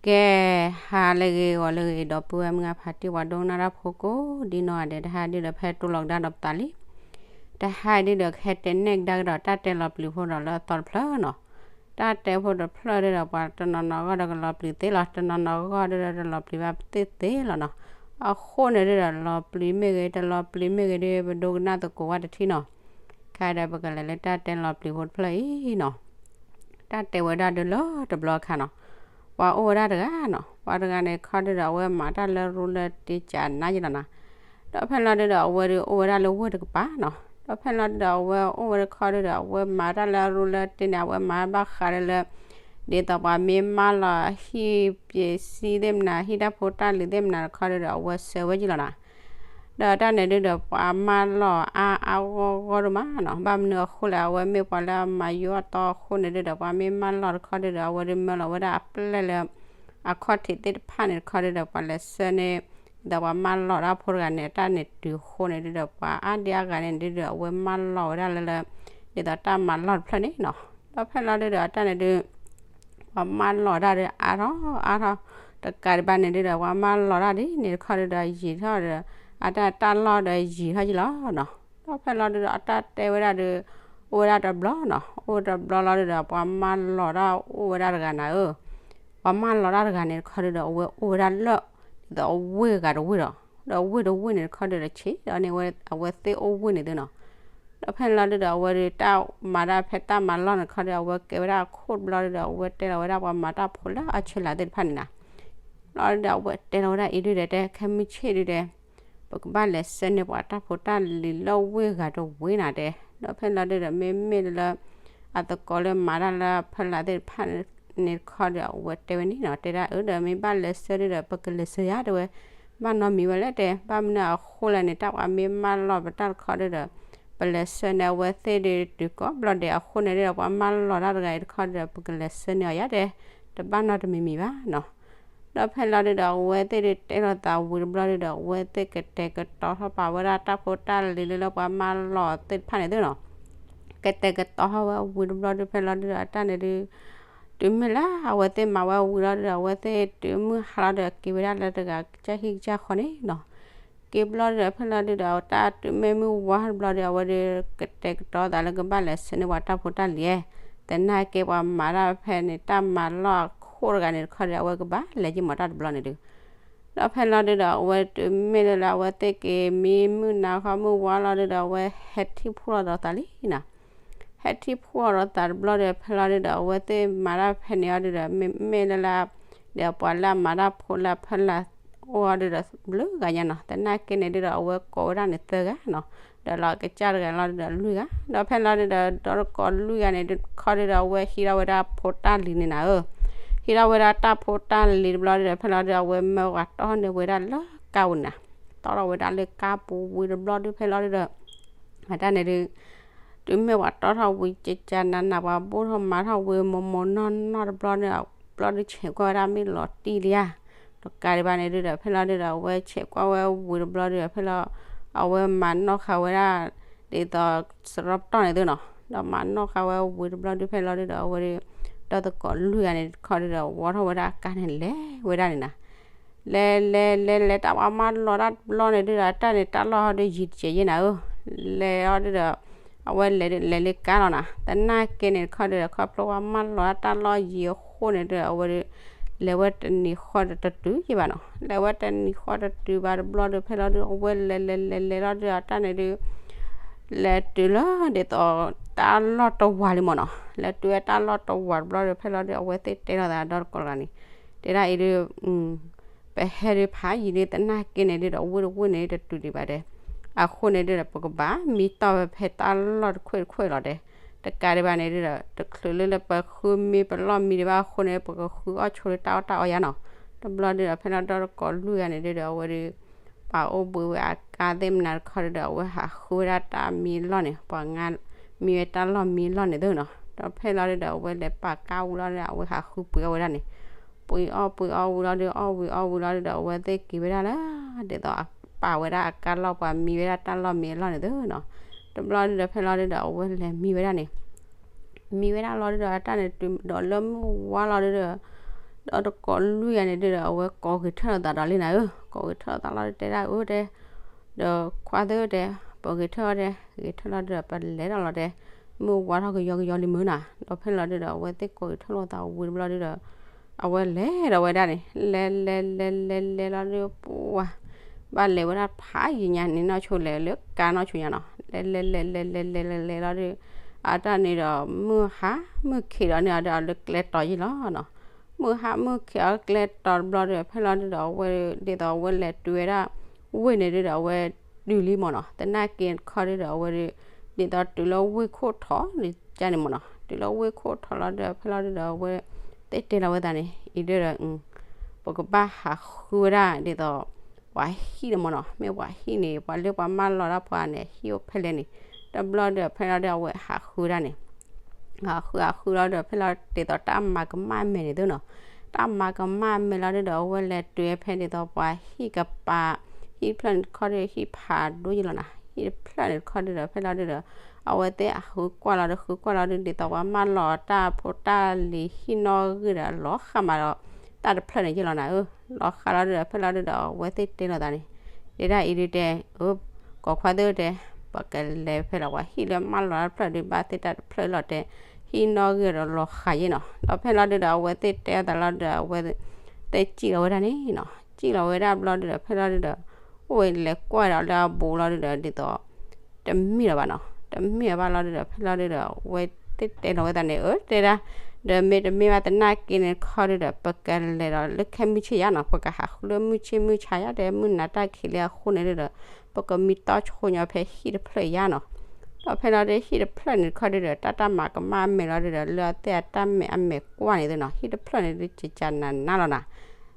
ကဲ, ဟါလၢအဂ့ၤ ဂီၤလၢအဂ့ၤ ဒီပုၢ်ဝဲၢ်မုၣ်ခွါ ဖါတံၢ် ပှၤဒိကနၣ်တၢ်ဖိကိးဒ်နီၢ်ဂၤဒဲး, တဟါဒုဒီး ဖဲတိၢ်လီၤကဒါဒီးပသးလံ. တဟါဒုဒီး ကဟဲတဲနဲၣ်ကဒါကဒီး တၢ်တဲလီၤပျံၤဖိဒီး လၢအသီတဖျၢၣ်နီၤ. တၢ်တဲဖိတဖျၢၣ်ဒုဒီး ပှၤတနီၤနီၤအဂီၢ်ဒီး ကလီၤပျံၤသ့လီၤ, တနီၤနီၤအဂီၢ်ဒုဒီး တလီၤပျံၤဘၣ်သ့ၣ်သ့ၣ်လီၤနီၤ. အဃိန့ၣ်ဒုဒီး လီၤပျံၤမ့ၢ်ဂ့ၤ တလီၤပျံၤမ့ၢ်ဂ့ၤဒု ပဒိကနၣ်သကိးဝဲတထံၣ်နီၤ. ခဲအံၤဒီး ပကလဲၤလၢတၢ်တဲလီၤပျံၤဖိတဖျၢၣ်အံၤနီၤ. တၢ်တဲဝဲဒၣ်ဒုလၢတဘျီအခါနီၤ, ပှၤအိၣ်ဝဲဒၣ်တဂၤနီၤ, ပှၤတဂၤန့ၣ်တခီဒုဒီး အဝဲမၤတၢ်လၢရူလၢတ့ကနါယလီၤနီၤ. ဒီးဖဲလီၤဒုဒီး အဝဲဒုအိၣ်ဝဲဒၣ်လၢဝ့ၢ်တကပၤနီၤ. ဒီးဖဲလီၤဒုဒီး အဝဲအိၣ်ဝဲတခီဒုဒီး အဝဲမၤတၢ်လၢရူလၢတ့န့ၣ် အဝဲမၤဘၣ်ဃးလၢလၢ ဒ်သိးပှၤမ့ၢ်မၢလီၤဟံၣ်ပစံသ့ၣ်မနၤ ဟံၣ်တၢ်ဖိတၢ်လံၤသ့ၣ်မနၤတခီဒုဒီး အဝဲဆှၢဝဲယလီၤနီၤ. ဒီးတၢ်န့ၣ်ဒုဒီး ပှၤမၢလီၤအါအါဂီၢ်ဂီၢ်ဒိၣ်မးနီၤ. ဘၣ်မနုၤအဃိလဲၣ်, အဝဲမ့ၢ်ပှၤလၢအမၤယိၣ်အတီအဃိန့ၣ်ဒုဒီး ပှၤမ့ၢ်မၢလီၤတခီဒုဒီး အဝဲဒုမၢလီၤဝဲဒၣ်အပျဲၢ်လၢ အခီၣ်ထံးသ့ၣ်တဖၣ်န့ၣ်တခီဒုဒီး ပှၤလဲၤဆှၢန့ၢ် ဒ်သိးပှၤမၢလီၤတၢ်ဖိတဂၤန့ၣ် တၢ်န့ၣ်တုၤအဃိန့ၣ်ဒုဒီး ပှၤအါဒံအါဂၤန့ၣ်ဒုဒီး အဝဲမၢလီၤဝဲဒၣ်လၢလၢ ဒ်သိးတၢ်မၤလီၢ်တဖျၢၣ်န့ၣ်နီၤ. ဒီးဖဲလီၤဒုဒီး အတၢ်န့ၣ်ဒု ပှၤမၢလီၤတၢ်ဒီးအါထီၣ်အါထီၣ်, တကးဒံးဘၣ်န့ၣ်ဒုဒီး ပှၤမၢလီၤတၢ်ဒ်န့ၣ်တခီဒုဒီး ယံာ်ထီၣ်ဒီး အတၢ်တၢ်လီၢ်ဒီးယံာ်ထီၣ်ယလီၤနီၤ. ဒီးဖဲလီၤဒုဒီး အတၢ်တဲဝဲဒၣ်ဒီး အိၣ်ဝဲဒၣ်တဘျီနီၤ, အိၣ်တဘျီလီၤဒုဒီး ပှၤမၢလီၤတၢ်အိၣ်ဝဲဒၣ်တဂၤနၤဧၢ, ပှၤမၢလီၤတၢ်တဂၤန့ၣ်တခီဒုဒီး အဝဲအိၣ်ဝဲဒၣ်လၢ ဒ်သိးအဝ့ၢ်ဂၤတဝ့ၢ်ဒီး ဒီးဝ့ၢ်တဝ့ၢ်န့ၣ်တခီဒုဒီး ဆံးဒီးန့ၣ်ဝဲ အဝဲသ့ၣ်အိၣ်ဝ့ၢ်န့ၣ်သုနီၤ. ဒီးဖဲလီၤဒုဒီး အဝဲဒုတၢ်မၤတၢ်ဖဲတၢ်မၤလီၢ်န့ၣ်တခီဒု အဝဲကဲဝဲဒၣ်အခိၣ်တဘျီဒုဒီး အဝဲတဲလီၤဝဲဒၣ်ပှၤမၤတၢ်ဖိလၢအဆၢလၢ်သ့ၣ်တဖၣ်န့ၣ်နီၤ. လီၤဒုဒီး အဝဲတဲလီၤဝဲဒၣ်အံၤဒုဒီး တဲခဲမုၢ်ဆ့ၣ်ဒုဒီး ပကဘၣ်လဲၤဆှၢန့ၢ်ပှၤတၢ်ဖိတၢ်လံၤလၢဝ့ၢ်ဂၤတဝ့ၢ်နၤတဲ. ဒီးဖဲလီၤဒုဒီး မ့မ့ၢ်လၢ အသကိးလၢမၤတၢ်လၢအဖီလာ်သ့ၣ်တဖၣ်န့ၣ်တခီဒီး အဝဲတဲဝဲန့ၣ်နီၤ, တဲဒၣ်အၢဒီး မ့ၢ်ဘၣ်လဲၤဆှၢဒုဒီး ပကလဲၤဆှၢယၤတဲဝဲ, ဘၣ်နီတမံၤဝဲလဲၣ်တဲ, ဘၣ်မနုၤအဃိလဲၣ်န့ၣ် တၢ်ပှၤမ့ၢ်မၢလီၤပတၢ်တခီဒုဒီး ပလဲၤဆှၢန့ၢ်အဝဲသ့ၣ်ဒုးတုၤကိးဘျီဒဲးအဃိန့ၣ်ဒုဒီး ပှၤမၢလီၤတၢ်တဂၤအံၤတခီဒီး ပကလဲၤဆှၢန့ၢ်အီၤယၤတဲ, တဘၣ်နီတမံၤမံၤဘၣ်နီၤ. ဒီးဖဲလီၤဒုဒီး အဝဲသ့ၣ်ဒုးတဲလိာ်သးဝံၤတဘျီဒုဒီး အဝဲသ့ၣ်ကတဲာ်ကတီၤထီၣ်ပာ်ဝဲဒၣ်တၢ်ဖိတၢ်လံၤလၢလၢပှၤမၢလီၤသ့ၣ်တဖၣ်န့ၣ်သုနီၤ, ကတဲာ်ကတီၤထီၣ်ဝဲဝံၤတဘျီဒု ဖဲလီၤဒုဒီး အတၢ်န့ၣ်ဒု တုၤမ့ၢ်လၢအဝဲသ့ၣ်မၤဝဲဝံၤလီၤဒုဒီး အဝဲသ့ၣ်တုၤမုၢ်ဟါလီၤဒီး က့ၤဝဲဒၣ်လၢတဂၤကစၢ်ဟံၣ်ကစၢ်ဃီန့ၣ်နီၤ. က့ၤဘျီဒုဒီး ဖဲလီၤဒုဒီး တၢ်တုၤမ့ၢ်မုၢ်ဝါတဘျီဒီး အဝဲဒု ကတဲာ်ကတီၤသးလၢကဘၣ်လဲၤဆှၢန့ၢ်ပှၤတၢ်ဖိတၢ်လံၤ, သနာ်က့ပှၤမၤတၢ်ဖဲန့ၣ် တၢ်မၤလီၢ်အခိၣ်တဂၤန့ၣ်တခီဒီး အဝဲကဘၣ်လဲၤက့ၤမၤတၢ်တဘျီန့ၣ်ဒု ဒီးဖဲလီၤဒုဒီး အဝဲတုၤမ့ၢ်လၢလၢအဝဲသ့ၣ်က့ၤမံမုၢ်နၤခီမုၢ်ဝါလီၤဒုဒီး အဝဲဟဲထံၣ်ဖှိၣ်လီၤဒီးသးလံနီၤ. ဟဲထံၣ်ဖှိၣ်လီၤဒီးသးတဘျီဒီး ဖဲလီၤဒုဒီး အဝဲသ့ၣ်မၤတၢ်ဖဲန့ၣ်အီၤဒုဒီး မ့မ့ၢ်လၢလၢ ဒီးပှၤလၢအမၤတၢ်ဖိလၢအဖီလာ်အိၣ်အီၤဒုဒီး ဘျုးဂၤညါနီၤ. သနာ်က့န့ၣ်ဒုဒီး အဝဲကိးဝဲဒၣ်န့ၣ်သၢဂၤနီၤ, ဒီးလီၤကစၢ်တဂၤလီၤဒုဒီးလွံၢ်ဂၤ, ဒီးဖဲလီၤဒုဒီး ဒီတကိးလွံၢ်ဂၤန့ၣ်တခီဒုဒီး အဝဲဟံးထီၣ်ဝဲဒၣ်ဖိတၢ်လံၤန့ၣ်နၤဧၢ, ဟံးထီၣ်ဝဲဒၣ်တၢ်ဖိတၢ်လံၤတဘျီဒုဒီး ဖဲလီၤဒုဒီး အဝဲမၢပှၤတီၢ်န့ၢ်ဝဲဒၣ်လၢကါပူၤန့ၣ်နီၤ. တီၢ်ထီၣ်ဝဲဒၣ်လၢကါပူၤဝံၤတဘျီဒု ဖဲလီၤဒုဒီး အတၢ်န့ၣ်ဒု တုၤမ့ၢ်ပှၤတီၢ်ထီၣ်ဝံၤ ကကနနၤ ပှၤဘိၣ်ထီၣ်မၤထီၣ်ဝံၤ မိၢ်မိၢ်နီၢ်နီၢ်တဘျီဒု ဘျီဒုဆဲးကွၢ်ဝဲဒၣ်မ့ၢ်လီၤတံၢ်လံဧါ, တကးဒံးဘၣ်န့ၣ်ဒုဒီး ဖဲလီၤဒုဒီး အဝဲဆဲးကွၢ်ဝဲဝံၤတဘျီဒုဒီး ဖဲလီၤ အဝဲမၤနီၣ်ဃာ်ဝဲဒၣ် ဒ်သိးစရီပတီၢ်န့ၣ်သုနီၤ, ဒီးမၤနီၣ်ဃာ်ဝဲဝံၤတဘျီဒု ဖဲလီၤဒုဒီး အဝဲဒု ဒီတကိးလွံၢ်ဂၤန့ၣ်တခီဒုဒီး ဝီထီၣ်ဝဲဒၣ်အကါန့ၣ်လဲၤဝဲဒၣ်န့ၣ်နီၤ. လဲၤလဲၤလဲၤလဲၤ တၢ်ပှၤမၢလီၤတၢ်တဘျီန့ၣ်ဒုဒီး တၢ်န့ၣ်တၢ်လီၢ်ဟီဒုယံၤတစဲးယဲနၤဧၢ, လဲၤအီၤဒုဒီး အဝဲလဲၤဒုလဲၤလၢကါလီၤနီၤ. သနာ်က့န့ၣ်တခီဒုဒီး ခီဖျိပှၤမၢလီၤတၢ်တၢ်လီၢ်ယံၤအဃိန့ၣ်ဒုဒီး အဝဲဒု လဲၤဝဲတနံၤဃီဒီးတတုၤယဲဘၣ်နီၤ. လဲၤဝဲတနံၤဃီတတုၤဘၣ်တဘျီဒု ဖဲလီၤဒု အဝဲလဲၤလဲၤလဲၤလဲၤလီၤဒုဒီး တၢ်န့ၣ်ဒု လဲၤတုၤလၢဒ်သိး တၢ်လီၢ်တဝၤလံမ့ၢ်နီၤ. လဲၤတုၤဝဲတၢ်လီၢ်တဝၤတဘျီဒီး ဖဲလီၤဒု အဝဲသ့ၣ်တဲလီၤသးဒီတကိးတဂၤန့ၣ် တဲဒၣ်အံၤဒု ပဟဲဒုဖးယံာ်ဒု သနာ်က့န့ၣ်ဒုဒီး ဝ့ၢ်တဝ့ၢ်န့ၣ် တတုၤဒံးဘၣ်တဲ. အဃိန့ၣ်ဒုဒီး ပကဘၣ်မံတီၢ်ဝဲဖဲတၢ်လီၢ်တခွဲးတခွဲးလီၤတဲ. တကးဒံးဘၣ်န့ၣ်ဒုဒီး တချုးလၢလၢပဃုမံပလီၢ်မံဒံးဘၣ်အဃိန့ၣ် ပကဃုအီၣ်ဆိလၢတၢ်အီၣ်တၢ်အီယါနီၤ. တဘျီဒုဒီး ဖဲလီၤဒီတကိးလွံၢ်ဂၤန့ၣ်ဒုဒီး အဝဲဒု ပာ်အိၣ်ဘှံးဝဲအကါသ့ၣ်မနၤတခီဒုဒီး အဝဲဟးဃုဝဲဒၣ်တၢ်မံလီၢ်န့ၣ် ပှၤငါ မံဝဲတၢ်လီၢ်မံလီၢ်န့ၣ်သုနီၤ. ဒီးဖဲလီၤဒုဒီး အဝဲလဲၤပာ်ကါဝံၤလီၤဒုဒီး အဝဲဟးဃုပှ့ၤအီၣ်ဝဲဒၣ်န့ၣ် ပှ့ၤအီၣ်ပှ့ၤအီၣ်ဝံၤလီၤဒု အီၣ်ဝံၤအီၣ်ဝံၤလီၤဒုဒီး အဝဲသ့ၣ်က့ၤဝဲဒၣ်လၢ ဒ်သိးအပာ်ဝဲဒၣ်အကါလီၢ် ပှၤမံဝဲဒၣ်တၢ်လီၢ်မံအလီၢ်န့ၣ်သုနီၤ. တဘျီဒုဒီး ဖဲလီၤဒုဒီး အဝဲလဲၤမံဝဲဒၣ်န့ၣ် မံဝဲဒၣ်လီၤဒုဒီး တၢ်န့ၣ်တုၤဒီးလၢမုၢ်ဝါလီၤဒုဒီး ဒီးတကိးလွံၢ်ဂၤန့ၣ်ဒုဒီး အဝဲကိးဂဲၤထၢၣ်လိာ်သးဒီးလံနၤဧၢ, ကိးဂဲၤထၢၣ်လိာ်သးလီၤဒီး တဲဒၣ်အၢတဲ, ဒီးခွါသ့ၣ်ဧၢတဲ, ပဂဲၤထၢၣ်အီၤတဲ, ဂဲၤထၢၣ်လီၤဒုဒီး ပလဲၤဒီးလီၤတဲ, မုၢ်ဝါထီၣ်ကယီကယီလံမုၢ်နၤ, ဒီးဖဲလီၤဒုဒီး အဝဲသ့ၣ်ကိးဂဲၤထၢၣ်လိာ်သးဝံၤတဘျီဒုဒီး အဝဲလဲၤဒီးဝဲဒၣ်န့ၣ် လဲၤလဲၤလဲၤလဲၤလဲၤလီၤဒုဒီး ပှၤ ဘၣ်လဲၤဝဲဒၣ်ဖးယံၤညါန့ၣ် နီၢ်ဆိလဲၤလၢကါနီၢ်ဆိညါနီၤ, လဲၤလဲၤလဲၤလဲၤလဲၤလဲၤလဲၤလဲၤလီၤဒုဒီး အတၢ်န့ၣ်ဒီး မုၢ်ဟါမုၢ်ခံးဒီးန့ၣ်ဒီး အလၢကျဲတီၤယံၤလီၤနီၤ, မုၢ်ဟါမုၢ်ခံးအီၤကျဲတီၤတဘျီဒုဒီး ဖဲလီၤဒုဒီး အဝဲဒ်သိးအဝဲလဲၤတုၤဝဲဒၣ် ဝ့ၢ်န့ၣ်ဒုဒီး အဝဲတုၤလံမၢ်နီၤ, သနာ်က့တခီဒုဒီး အဝဲဒု ဒ်သိးတုၤလၢဝ့ၢ်ခိၣ်ထီၣ်န့ၣ်ကန့ၣ်မၢ်နီၤ, တုၤလၢဝ့ၢ်ခိၣ်ထီၣ်လီၤဒုဒီး ဖဲလီၤဒုဒီး အဝဲသ့ၣ်တဲလီၤဝဲသးန့ၣ် အံၤဒုဒီး ပကဘၣ်ဟးဃုဝဲဒၣ်ဒ်သိး ပှၤဟံၣ်န့ၣ်မၢ်နီၤ, မ့ၢ်ပှၤဟံၣ်န့ၣ် ပှၤလၢပှၤမၢလီၤတၢ်ပှၤန့ၣ် ဟံၣ်အိၣ်ဖဲလဲၣ်န့ၣ်, တဘျီဒုဒီး ဖဲလီၤဒုဒီး အဝဲဟးဃုဝဲဒၣ်န့ၣ် ဟးဃုဟးဃုလီၤဒုဒီး ဖဲလီၤဒုဒီး ဒ်သိးတၢ်မၤကမၣ်အမဲာ်န့ၣ်သုနီၤ, တၢ်မၤကမၣ်အမဲာ်လီၤဒုဒီး အဝဲလဲၤတုၤဖဲဒ်သိးပှၤဟံၣ်ကပၤ, ဟံၣ်တဖျၢၣ်န့ၣ်တခီဒုဒီး ဟံၣ်ဖးဒိၣ်ယံၤလီၤနၤ, ဟံၣ်တဖျၢၣ်န့ၣ်တခီဒုဒီး ဖဲလီၤဒုဒီး အဝဲသ့ၣ်ဟးဃုကွၢ်လီၤဒုဒီး ဃုကွၢ်လီၤဒုဒီး ဒ်သိးပှၤမၢလီၤတၢ်ဖိတၢ်လံၤဟံၣ်နီၣ်ဂံၢ်ဒီး လီၤဃးမးဒီး တၢ်တဖျၢၣ်န့ၣ်ယံၤလီၤနၤဧၢ, လီၤဃးလီၤဒုဒီး ဖဲလီၤဒုဒီး အဝဲသ့ၣ်တဲလိာ်သးန့ၣ် တဲဒၣ်အံၤဒုတဲ, ကိးခွါသ့ၣ်ဧၢတဲ, ပကလဲၤဖဲလီၤပှၤဟံၣ်လၢမၢလီၤတၢ်တဖျၢၣ်ဒု ဘၣ်သ့ၣ်တၢ်တဖျၢၣ်လီၤတဲ, ဟံၣ်နီၣ်ဂံၢ်ဒီးလီၤဃးယံၤနီၤ, ဒီးဖဲလီၤဒုဒီး အဝဲသ့ၣ်တဲအသးလီၤဒုဒီး အဝဲသ့ၣ်စံၣ်လီၤဝဲဒၣ်န့ၣ်နီၤ, စံၣ်လီၤဝဲဒၣ်ဘျီဒုဒီး ဖဲလီၤဒုဒီး အိၣ်ဝဲလဲၤကွၢ်ဒီးလၢအဘူးလီၤဒုဒီး ဒ်သိး တမ့ၢ်လီၤဘၣ်နီၤ, တမ့ၢ်ဘၣ်လီၤဒုဒီး ဖဲလီၤဒုဒီး အဝဲသ့ၣ်တဲလီၤဝဲသးန့ၣ် အၢ တဲဒၣ်, ဒီးမ့တမ့ၢ်ဘၣ်သနာ်က့န့ၣ်တခီဒုဒီး ပကလဲၤဒီးလၢခဲမုၢ်ဆ့ၣ်ယါနီၤ, ပကဟးဃုလၢမုၢ်ဆ့ၣ်မုၢ်ဆါယါ တဲမုၢ်နၤတၢ်ခံးလၢအဃိန့ၣ်ဒုဒီး ပကမံတီၢ်ဆိညါဖဲဟံၣ်တဖျၢၣ်ယါနီၤ, ဒီးဖဲလီၤဒုဒီး ဟံၣ်တဖျၢၣ်န့ၣ်တခီဒုဒီး တၢ်တၢ်မၤကမၣ်အမဲာ်လီၤဒုဒီး လၢအသ့ၣ်အတၢ်မဲာ်အမဲာ်ကွၢ်န့ၣ်သုနီၤ, ဟံၣ်တဖျၢၣ်န့ၣ်ဒု ကကနးနးလီၤနၤ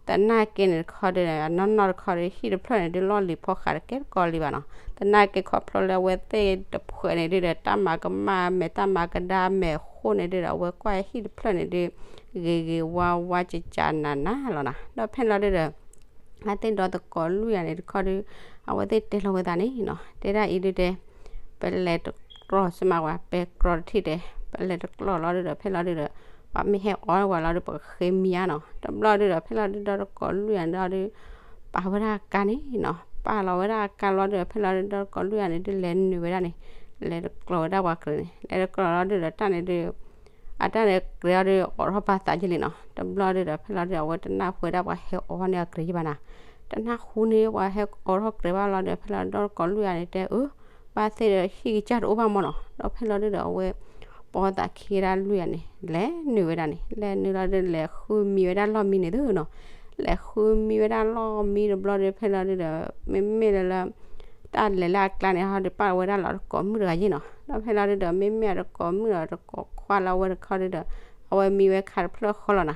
သနာ်က့န့ၣ်တခီဒုဒီး အနီၢ်နီၢ်တခီဒု ဟံၣ်တဖျၢၣ်န့ၣ်ဒု လီၢ်လံၤဖီဃးတကဲတကီလံဘၣ်နီၤ, သနာ်က့ခီဖျိလၢအဝဲသ့ၣ်တဖှဲးန့ၣ်ဒုဒီး တၢ်မၤကမၣ်အမဲာ် တၢ်မၤကဒါအမဲာ်အဃိန့ၣ်ဒုဒီး အဝဲကွၢ်ဟံၣ်တဖျၢၣ်န့ၣ်ဒု ဂ့ၤဂ့ၤဝါဝါ ကကနးနးလီၤနၤ, ဒီးဖဲလီၤဒုဒီး အသ့ၣ်ဒီသကိးလွံၢ်ဂၤန့ၣ်တခီဒု အဝဲသ့ၣ်တဲလီၤဝဲသးန့ၣ်နီၤ, တဲဒၣ်အံၤဒုတဲ ပလဲၤတကျီၢ်စ့ၢ်မးဝဲ ပဲကျီတထံၣ်တဲ, ပလဲၤတကျီၢ်လီၤဒုဒီး ဖဲလီၤဒုဒီး ပှၤမ့ၢ်ဟဲအီၣ်ဝဲလီၤဒု ပကဃ့မံယါနီၤ, တဘျီဒုဒီး ဖဲလီၤဒုဒီသကိးလွံၢ်ဂၤန့ၣ်ဒီး ပာ်ဝဲဒၣ်အကါန့ၣ်နီၤ, ပာ်လီၤဝဲဒၣ်အကါလီၤဒုဒီး ဖဲလီၤဒုဒီသကိးလွံၢ်ဂၤန့ၣ်ဒု လဲၤနုာ်ဝဲဒၣ်န့ၣ်, လဲၤတကျီၢ်ဝဲဒၣ်ပှၤကြၢးန့ၣ် လဲၤတကျီၢ်လီၤဒုဒီး တၢ်န့ၣ်ဒု အတၢ်န့ၣ်ကြၢးအီၤဒု အိးထီၣ်ပာ်သးက့လံနီၤ, တဘျီဒုဒီး ဖဲလီၤဒုဒီး အဝဲတနၢ်ဟူဝဲဒၣ်ပှၤဟဲအီၣ်န့ၢ်အကြၢးယံၤဘၣ်နၤ, တနၢ်ဟူန့ၣ် ပှၤဟဲအီးထီၣ်ကြၢးဘၣ်လီၤဒုဒီး ဖဲလီၤဒုဒီသကိးလွံၢ်ဂၤန့ၣ်တဲ အၢ ဘၣ်သ့ၣ်ဒီးဟံၣ်ကစၢ်တအိၣ်ဘၣ်မၢ်နီၤ, ဒီးဖဲလီၤဒုဒီး အဝဲ ပိာ်သးခံဒၣ်လွံၢ်ဂၤန့ၣ် လဲၤနုာ်ဝဲဒၣ်န့ၣ် လဲၤနုာ်လီၤဒု လဲၤဃုမံဝဲဒၣ်လီၢ်မံန့ၣ်သုနီၤ, လဲၤဃုမံဝဲဒၣ်လီၢ်မံတဘျီဒု ဖဲလီၤဒုဒီး မ့မ့ၢ်လၢလၢ တၢ်လဲၤလၢအကျါန့ၣ် ဟီဒုးပာ်ဝဲဒၣ်လီၤသကိးမုၣ်တဂၤယ့ၣ်နီၤ, ဒီးဖဲလီၤဒုဒီး မ့မ့ၢ်အသကိးမုၣ်ဒီးသကိးခွါလၢအဝဲတခီဒုဒီး အဝဲမံဝဲခါတဖျၢၣ်ဃီလီၤနၤ,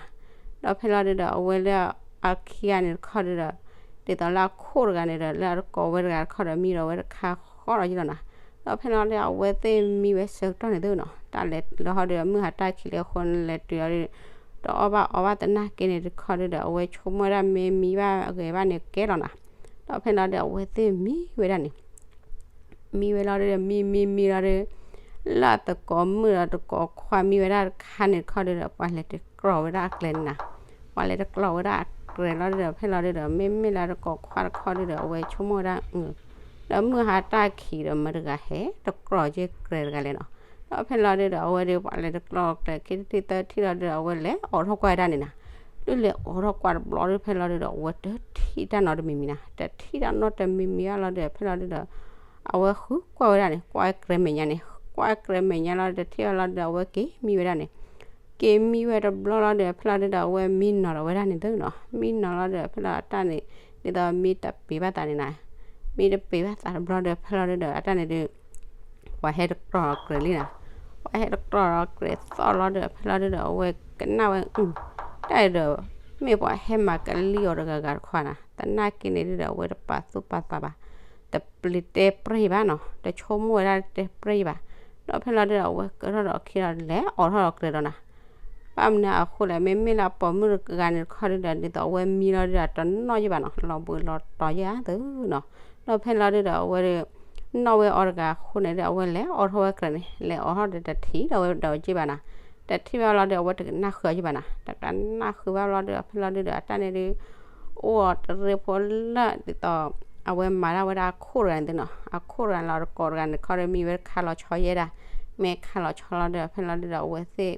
ဒီးဖဲလီၤဒုဒီး အဝဲလၢအခံဂၤန့ၣ်တခီဒုဒီး ဒ်သိးလၢအခိၣ်တဂၤန့ၣ်ဒီး လၢအသကိးဝဲတဂၤတခီဒီး မံဒီးဝဲတခါဃီလီၤယ့ၣ်လီၤနၤ, ဒီးဖဲလီၤဒုဒီး အဝဲသ့ၣ်မံဝဲဆၢကတီၢ်န့ၣ်သုနီၤ, တၢ်လဲၤလၢဟီဒုဒီး မုၢ်ဟါတၢ်ခံးလၢအဃိန့ၣ် လဲၤတုၤလီၤဒု တအီၣ်ဘၣ်အီဘၣ်သနာ်က့န့ၣ်တခီဒုဒီး အဝဲဆိကမိၣ်ဝဲဒၣ်မ့ၢ်မံဘၣ်အဂ့ၤဘၣ်န့ၣ်ကဲလီၤနၤ, ဒီးဖဲလီၤဒုဒီး အဝဲသ့ၣ်မံဝဲဒၣ်န့ၣ် မံဝဲလီၤဒုဒီး မံမံမံလီၤဒု လၢအသကိးမုၣ်ဒီးသကိးခွါမံဝဲဒၣ်တခါန့ၣ်တခီဒုဒီး ပှၤလဲၤတကျီၢ်ဝဲဒၣ်အကျဲန့ၣ်နၤ, ပှၤလဲၤတကျီၢ်ဝဲဒၣ်အကျဲလီၤဒုဒီး ဖဲလီၤဒုဒီး မ့မ့ၢ်လၢသကိးခွါတခီဒုဒီး အဝဲဆိကမိၣ်ဝဲဒၣ် ဒီးမုၢ်ဟါတၢ်ခံးဒီး မတၤတဂၤဟဲတကျီၢ်က့ၤကျဲတဂၤလဲၣ်နီၤ, ဒီးဖဲလီၤဒုဒီး အဝဲဒုးပှၤလဲၤတကျီၢ်ကျဲခံထံၣ်သၢထံၣ်လီၤဒုဒီး အဝဲလဲၤအိးထီၣ်ကွၢ်ဝဲဒၣ်န့ၣ်နၤ, ဒုးလဲၤအိးထီၣ်ကွၢ်တဘျီဒု ဖဲလီၤဒုဒီး အဝဲတထံၣ်တၢ်နီတမံၤမံၤနၤ, တထံၣ်တၢ်နီတမံၤမံၤဘၣ်လီၤဒုဒီး ဖဲလီၤဒုဒီး အဝဲဃုကွၢ်ဝဲဒၣ်န့ၣ် ကွၢ်ကျဲမဲာ်ညါန့ၣ် ကွၢ်ကျဲမဲာ်ညါလီၤဒုဒီး ထံၣ်အီၤလီၤဒုဒီး အဝဲက့ၤမံဝဲဒၣ်န့ၣ် က့ၤမံဝဲတဘျီလီၤဒုဒီး ဖဲလီၤဒုဒီး အဝဲမံနီၤဒီးဝဲဒၣ်န့ၣ်သုနီၤ, မံနီၤလီၤဒုဒီး ဖဲလီၤတၢ်န့ၣ် ဒ်သိးမံတပ့ၤဘၣ်သးန့ၣ်နၤ, မံတပ့ၤဘၣ်သးတဘျီဒုဒီး ဖဲလီၤဒုဒီး အတၢ်န့ၣ်ဒု ပှၤဟဲတကျီၢ်ကျဲလံနၤ, ပှၤဟဲတကျီၢ်ကျဲသီၣ်လီၤဒုဒီး ဖဲလီၤဒုဒီး အဝဲကနၣ်ဝဲ တၢ်အံၤဒီး မ့ၢ်ပှၤဟဲမၤကလံၣ်အီၤတဂၤဂၤတခီနၤ, သနာ်က့န့ၣ်ဒုဒီး အဝဲတပာ်သူၣ်ပာ်သးဘၣ်, တပျံၤတဲပြဲၢ်ဘၣ်နီၤ, တဆိကမိၣ်ဝဲဒၣ်တဲပြဲၢ်ဘၣ်, ဒီးဖဲလီၤဒုဒီး အဝဲကထီၣ်ဒီးခံလီၤ လဲၤအိးထီၣ်ဒီးကျဲဒီးနၤ ဘၣ်မနုၤအဃိလဲၣ်, မ့မ့ၢ်လၢအပိာ်မုၣ်တဂၤန့ၣ်တခီဒုဒီး ဒ်သိးအဝဲမံလီၤဒုဒီး တနီၣ်ယံၣ်ဘၣ်နီၤ, လီၤဘှံးလီၤတီၤယဲၢ်သုနီၤ, ဒီးဖဲလီၤဒုဒီး အဝဲဒု နီၣ်ဝဲအီၤတဂၤအဃိန့ၣ်ဒီး အဝဲလဲၤအိးထီၣ်ဝဲကျဲန့ၣ် လဲၤအိးထီၣ်ဒီးတထံၣ်ဒီးဝဲဒီးက့ၢ်ဘၣ်နၤ, တထံၣ်ဘၣ်လီၤဒီး အဝဲတကနၣ်ဃုာ်အီၤယဘၣ်နီၤ, တကနၣ်ဃုာ်ဘၣ်လီၤဒီး ဖဲလီၤဒုဒီး အတၢ်န့ၣ်ဒု အိၣ်အီၤတရ့ဖိလၢ ဒ်သိး အဝဲမၤဒၣ်ဝဲဒၣ်အခိၣ်တဂၤန့ၣ်သုနီၤ, အခိၣ်တဂၤလီၤတကိးတဂၤန့ၣ်ခီဒီး မ့ၢ်ဝဲခးလီၤဆီယဲဒၣ်, မ့ၢ်ခးလီၤဆီလီၤဒီး ဖဲလီၤဒုဒီး အဝဲသ့ၣ်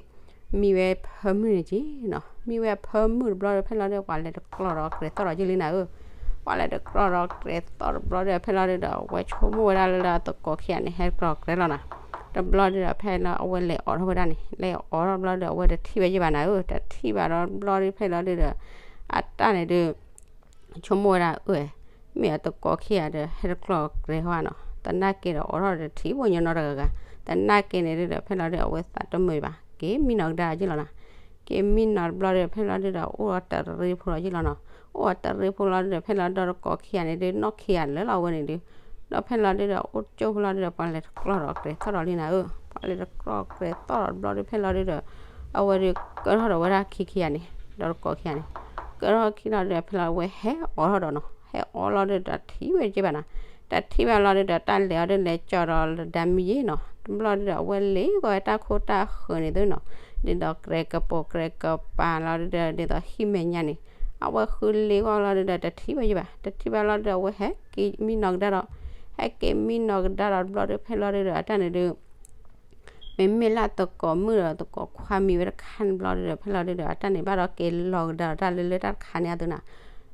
မံဝဲဖၢမုၢ်န့ၣ်က့နီၤ, မံဝဲဖၢမုၢ်တဘျီဒီး ဖဲလီၤဒု ပှၤလဲၤတကျီဒီးကြဲၤသီၣ်ဒီးယလံနၤဧၢ, ပှၤလဲၤတကျီဒီးကြဲၤသီၣ်တဘျီဒီး ဖဲလီၤဒုဒီး အဝဲဆိကမိၣ်ဝဲဒၣ်လၢအသကိးခံဂၤန့ၣ် ဟဲတကျီကြဲၤလီၤနီၤ, တဘျီဒုဒီး ဖဲလီၤအဝဲလဲၤအိးထီၣ်ဝဲဒၣ်န့ၣ် လဲၤအိးထီၣ်တဘျီဒီး အဝဲတထံၣ်ဝဲယဘၣ်နၤဧၢ, တထံၣ်ဘၣ်ဒီးတဘျီဒီး ဖဲလီၤဒုဒီး အတၢ်န့ၣ်ဒု ဆိကမိၣ်ဝဲဒၣ် အၢ မ့ၢ်အသကိးခံဂၤဒီး ဟဲတကျီကြဲၤဟီဧါနီၤ, သနာ်က့ဒီး အိးထီၣ်ဒီးတထံၣ်ဘၣ်ညီနီတဂၤဂၤ, သနာ်က့န့ၣ်ဒုဒီး ဖဲလီၤဒု အဝဲသးတမုာ်ဘၣ်, က့ၤမံနီၤကဒါလီၤယလီၤနီၤ, က့ၤမံနီၤတဘျီဒီး ဖဲလီၤဒုဒီး အိၣ်ဒီးတရ့ဖိလီၤယလီၤနီၤ, အိၣ်ဒီးတရ့ဖိလီၤဒုဒီး ဖဲလီၤဒီးတကိးခံဂၤန့ၣ်ဒု နီၢ်ခံဂၤလၢာ်လီၤအဝဲန့ၣ်ဒု, ဒီးဖဲလီၤဒုဒီး အိၣ်ကၠိဖိလီၤဒုဒီး ပှၤလဲၤတကျီဒီးကြဲၤသီၣ်ဒီးလံနၤဧၢ, ပှၤလဲၤတကျီကြဲၤသီၣ်ဒီးတဘျီဒု ဖဲလီၤဒုဒီး အဝဲဒု ကၢထီၣ်ဒီးဝဲဒၣ်ခံခံဂၤန့ၣ် ဒီးတကိးခံဂၤန့ၣ်, ကၢထီၣ်ခံလီၤဒုဒီး ဖဲလီၤအဝဲဟဲအိးထီၣ်ဒီးနီၤ, ဟဲအိးလီၤဒုဒီး တထံၣ်ဝဲက့ဘၣ်နီၤ, တထံၣ်ဘၣ်လီၤဒုဒီး တၢ်လဲၤအီၤဒုလဲၤကၠီဒီးလၢဒါမံယ့နီၤ, တဘျီဒုဒီး အဝဲလ့ၤကွၢ်ဝဲတၢ်ခိၣ်တၢ်ဃၢၤန့ၣ်သုနီၤ, ဒ်သိးကြဲၤကပိာ်ကြဲၤကပၤလီၤဒုဒီး ဒ်သိးဟံၣ်မဲာ်ညါန့ၣ်, အဝဲဃုလ့ၤကွၢ်လီၤဒုဒီး တထံၣ်ဝဲက့ဘၣ်, တထံၣ်ဘၣ်လီၤဒုဒီး အဝဲဟဲက့ၤမံနီၤကဒါဒီး, ဟဲက့ၤမံနီၤကဒါဒီးတဘျီဒု ဖဲလီၤဒုဒီး အတၢ်န့ၣ်ဒု မ့မ့ၢ်လၢအသကိးမုၣ်ဒီး သကိးခွါမံဝဲတခါန့ၣ်တဘျီဒုဒီး ဖဲလီၤဒုဒီး အတၢ်န့ၣ်ဘၣ်ဒီးက့ၤလီၤကဒါဒီးတၢ်လၢလၢတၢ်တခါန့ၣ်အသုနီၤ,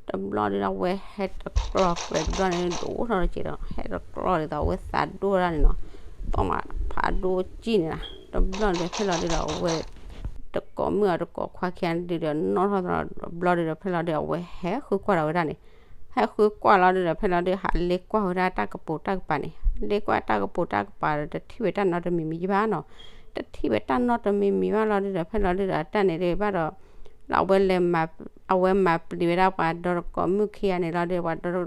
တဘျီဒုဒီး အဝဲဟဲတကျီကြဲၤတဘျီန့ၣ် ဒိၣ်ထီၣ်တက့ၢ်ဒီး ဟဲတကျီဒ်သိးအဝဲသးဒိၣ်ဝဲဒၣ်န့ၣ်နီၤ, သီၣ်မးဖးဒိၣ်ကံၣ်န့ၣ်နီၤ, တဘျီဒုဒီး ဖဲလီၤဒုဒီး အဝဲ သကိးမုၣ်အီၤသကိးခွါခံဂၤန့ၣ်ဒုဒီး နီၣ်ထီၣ်သးတဘျီဒုဒီး ဖဲလီၤဒုဒီး အဝဲဟဲဃုကွၢ်ဒီးဝဲဒၣ်န့ၣ် ဟဲဃုကွၢ်လီၤဒုဒီး ဖဲလီၤဒု ဟးလ့ၤကွၢ်ဝဲဒၣ်တၢ်ကပိာ်တၢ်ကပၤန့ၣ်, လ့ၤကွၢ်တၢ်ကပိာ်တၢ်ကပၤဒီး တထံၣ်ဝဲတၢ်နီတမံၤမံၤယဘၣ်နီၤ, တထံၣ်ဝဲတၢ်နီတမံၤမံၤဘၣ်လီၤဒုဒီး ဖဲလီၤဒုဒီး အတၢ်န့ၣ်ဒုဘၣ်ဒီး လၢအဝဲလဲၤမၤ အဝဲမၤပျံၤဝဲဒၣ်ပှၤဒီတကိးမုၣ်ခံဂၤန့ၣ်လီၤဒုဒီး ပှၤဒီတ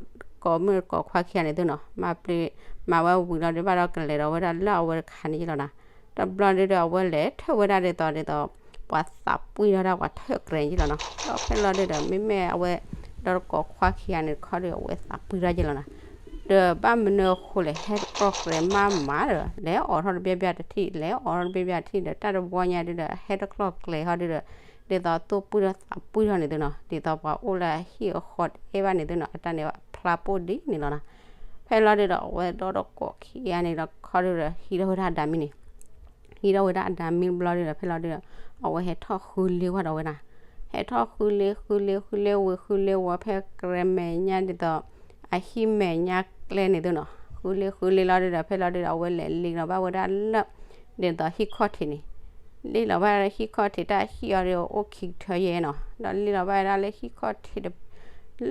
ကိးမုၣ်တကိးခွါခံဂၤန့ၣ်သုနီၤ, မၤပျံၤ မၤဝဲဝံၤလီၤဒု ဘၣ်ဒီးကလဲၤဒီးဝဲဒၣ်လၢအဝဲတခါန့ၣ်ယလီၤနီၤ, တဘျီဒုဒီး အဝဲလဲၤထၢၣ်ဝဲဒၣ်ဒ်သိးဒ်သိး ပှၤသးပှံၢ်ထီၣ်ဒၣ်ပှၤထၢၣ်ကြဲၤယလီၤနီၤ, ဒီးဖဲလီၤဒုဒီး မ့မ့ၢ်အဝဲ ဒီတကိးခွါခံဂၤန့ၣ်တခီဒု အဝဲသးပှံၢ်ထီၣ်ယလီၤနီၤ, ဒီးဘၣ်မနုၤအဃိလဲၣ် ဟဲတကျီကြဲၤမးမးဒီး လဲၤအိးထီၣ်တဘျီဘျီတထံၣ် လဲၤအိးထီၣ်တဘျီဘျီတထံၣ်ဒီး တၢ်တဝီညါဒုဒီး ဟဲတကျီကြဲၤဟီဒုဒီး ဒ်သိးသိၣ်ပှံၢ်ထီၣ်သးပှံၢ်ထီၣ်န့ၣ်သုနီၤ, ဒ်သိးပှၤအိၣ်လၢအဟံၣ်အဃီတအဲၣ်ဘၣ်န့ၣ်သုနီၤ, အတၢ်န့ၣ်ဖျါပိၢ်ဒ်န့ၣ်လီၤနီၤ, ဖဲလီၤဒုဒီး အဝဲဒီတကိးခံဂၤန့ၣ်ဒီးခီဒုဒီး ဟံးထီၣ်ဝဲဒၣ်အဒါမံန့ၣ် ဟံးထီၣ်ဝဲဒၣ်အဒါမံတဘျီဒုဒီး ဖဲလီၤဒုဒီး အဝဲဟဲထီၣ်ဃုလ့ၤဝဲဒီးဝဲဒၣ်, ဟဲထီၣ်ဃုလ့ၤဃုလ့ၤဃုလ့ၤဝံၤ ဃုလ့ၤဝံၤဖဲကြဲၤမဲာ်ညါဒ်သိး အဟံၣ်မဲာ်ညါကျဲန့ၣ်သုနီၤ, ဃုလ့ၤဃုလ့ၤလီၤဒုဒီး ဖဲလီၤဒုဒီး အဝဲလဲၤလ့လီၤဘၣ်ဝဲဒၣ်လၢ ဒ်သိးဟံၣ်ခီၣ်ထံးန့ၣ်, လ့လီၤဘၣ်လၢဟံၣ်ခီၣ်ထံး တၢ်ဟံၣ်အီၤဒီးအိၣ်ခံကထၢယဲနီၤ, ဒီးလ့လီၤဘၣ်ဝဲဒၣ်လၢဟံၣ်ခီၣ်ထံး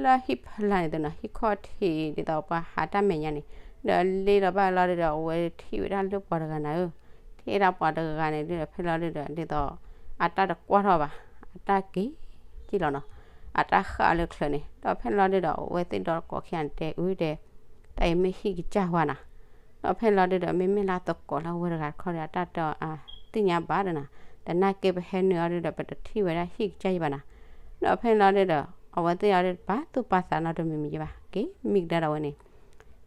လၢဟံၣ်ဖျါန့ၣ်သုနီၤ, ဟံၣ်ခီၣ်ထံးဒ်သိးပှၤဟးတၢ်မဲာ်ညါန့ၣ်, ဒီးလ့လီၤဘၣ်လီၤဒုဒီး အဝဲထံၣ်ဝဲဒၣ်လၢပှၤတဂၤနၤဧၢ ထံၣ်ဒၣ်ပှၤတဂၤန့ၣ်ဒုဒီး ဖဲလီၤဒုဒီး ဒ်သိး အတၢ်တကွၢ်ထီၣ်ဘၣ်, အတၢ်က့ၤက့ၤလီၤနီၤ, အတၢ်ဃၣ်လၢချၢန့ၣ်, ဒီးဖဲလီၤဒုဒီး အဝဲသ့ၣ်ဒီတကိးခံဂၤန့ၣ်တဲအုၣ်တဲ တၢ်အံၤမ့ၢ်ဟံၣ်ကစၢ်ဝဲနၤ, ဒီးဖဲလီၤဒုဒီး မ့မ့ၢ်လၢသကိးလၢအဝဲတဂၤတခီဒီး အတၢ်တသ့ၣ်ညါဘၣ်ဒီးနၤ, သနာ်က့ပဟဲနုာ်အီၤဒုဒီး ပတထံၣ်ဝဲဒၣ်ဟံၣ်ကစၢ်ယဘၣ်နၤ, ဒီးဖဲလီၤဒုဒီး အဝဲသ့ၣ်အီၤဒု ပာ်သူၣ်ပာ်သးနီတမံၤမံၤယဘၣ်, က့ၤမံကဒါဒီးဝဲန့ၣ်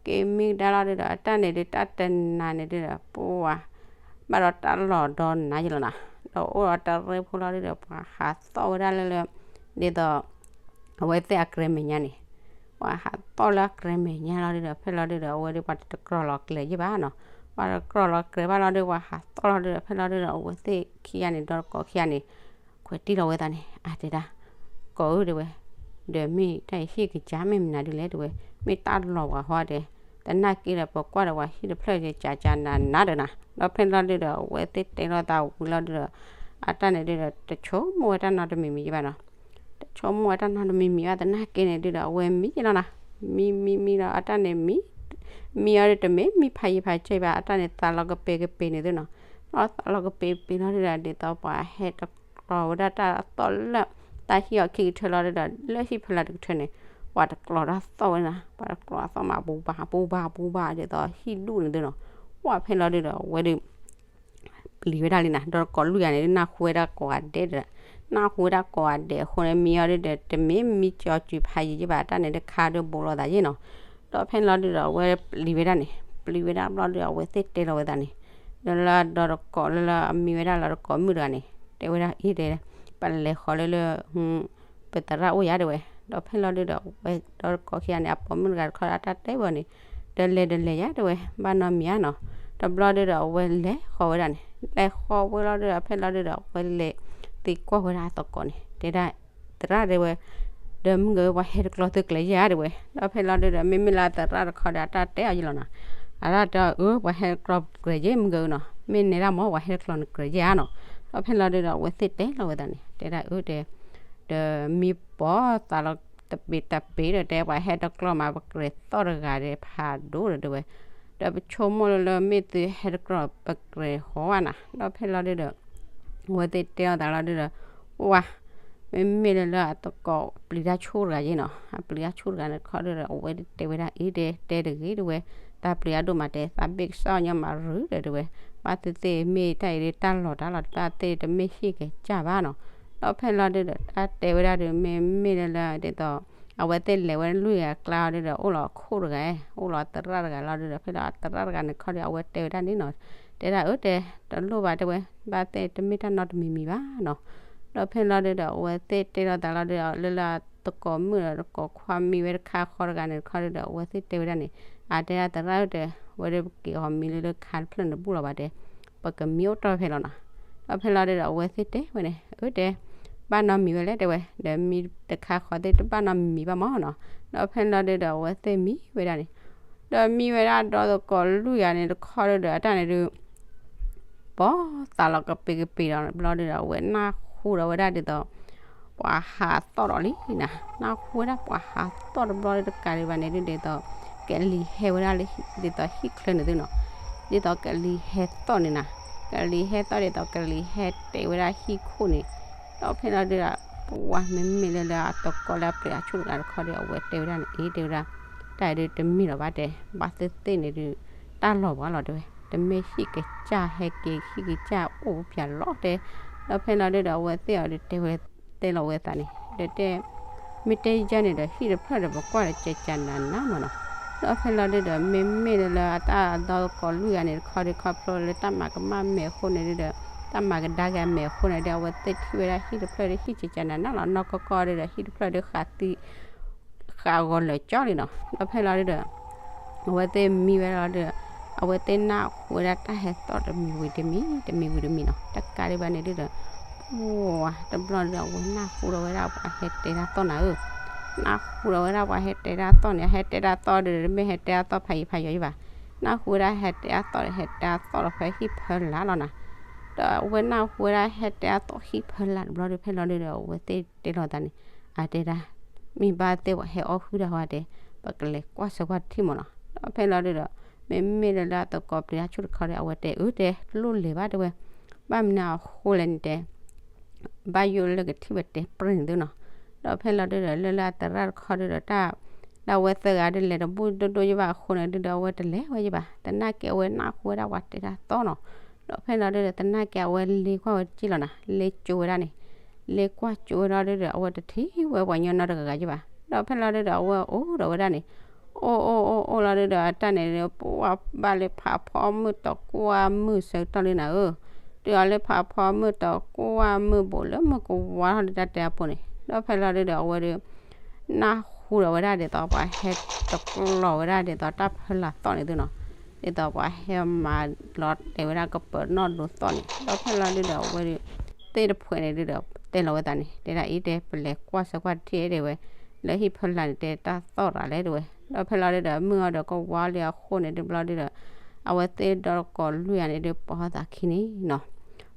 က့ၤမံကဒါလီၤဒုဒီး အတၢ်န့ၣ်ဒု တၢ်တနၤန့ၣ်ဒုဒီး ပှၤ ဘၣ်ဒီးတၢ်လီၢ်ဒီနၤယလီၤနၤ, ဒီးအိၣ်ဒီးတရ့ဖိလီၤဒုဒီး ပှၤဟးသီၣ်ဝဲဒၣ်လၢလၢ ဒ်သိး အဝဲသ့ၣ်အကြဲၤမဲာ်ညါန့ၣ်, ပှၤဟးသီၣ်လၢအကြဲၤမဲာ်ညါလီၤဒုဒီး ဖဲလီၤဒုဒီး အဝဲဒု ပှၤတကြၢးလီၤကျဲၤယဘၣ်နီၤ, ပှၤတကြၢးလီၤကျဲၤဘၣ်လီၤဒု ပှၤဟးသီၣ်လီၤဒုဒီး ဖဲလီၤဒုဒီး အဝဲသ့ၣ်ခံဂၤန့ၣ် ဒီးတကိးခံဂၤန့ၣ် ခွဲးတံၢ်လီၤဝဲသးန့ၣ် အတဲဒၣ် ကိးဧၢတဲဝဲ, ဒီးမ့ၢ်တၢ်အံၤဟံၣ်ကစၢ်မ့ၢ်မနုၤဒုလဲၣ်တဲဝဲ, မ့ၢ်တၢ်လီၢ်ပှၤဟီတဲ, သနာ်က့ဒီး ပကွၢ်ဒီးပှၤဟံၣ်တဖျၢၣ်ကကးကးနးနးဒီးနၤ, ဒီးဖဲလီၤဒုဒီး အဝဲသ့ၣ်တဲလိာ်သးဝံၤလီၤဒုဒီး အတၢ်န့ၣ်ဒုဒီး တဆိကမိၣ်ဝဲတၢ်နီတမံၤမံၤယဘၣ်နီၤ, တဆိကမိၣ်ဝဲတၢ်နီတမံၤမံၤဘၣ် သနာ်က့န့ၣ်ဒုဒီး အဝဲမံယလီၤနၤ, မံမံမံဒီး အတၢ်န့ၣ်မံ မံအီၤဒုတမ့ၢ်မံဖးယံၤဖးကၢဘၣ် အတၢ်န့ၣ်သးလီၤကပ့ၤကပ့ၤန့ၣ်သုနီၤ, ဒီးသးလီၤကပ့ၤကပ့ၤလီၤဒုဒီး ဒ်သိးပှၤဟဲတကျီၤဝဲဒၣ်တၢ်သီၣ်လၢ တၢ်ဟံၣ်အီၤခံကထၢလီၤဒုဒီး လၢဟံၣ်ဖျါတကထၢန့ၣ် ပှၤတကျီၤတၢ်သီၣ်ဝဲနၤ, ပှၤတကျီၤအသီၣ်မး ပူၤဘၣ်ပူၤဘၣ်ပူၤဘၣ် ဒ်သိးဟံၣ်ဒူၣ်န့ၣ်သုနီၤ, ပှၤဖဲလီၤဒုဒီး အဝဲဒု ပျံၤဝဲဒၣ်လံနၤ, ဒီးကိးလွံၢ်ဂၤန့ၣ် နၢ်ဟူဝဲဒၣ်ကိးဂၤဒဲးဒီး, နၢ်ဟူဝဲဒၣ်ကိးဂၤဒဲးအဃိန့ၣ် မံအီၤဒုဒီး တမ့ၢ်မံကၠီၤစုၤဖးယံၤယဘၣ် တၢ်န့ၣ်တခါဒုဘိးလိာ်သးယဲနီၤ, ဒီးဖဲလီၤဒုဒီး အဝဲပျံၤဝဲဒၣ်န့ၣ် ပျံၤဝဲဒၣ်ဘျီဒု အဝဲသ့ၣ်တဲလီၤဝဲသးန့ၣ်, ဒီးလၢဒီးတကိးလၢလၢအမံဝဲဒၣ်လၢတကိးမုၣ်တဂၤန့ၣ် တဲဝဲဒၣ်အံၤတဲ, ပလဲၤဃီၤလၢလၢ ပသရၣ်အိၣ်ယၤတဲဝဲ, ဒီးဖဲလီၤဒုဒီး ဝဲဒီးကိးခံဂၤန့ၣ် အပိာ်မုၣ်တဂၤတခီဒီး အတၢ်တဲဝဲန့ၣ်, ဒီးလဲၤဒီးလဲၤယၤတဲဝဲ, ဘၣ်နီတမံၤဧါနီၤ, တဘျီဒုဒီး အဝဲလဲၤဃီၤဝဲဒၣ်န့ၣ်, လဲၤဃီၤဝဲလီၤဒုဒီး ဖဲလီၤဒုဒီး အဝဲလဲၤသံကွၢ်ဝဲဒၣ်အသကိးန့ၣ် တဲဒၣ် သရၣ်တဲဝဲ, ဒီးမုၢ်ဂၤဧၢ ပှၤဟဲတကျီသုကြဲးယဲၢ်ဧါတဲဝဲ, ဒီးဖဲလီၤဒုဒီး မ့မ့ၢ်လၢသရၣ်တခီဒီး အတၢ်တဲအီၤယဲၢ်လီၤနီၤ, အတၢ်တဲအီၤအၢ ပှၤဟဲတကျီကြဲးယဲၢ်မုၢ်ဂၤဧၢနီၤ, မ့ၢ်နဲဒၣ်မ့ၢ် ပှၤဟဲတကျီနကြဲးယဲၢ်ဧါနီၤ, ဒီးဖဲလီၤဒုဒီး အဝဲသ့ၣ်တဲလီၤဝဲသးန့ၣ် တဲဒၣ်အၢတဲ ဒီးမံပီသးလီၤတပ့ၤတပ့ၤဒီး တဲပှၤဟဲတကျီမး ပကြဲးသီၣ်တဂၤဒီး ဖးဒိၣ်ဒီးတဲဝဲ, ဒီးပဆိကမိၣ်လၢလၢမ့ၢ်သုဟဲတကျီ ပကြဲးဃီၤဝဲနၤ, ဒီးဖဲလီၤဒုဒီး အဝဲသ့ၣ်တဲလီၤသးလီၤဒုဒီး ဝါ မ့မ့ၢ်လၢလၢအသကိးပျံၤတၢ်ဆူၣ်တဂၤယဲၢ်နီၤ, အပျံၤတၢ်ဆူၣ်တဂၤန့ၣ်တခီဒုဒီး အဝဲတဲဝဲဒၣ်အံၤတဲ တဲတဂ့ၤတဲဝဲ, သးပျံၤအဒိၣ်မးတဲ သးဘ့ၣ်ကစၢ်ညီမးရူၤဒီးတဲဝဲ, ဘၣ်သ့ၣ်သ့ၣ်မ့ၢ်တၢ်အံၤဒ်တၢ်လီၤတၢ်လီၤ တဘၣ်သ့ၣ်တမ့ၢ်ဟံၣ်ကစၢ်ဘၣ်နီၤ, ဒီးဖဲလီၤဒုဒီး တၢ်တဲဝဲဒၣ်ဒုး မ့မ့ၢ်လၢလၢဒ်သိး အဝဲသ့ၣ်လဲၤဝဲလွံၢ်ဂၤအကျါအီၤဒုဒီး အိၣ်လီၤခိၣ်တဂၤ, အိၣ်လီၤသရၣ်တဂၤလီၤဒုဒီး ဖဲလီၤသရၣ်တဂၤန့ၣ်တခီဒီး အဝဲတဲဝဲဒၣ်န့ၣ်နီၤ, တဲဒၣ်အၢတဲ တလိၣ်ဘၣ်တဲဝဲ, ဘၣ်သ့ၣ်တမ့ၢ်တၢ်နီတမံၤမံၤဘၣ်နီၤ, ဒီးဖဲလီၤဒုဒီး အဝဲသ့ၣ်တဲလီၤသးလီၤဒုဒီး လၢလၢအသကိးမုၣ်ဒီးသကိးခွါမံဝဲတခါဃီတဂၤန့ၣ်တခီဒုဒီး အဝဲသ့ၣ်တဲဝဲဒၣ်န့ၣ်, အတဲဒၣ်သရၣ်အၢတဲ, ဝဲဒၣ်ပက့ၤအီၤမံလၢလၢခါတဖျၢၣ်န့ၣ်တဘူၣ်လီၤဘၣ်တဲ, ပကမံအိၣ်တ့ၢ်ဖဲလီၤနီၤ, ဒီးဖဲလီၤဒုဒီး အဝဲသ့ၣ်တဲဝဲန့ၣ် အၢတဲ ဘၣ်နီတမံၤဝဲလဲၣ်တဲဝဲ, ဒီးမံတခါဃီသ့ၣ်တဘၣ်နီတမံၤဘၣ်မးနီၤ, ဒီးဖဲလီၤဒုဒီး အဝဲသ့ၣ်မံဝဲဒၣ်န့ၣ်, ဒီးမံဝဲဒၣ်ဒီးသကိးလွံၢ်ဂၤန့ၣ်တခီဒုဒီး အတၢ်န့ၣ်ဒုး ပိာ်သးလီၤကပ့ၤကပ့ၤဒီး ဘျီဒုဒီး အဝဲနၢ်ဟူဒီးဝဲဒၣ်ဒ်သိး ပှၤဟးသီၣ်ဒီးလံနၤ, နၢ်ဟူဝဲဒၣ်ပှၤဟးသီၣ်တဘျီဒုတကးဒံးဘၣ်န့ၣ်ဒု ဒ်သိး ကလံၤဟဲဝဲဒၣ်လၢ ဒ်သိးဟံၣ်ချၢန့ၣ်သုနီၤ, ဒ်သိးကလံၤဟဲသီၣ်န့ၣ်နၤ, ကလံၤဟဲသီၣ်ဒ်သိး ကလံၤဟဲတဲာ်ဝဲဒၣ်ဟံၣ်ခိၣ်န့ၣ်, ဒီးဖဲလီၤဒုဒီး ပှၤမ့မ့ၢ်လၢလၢအသကိးလၢအပျံၤအဆူၣ်တဂၤတခီဒီး အဝဲတဲဝဲဒၣ်န့ၣ် အ့ တဲဝဲဒၣ် တၢ်အံၤဒုတမ့ၢ်လီၤဘၣ်တဲ, ဘၣ်သ့ၣ်သ့ၣ်န့ၣ်ဒု တၢ်လီၤဘၣ်လီၤတဲဝဲ, တမ့ၢ်ဟံၣ်ကစၢ်ဟဲက့ၤ ဟံၣ်ကစၢ်အိၣ်ပၠးလီၤတဲ, ဒီးဖဲလီၤဒုဒီး အဝဲသ့ၣ်အီၤဒုတဲဝဲ တဲလီၤဝဲသးန့ၣ် ဒီးတဲ မ့ၢ်တဲယဲန့ၣ်ဒီး ဟံၣ်တဖျၢၣ်ဒီး ပကွၢ်ဒီးကဲးကးနးနးမးနီၤ, ဒီးဖဲလီၤဒုဒီး မ့မ့ၢ်လၢလၢအတၢ်အသကိးလွံၢ်ဂၤန့ၣ်တခီဒီး ခီဖျိလၢတၢ်မၤကမၣ်မဲာ်အဃိန့ၣ်ဒုဒီး တၢ်မၤကဒါက့ၤအမဲာ်အဃိန့ၣ်ဒီး အဝဲသ့ၣ်ထံၣ်ဝဲဒၣ်ဟံၣ်တဖျၢၣ်ဒီး ဟံၣ်ကဲးကးနးနးလီၤ နီၢ်ကီၢ်ကီၢ်ဒုဒီး ဟံၣ်တဖျၢၣ်ဒီးဃးသံ ဃးဂီၤလၢာ်ကၠီလံနီၤ, ဒီးဖဲလီၤဒုဒီး အဝဲသ့ၣ်မံဝဲလီၤဒုဒီး အဝဲသ့ၣ်နၢ်ဟူဝဲဒၣ်တၢ်ဟဲသီၣ်တမံၤဝံၤတမံၤ တမံၤဝံၤတမံၤနီၤ, တကးဒံးဘၣ်န့ၣ်ဒုဒီး ပှၤတဘျီဒုဒီး အဝဲနၢ်ဟူဒီးဝဲဒၣ်ပှၤဟဲတဲတၢ်သီၣ်နၤဧၢ, နၢ်ဟူဒီးဝဲဒၣ်ပှၤဟဲတဲတၢ်သီၣ်န့ၣ် ဟဲတဲတၢ်သီၣ်ဒုဒီး တမ့ၢ်ဟဲတဲတၢ်သီၣ်ဖးယံၤဖးယီၤယံၤဘၣ်, နၢ်ဟူဝဲဒၣ်ဟဲတဲတၢ်သီၣ်ဒီး ဟဲတဲတၢ်သီၣ်ဒီးဖဲဟံၣ်ဖၢလၢ်လီၤနၤ, ဒီးအဝဲနၢ်ဟူဝဲဒၣ်ဟဲတဲတၢ်သီၣ်ဟံၣ်ဖၢလၢ်တဘျီဒု ဖဲလီၤဒုဒီး အဝဲသ့ၣ်တဲလီၤသးန့ၣ် အတဲဒၣ် မ့ၢ်ဘၣ်သ့ၣ်ပှၤဟဲအီၣ်ဟုၣ်တၢ်ဝဲတဲ ပကလဲၤကွၢ်ဆၢကွၢ်တထံၣ်မးနီၤ, ဒီးဖဲလီၤဒုဒီး မ့မ့ၢ်လၢလၢအသကိးပျံၤတၢ်ဆူၣ်တခီဒီး အဝဲတဲအၢတဲ တလိၣ်လဲၤဘၣ်တဲဝဲ, ဘၣ်မနုၤအဃိလဲၣ်န့ၣ်တဲ ဘၣ်ယိၣ်လၢကထံၣ်ဝဲတဲပြဲၢ်န့ၣ်သုနီၤ, ဒီးဖဲလီၤဒုဒီး လၢလၢအသရၣ်တခီဒုဒီးတၢ် ဒီးအဝဲသၢဂၤဒုလဲၤတဘူၣ်ဒိၣ်ဒိၣ်ယဘၣ်အဃိန့ၣ်ဒုဒီး အဝဲတလဲၤဝဲယဘၣ်, သနာ်က့အဝဲနၢ်ဟူဝဲဒၣ်ပှၤတဲတၢ်သီၣ်နီၤ, ဒီးဖဲလီၤဒုဒီး သနာ်က့အဝဲလ့ကွၢ်ဝဲတက့ၢ်လီၤနၤ, လ့ကၠိဝဲဒၣ်န့ၣ် လ့ကွၢ်ကၠိဝဲလီၤဒုဒီး အဝဲတထံၣ်ဝဲပှၤညီနီတဂၤဂၤယဘၣ်, ဒီးဖဲလီၤဒုဒီး အဝဲအိၣ်ဒီးဝဲဒၣ်န့ၣ် အိၣ်အိၣ်အိၣ်အိၣ်လီၤဒုဒီး အတၢ်န့ၣ်ဒု ပှၤဘၣ်လၢဖးဖီမုၢ်တီၤကွၢ်မုၢ်ဆၢကတီၢ်လံနၤဧၢ, တုၤအီၤလၢဖးဖီမုၢ်တီၤကွၢ်မုၢ်ဘိးလၢမုၢ်ကဝါထီၣ်ဒုတၢ်တဲအပူၤန့ၣ်, ဒီးဖဲလီၤဒုဒီး အဝဲဒု နၢ်ဟူဒီးဝဲဒၣ်ဒ်သိးပှၤဟဲတကျီၤဝဲဒၣ်ဒ်သိးတၢ်ဖၢလာ်သီၣ်န့ၣ်သုနီၤ, ဒ်သိးပှၤဟဲမၤလီၤတဲာ်ဝဲဒၣ်ကပၢၤနီၣ်ဒိသီၣ်န့ၣ်, ဒီးဖဲလီၤဒုဒီး အဝဲဒု သ့ၣ်တဖှဲးန့ၣ်ဒုဒီး တဲလီၤဝဲသးန့ၣ် တဲဒၣ်အံၤတဲ ပလဲၤကွၢ်ဆၢကွၢ်တထံၣ်တဲဝဲ, လၢဟံၣ်ဖၢလာ်န့ၣ်တဲတၢ်သီၣ်ရၤလဲၣ်တဲဝဲ, ဒီးဖဲလီၤဒုဒီး မုၢ်အီၤဒီးကဝါလံအဃိန့ၣ်ဒုဘျီဒုဒီး အဝဲသ့ၣ်ဒီးကိးလွံၢ်ဂၤန့ၣ်ဒု ပိာ်သးခံန့ၣ်နီၤ,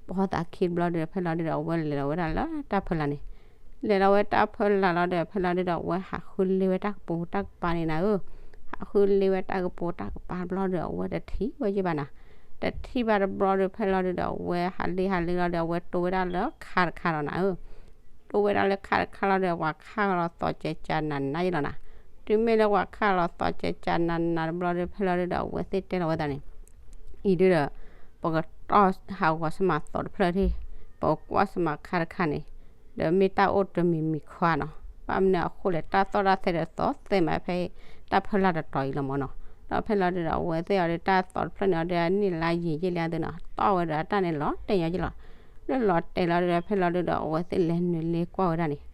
ပိာ်သးခံဘျီဒုဒီး ဖဲလီၤဒုဒီး အဝဲလဲၤလီၤဝဲဒၣ်လၢတၢ်ဖၢလာ်န့ၣ်, လဲၤလီၤဝဲတၢ်ဖၢလာ်လီၤဒီး ဖဲလီၤဒုဒီး အဝဲဟးဃုလ့ဝဲတၢ်ကပိာ်တၢ်ကပၤန့ၣ်နၤဧၢ, ဟးဃုလ့ဝဲတၢ်ကပိာ်တၢ်ကပၤဘျီဒုဒီး အဝဲတထံၣ်ဝဲယဘၣ်နၤ, တထံၣ်ဘၣ်တဘျီဒီး ဖဲလီၤဒုဒီး အဝဲဟးလ့ဟးလ့လီၤဒီး အဝဲတိၢ်ဝဲဒၣ်လၢခါတခါလီၤနၤဧၢ တိၢ်ဝဲဒၣ်လၢခါတခါလီၤဒီး ပှၤခးလီၤသီၣ်ကဲးကးနးနးယလီၤနၤ, တုၤမ့ၢ်လၢပှၤခးလီၤသီၣ်ကဲးကးနးနးတဘျီဒီး ဖဲလီၤဒုဒီး အဝဲသ့ၣ်တဲလီၤဝဲသးန့ၣ် အံၤဒုဒီး ပကတီၢ်ဟးဂီၤစမးသီၣ်တဖျၢၣ်ထံၣ်, ပကကွၢ်စမးခါတခါန့ၣ်, ဒီးမ့ၢ်တၢ်အိၣ်တမံၤမံၤခွါနီၤ, ဘၣ်မနုၤအဃိလဲၣ် တၢ်သီၣ်တၢ်သဲဒီးသီၣ်သဲမးဖဲ တၢ်ဖၢလာ်တတီၤအံၤလီၤမးနီၤ, ဒီးဖဲလီၤဒုဒီး အဝဲသ့ၣ်အီၤဒီးတၢ်သီၣ်တဖျၢၣ်န့ၣ်အီၤဒီး အနံၣ်လါယံာ်ယံာ်လံအသုနီၤ, တီၢ်ဝဲဒီးအတၢ်န့ၣ်လီၤတဲာ်ညီယလီၤ, လၢလီၤတဲာ်လီၤဒုဒီး ဖဲလီၤဒုဒီး အဝဲသ့ၣ်လဲၤနုာ်လ့ကွၢ်ဝဲဒၣ်န့ၣ်,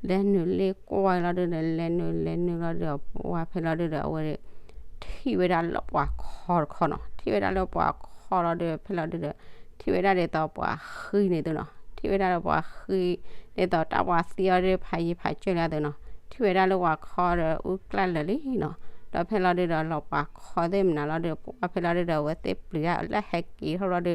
လဲၤနုာ်လ့ကွၢ်ဝဲလီၤဒုဒီး လဲၤနုာ်လဲၤနုာ်လီၤဒုဒီး ပှၢ်ဖဲလီၤဒုဒီး အဝဲ ထံၣ်ဝဲဒၣ်လၢပှၤခီတခီနီၤ, ထံၣ်ဝဲဒၣ်လၢပှၤခီလီၤဒုဒီး ဖဲလီၤဒုဒီး ထံၣ်ဝဲဒၣ်ဒ်သိးပှၤဃံန့ၣ်သုနီၤ, ထံၣ်ဝဲဒၣ်လၢပှၤဃံ ဒ်သိးတၢ်ပှၤသံအီၤဒု ဖးယံၤဖးစၢၢ်လံသုနီၤ, ထံၣ်ဝဲဒၣ်လၢပှၤခီဒီး အူကျၢ်လၢာ်လံနီၤ, ဒီးဖဲလီၤဒုဒီး လီၤပှၤခီသ့ၣ်မနုၤလီၤဒု ပှၢ်ဖဲလီၤဒုဒီး အဝဲသ့ၣ်ပျံၤဒၣ်လၢဟဲက့ၤထီၣ်လီၤဒု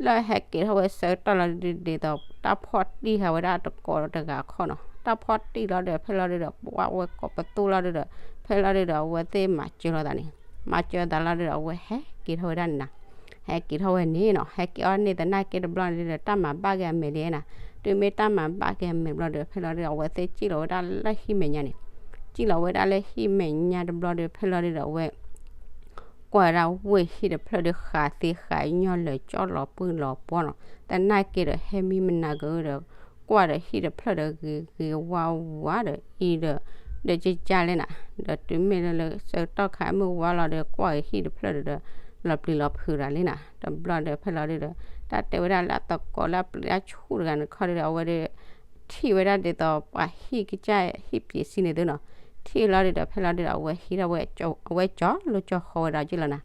လၢဟဲက့ၤထီၣ်ဝဲဆၢကတီၢ်လီၤဒု ဒ်သိးတၢ်ဖီၣ်တံၢ်ဃာ်ဝဲဒၣ်တကိးတဂၤခီနီၤ, တၢ်ဖီၣ်တံၢ်လီၤဒု ဖဲလီၤဒုဒီး ပှၢ်ဝဲကိးပသူလီၤဒုဒီး ဖဲလီၤဒုဒီး အဝဲသ့ၣ်မၤစၢၤလီၤသးန့ၣ်, မၤစၢၤသးလီၤဒုဒီး အဝဲဟဲက့ၤထီၣ်ဝဲဒၣ်န့ၣ်နီၤ, ဟဲက့ၤထီၣ်ဝဲန့ၣ်နီၤ, ဟဲက့ၤအီၤန့ၣ်သနာ်က့တဘျီန့ၣ်ဒုဒီး တၢ်မၤဘၣ်က့ၤအမဲာ်လံနီၤ, တုၤမ့ၢ်တၢ်မၤဘၣ်က့ၤအမဲာ်ဘျီဒုဒီး ဖဲလီၤဒုဒီး အဝဲသ့ၣ်စံၣ်လီၤဝဲဒၣ်လၢဟံၣ်မဲာ်ညါန့ၣ်, စံၣ်လီၤဝဲဒၣ်လၢဟံၣ်မဲာ်ညါတဘျီဒုဒီး ဖဲလီၤဒုဒီး အဝဲ ကွၢ်ဝဲဒၣ်ဝ့ၢ်ဟံၣ်တဖျၢၣ်ဒု ဃးသ့ဃးညီလၢာ်ကၠီလီၤပှံၢ်လီၤပှီၢ်နီၤ, သနာ်က့ဒီး ဟဲမံမနၤကဒီး ကွၢ်ဒီးဟံၣ်တဖျၢၣ်ဒီး ဂ့ၤဂ့ၤဝါဝါဒီးအံၤဒီး ဒီးကကၢ်လဲၣ်နၤ, ဒီးတုၤမ့ၢ်လၢလၢဆၢကတီၢ်ခါမုၢ်ဝါလီၤဒီး ကွၢ်ဂ့ၤဟံၣ်တဖျၢၣ်ဒီး လီၤပျံၤလီၤဖုးတၢ်လံနၤ, တဘျီဒီး ဖဲလီၤဒုဒီး တၢ်တဲဝဲဒၣ်လၢအသကိးလၢအပျံၤတၢ်ဆူၣ်တဂၤန့ၣ်တခီဒုဒီး အဝဲဒု ထံၣ်ဝဲဒၣ်ဒ်သိးပှၤဟံၣ်ကစၢ်ဟံၣ်ပှ့ၤစံန့ၣ်သုနီၤ, ထံၣ်လီၤဒုဒီး ဖဲလီၤဒုဒီး အဝဲဟံးထီၣ်ဝဲ အဝဲကၠီလိကၠီဃီဝဲဒီးက့လီၤနၤ,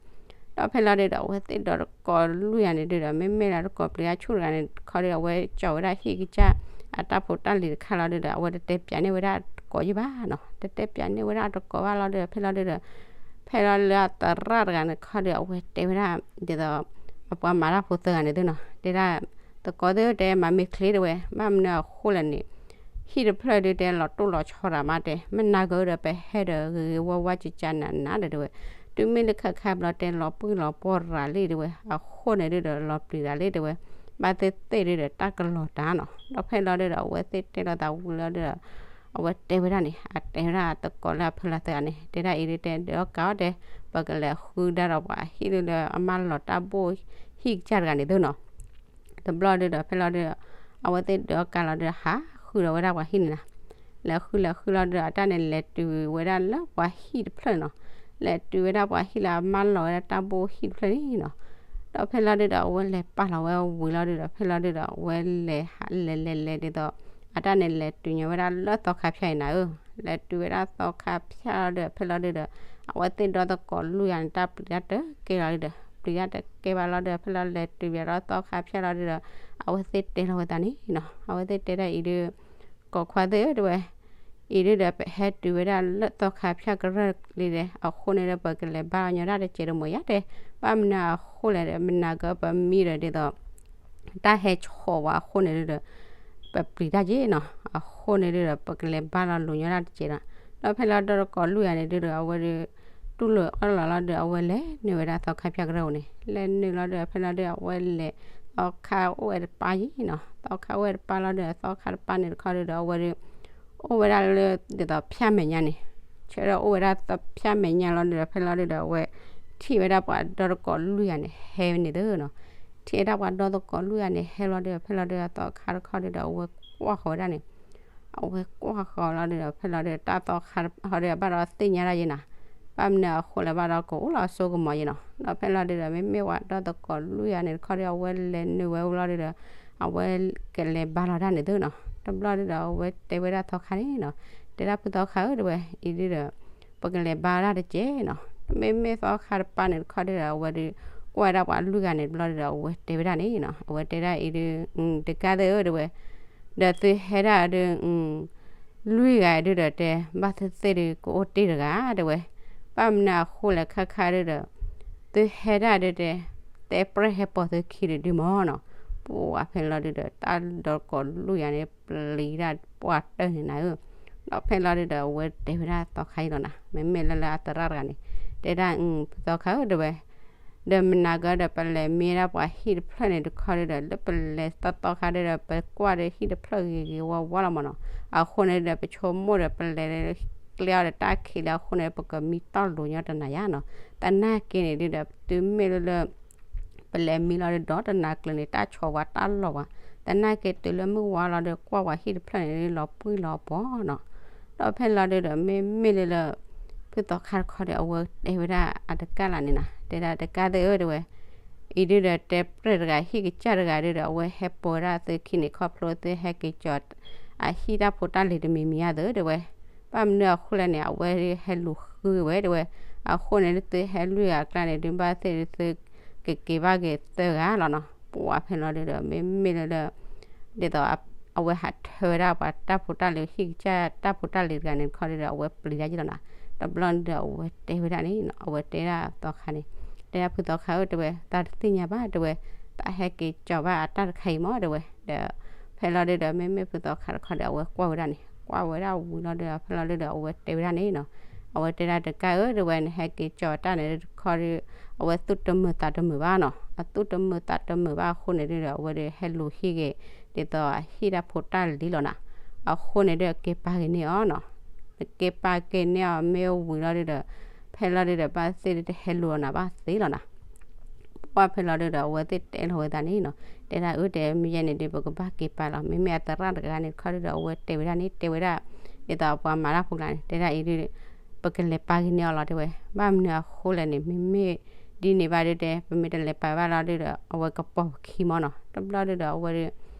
ဒီးဖဲလီၤဒုဒီး အဝဲသ့ၣ်ဒီးတကိးလွံၢ်ဂၤန့ၣ်ဒုဒီး မ့မ့ၢ်လၢတကိးပျံၤတၢ်ဆူၣ်တဂၤန့ၣ်တခီဒုဒီး အဝဲကၠီဝဲဒၣ်ဟံၣ်ကစၢ်အတၢ်ဖိတၢ်လံၤတခါလီၤဒုဒီး အဝဲတတဲပၠးန့ၢ်ဝဲဒၣ်တကိးယံၢ်ဘၣ်နီၤ, တတဲပၠးန့ၢ်ဝဲဒၣ်တကိးဘၣ်လီၤဒုဒီး ဖဲလီၤဒုဒီး ဖဲလီၤလၢအသရၣ်တဂၤန့ၣ်တခီဒု အဝဲတဲဝဲဒၣ် ဒ်သိး အပှၤမၤတၢ်ဖိသၢဂၤန့ၣ်သုနီၤ, တဲဒၣ် သကိးသ့ၣ်ဧၢ တဲမၤမ့ၢ်ချ့တဲဝဲ ဘၣ်မနုၤအဃိလဲၣ်န့ၣ် ဟံၣ်တဖျၢၣ်ဒုတဲလီၤတိၢ်လီၤဆီရၤမးတဲ မနၤကဒီး ပဟဲဒီးဂ့ၤဂ့ၤဝါဝါကကၢ်နးနးဒီးတဲဝဲ, တုၤမ့ၢ်လၢခါခါဘျီတဲလီၤပှံၢ်လီၤပှီၢ်ရၤလံတဲဝဲ အဃိန့ၣ်ဒုဒီးလီၤပျံၤရၤလံတဲဝဲ, ဘၣ်သ့ၣ်သ့ၣ်ဒုဒီးတၢ်ကလီၤတၢ်နီၤ, ဒီးဖဲလီၤဒုဒီး အဝဲသ့ၣ်တဲလိာ်သးဝံၤလီၤဒုဒီး အဝဲတဲဝဲဒၣ်န့ၣ် အတဲဝဲဒၣ်သကိးလၢအဖၢလီၤသၢဂၤန့ၣ် တဲဒၣ်အံၤဒုတဲ ဒုးအီၣ်ကးအီၣ်တဲ ပကလဲၤဃုဒၣ်ဒီးပှၤဟံၣ်ဒုလၢအမၢလီၤတၢ်ဘိၣ်ဟံၣ်ကစၢ်တဂၤန့ၣ်သုနီၤ, တဘျီဒုဒီး ဖဲလီၤဒုဒီး အဝဲသ့ၣ်ဒုးအီၣ်ကးလီၤဒုဒီး ဟးဃုဒီးဝဲဒၣ်ပှၤဟံၣ်န့ၣ်နၤ, လဲၤဃုလဲၤဃုလီၤဒုဒီး အတၢ်န့ၣ်လဲၤတုၤဝဲဒၣ်လၢပှၤဟံၣ်တဖျၢၣ်နီၤ, လဲၤတုၤဝဲဒၣ်ပှၤဟံၣ်လၢအမၢလီၤဝဲဒၣ်တၢ်ဘိၣ်ဟံၣ်တဖျၢၣ်န့ၣ်နီၤ, ဒီးဖဲလီၤဒုဒီး အဝဲလဲၤပာ်လီၤဝဲဝံၤလီၤဒုဒီး ဖဲလီၤဒုဒီး အဝဲလဲၤဟးလဲၤလဲၤလဲၤဒ်သိး အတၢ်န့ၣ်လဲၤတုၤညီဝဲဒၣ်လၢသီခါဖၠၣ်အံၤနၤဧၢ, လဲၤတုၤဝဲဒၣ်သီခါဖၠၣ်လီၤဒုဒီး ဖဲလီၤဒုဒီး အဝဲသ့ၣ်ဒီသကိးလွံၢ်ဂၤန့ၣ် တၢ်ပျံၤတၢ်တကဲလီၤဒုဒီး ပျံၤတၢ်တကဲဘၣ်လီၤဒုဒီး ဖဲလီၤလဲၤတုၤဘၣ်ဒီးသီခါဖၠၣ်လီၤဒုဒီး အဝဲသ့ၣ်တဲလီၤဝဲသးန့ၣ်နီၤ, အဝဲသ့ၣ်တဲဒၣ်အံၤဒု ကိးခွါသ့ၣ်ဧၢတဲဝဲ, အံၤဒုဒီး ပဟဲတုၤဝဲဒၣ်လၢသီခါဖၠၣ်ကရၢၢ်လံဒီး အဃိန့ၣ်ဒီး ပကလဲၤဘါညီဒၣ်တစဲးတမီၤယါတဲ, ဘၣ်မနုၤအဃိလဲၣ်ဒီး မနၤကပမံဒီးဒ်သိး တၢ်ဟဲဆီၣ်ဝဲအဃိန့ၣ်ဒုဒီး ပပျံၤတၢ်က့နီၤ, အဃိန့ၣ်ဒုဒီး ပကလဲၤဘါလီၤလိၤညီဒၣ်တစဲးဒီး, ဒီးဖဲလီၤဒီသကိးလွံၢ်ဂၤန့ၣ်ဒုဒီး အဝဲဒု တူၢ်လိာ်အၢၣ်လီၤလီၤဒီး အဝဲလဲၤနုာ်ဝဲဒၣ်သီခါဖၠၣ်ကရၢၢ်ပူၤန့ၣ်, လဲၤနုာ်လီၤဒီး ဖဲလီၤဒု အဝဲလဲၤ သီခါအိၣ်ဝဲတပၤယံၤနီၤ, သီခါအိၣ်ဝဲတပၤလီၤဒီး သီခါတပၤန့ၣ်တခီဒုဒီး အဝဲဒု အိၣ်ဝဲဒၣ်လၢဒ်သိးဖၠၣ်မဲာ်ညါန့ၣ်, ဆၢဒီးအိၣ်ဝဲဒၣ်သီဖၠၣ်မဲာ်ညါလီၤဒီး ဖဲလီၤဒုဒီး အဝဲထံၣ်ဝဲဒၣ်ပှၤဒီသကိးလွံၢ်ဂၤန့ၣ် ဟဲဝဲန့ၣ်သုနီၤ, ထံၣ်ဝဲဒၣ်ပှၤဒီသကိးလွံၢ်ဂၤန့ၣ် ဟဲလီၤဒုဒီး ဖဲလီၤဒုဒီး သီခါတခီဒုဒီး အဝဲကွၢ်ဃီၤဝဲဒၣ်န့ၣ် အဝဲကွၢ်ဃီၤလီၤဒုဒီး ဖဲလီၤဒုဒီး တၢ်သီခါတခီဒုဒီး ဘၣ်ဒီးသ့ၣ်ညါဒၣ်ယံၤနီၤ, ဘၣ်မနုၤအဃိလဲၣ်ဘၣ်ဒီးကအိၣ်လီၤအစိကမီၤယံၤနီၤ, ဒီးဖဲလီၤဒုဒီး မ့မ့ၢ်ပှၤဒီသကိးလွံၢ်ဂၤန့ၣ်တခီဒု အဝဲလဲၤနုာ်ဝဲလီၤဒုဒီး အဝဲကလဲၤဘါလီၤတၢ်န့ၣ်သုနီၤ, တဘျီဒုဒီး အဝဲတဲဝဲဒၣ်သီခါန့ၣ်နီၤ, တဲဒၣ်ဖုသီခါဧၢတဲဝဲ အံၤဒုဒီး ပကလဲၤဘါဒၣ်တစဲးနီၤ, မ့မ့ၢ်သီခါတပၤန့ၣ်တခီဒုဒီး အဝဲဒု ကွၢ်ဝဲဒၣ်ပှၤလွံၢ်ဂၤန့ၣ်တဘျီဒုဒီး အဝဲတဲဝဲဒၣ်န့ၣ်နီၤ, အဝဲတဲဒၣ်အံၤဒု တကးသ့ၣ်ဧၢတဲဝဲ ဒီးသုဟဲဒၣ်ဒု လွံၢ်ဂၤဒုဒီးတဲ ဘၣ်သ့ၣ်သ့ၣ်ဒု ကအိၣ်တ့ၢ်တဂၤတဲဝဲ, ဘၣ်မနုၤအဃိလဲၣ်ခါခါဒုဒီး သုဟဲဒၣ်ဒုတဲ တဲပြဲၢ်ဟဲပိာ်သုခံဒုဒုမၢ်နီၤ, ပှၢ်ဖဲလီၤဒုဒီး တၢ်ဒီသကိးလွံၢ်ဂၤန့ၣ် ပျံၤဒၣ်ပှၢ်တၢၢ်န့ၣ်နၤဧၢ, ဒီးဖဲလီၤဒုဒီး အဝဲတဲဝဲဒၣ်သီခါအံၤလီၤနၤ, မ့မ့ၢ်လၢလၢအသရၣ်တဂၤန့ၣ် တဲဒၣ် ဖုသီခါဧၢတဲဝဲ ဒီးမနၤကဒီး ပလဲၤမံဒၣ်ပှၤဟံၣ်တဖျၢၣ်န့ၣ်တခီဒုဒီး လၢပလဲၤသီသီခါဒုဒီး ပကွၢ်ဒီးဟံၣ်တဖျၢၣ်ဂ့ၤဂ့ၤဝါဝါလီၤမၢ်နီၤ, အဃိန့ၣ်ဒီး ပဆိကမိၣ်ဒီး ပလဲၤကျဲအီၤဒီးတၢ်ခံးလၢအဃိန့ၣ် ပကမံတီၢ်လိၤညီတနၤယါနီၤ, သနာ်က့န့ၣ်ဒုဒီး တုၤမ့ၢ်လၢလၢ ပလဲၤမံလီၤဒီး ဒီးတနၤကျၢၤန့ၣ် တၢ်ဆီဝါတၢ်လီၤဝါ, သနာ်က့တုၤလၢမုၢ်ဝါလီၤဒီး ကွၢ်ပှၤဟံၣ်တဖျၢၣ်န့ၣ် လီၤပှံၢ်လီၤပှီၢ်နီၤ, ဒီးဖဲလီၤဒုဒီး မ့မ့ၢ်လၢလၢ ဖုသီခါတခီဒီး အဝဲတဲဝဲဒၣ်အတကးလၢ်န့ၣ်နၤ, တဲဒၣ်တကးသ့ၣ်ဧၢတဲဝဲ, အံၤဒုဒီးတဲပြဲၢ်တဂၤ ဟံၣ်ကစၢ်တဂၤဒုဒီး အဝဲဟဲပိာ်ဝဲဒၣ်သုခံန့ၣ် ခီဖျိသုဟဲက့ၤကၠီၤ အဟံၣ်တၢ်ဖိတၢ်လံၤတမံၤမံၤဧါသၢ တဲဝဲ, ဘၣ်မနုၤအဃိလဲၣ်န့ၣ် အဝဲဟဲလူၤဃုဝဲ တဲဝဲ, အဃိန့ၣ်ဒုသုဟဲလွံၢ်ဂၤအကျါန့ၣ်ဒု ဘၣ်သ့ၣ်ဒုသုကက့ၤဘၣ်က့ၤသၢဂၤလီၤနီၤ. ပှၤဖဲလီၤဒုဒီး မ့မ့ၢ်လၢလၢ ဒ်သိး အဝဲဟးထၢဝဲဒၣ်ပှၤတၢ်ဖိတၢ်လံၤ ဟံၣ်ကစၢ်တၢ်ဖိတၢ်လံၤတဂၤန့ၣ်တခီဒုဒီး အဝဲပျံၤတၢ်ယ့ၣ်လီၤနီၤ. တဘျီန့ၣ်ဒီးအဝဲတဲဝဲဒၣ်န့ၣ်နီၤ အဝဲတဲဒၣ်သီခါန့ၣ်, တဲဒၣ်ဖုသီခါဧၢ တဲဝဲ သးတသ့ၣ်ညါဘၣ် တဲဝဲ, သးဟဲက့ၤကၠီၤဘၣ်အတၢ်တခါအံၤမး တဲဝဲ, ဒီးဖဲလီၤဒုဒီး မ့မ့ၢ်ဖုသီခါတခီဒီး အဝဲကွၢ်ဝဲဒၣ်န့ၣ် ကွၢ်ဝဲဒၣ်ဝံၤလီၤဒုဒီး ဖဲလီၤဒုဒီး အဝဲတဲဝဲဒၣ်န့ၣ်နီၤ, အဝဲတဲဒၣ်တကးဧၢ တဲဝဲ နဟဲက့ၤကၠီၤတၢ်န့ၣ်တခီဒီး အဝဲသူၣ်တမုာ်သးတမုာ်ဘၣ်နီၤ. အသူၣ်တမုာ်သးတမုာ်ဘၣ်အဃိန့ၣ်ဒုဒီး အဝဲဒုးဟဲလူၤဟံၣ်ဂ့ၤ ဒ်သိးအဟံၣ်တၢ်ဖိတၢ်လံၤလီၤနီၤ. အဃိန့ၣ်ဒုးက့ၤပာ်က့ၤန့ၢ်အီၤနီၤ. က့ၤပာ်က့ၤန့ၢ်အီၤမ့ၢ်ဝံၤလီၤဒုဒီး ဖဲလီၤဒုဒီး ဘၣ်သ့ၣ်ဒုတဟဲလူၤအီၤနီၤ ဘၣ်သ့လီၤနီၤ. ပှၢ်ဖဲလီၤဒုဒီး အဝဲသ့ၣ်တဲလီၤဝဲသးန့ၣ်နီၤ, တဲဒၣ်အၢ တဲမ့ၢ်ယဲန့ၣ်ဒုး ပကဘၣ်က့ၤပာ်လီၤ. မ့မ့ၢ်အသရၣ်တဂၤန့ၣ်တခီဒုဒီး အဝဲတဲဝဲဒၣ်န့ၣ် တဲဝဲဒၣ် ဒ်သိးပှၤမၤတၢ်ဖိကျါန့ၣ် တဲဒၣ်အံၤဒု ပကလဲၤပာ်က့ၤန့ၢ်အီၤလီၤ တဲဝဲ. ဘၣ်မနုၤအဃိလဲၣ်န့ၣ် မ့မ့ၢ်ဒ်န့ၣ်ဘၣ်ဒုတဲ ပမ့ၢ်တလဲၤပာ်ဘၣ်လီၤဒုဒီး အဝဲကပိာ်ပခံမီၤနီၤ. တဘျီဒုဒီး အဝဲဒု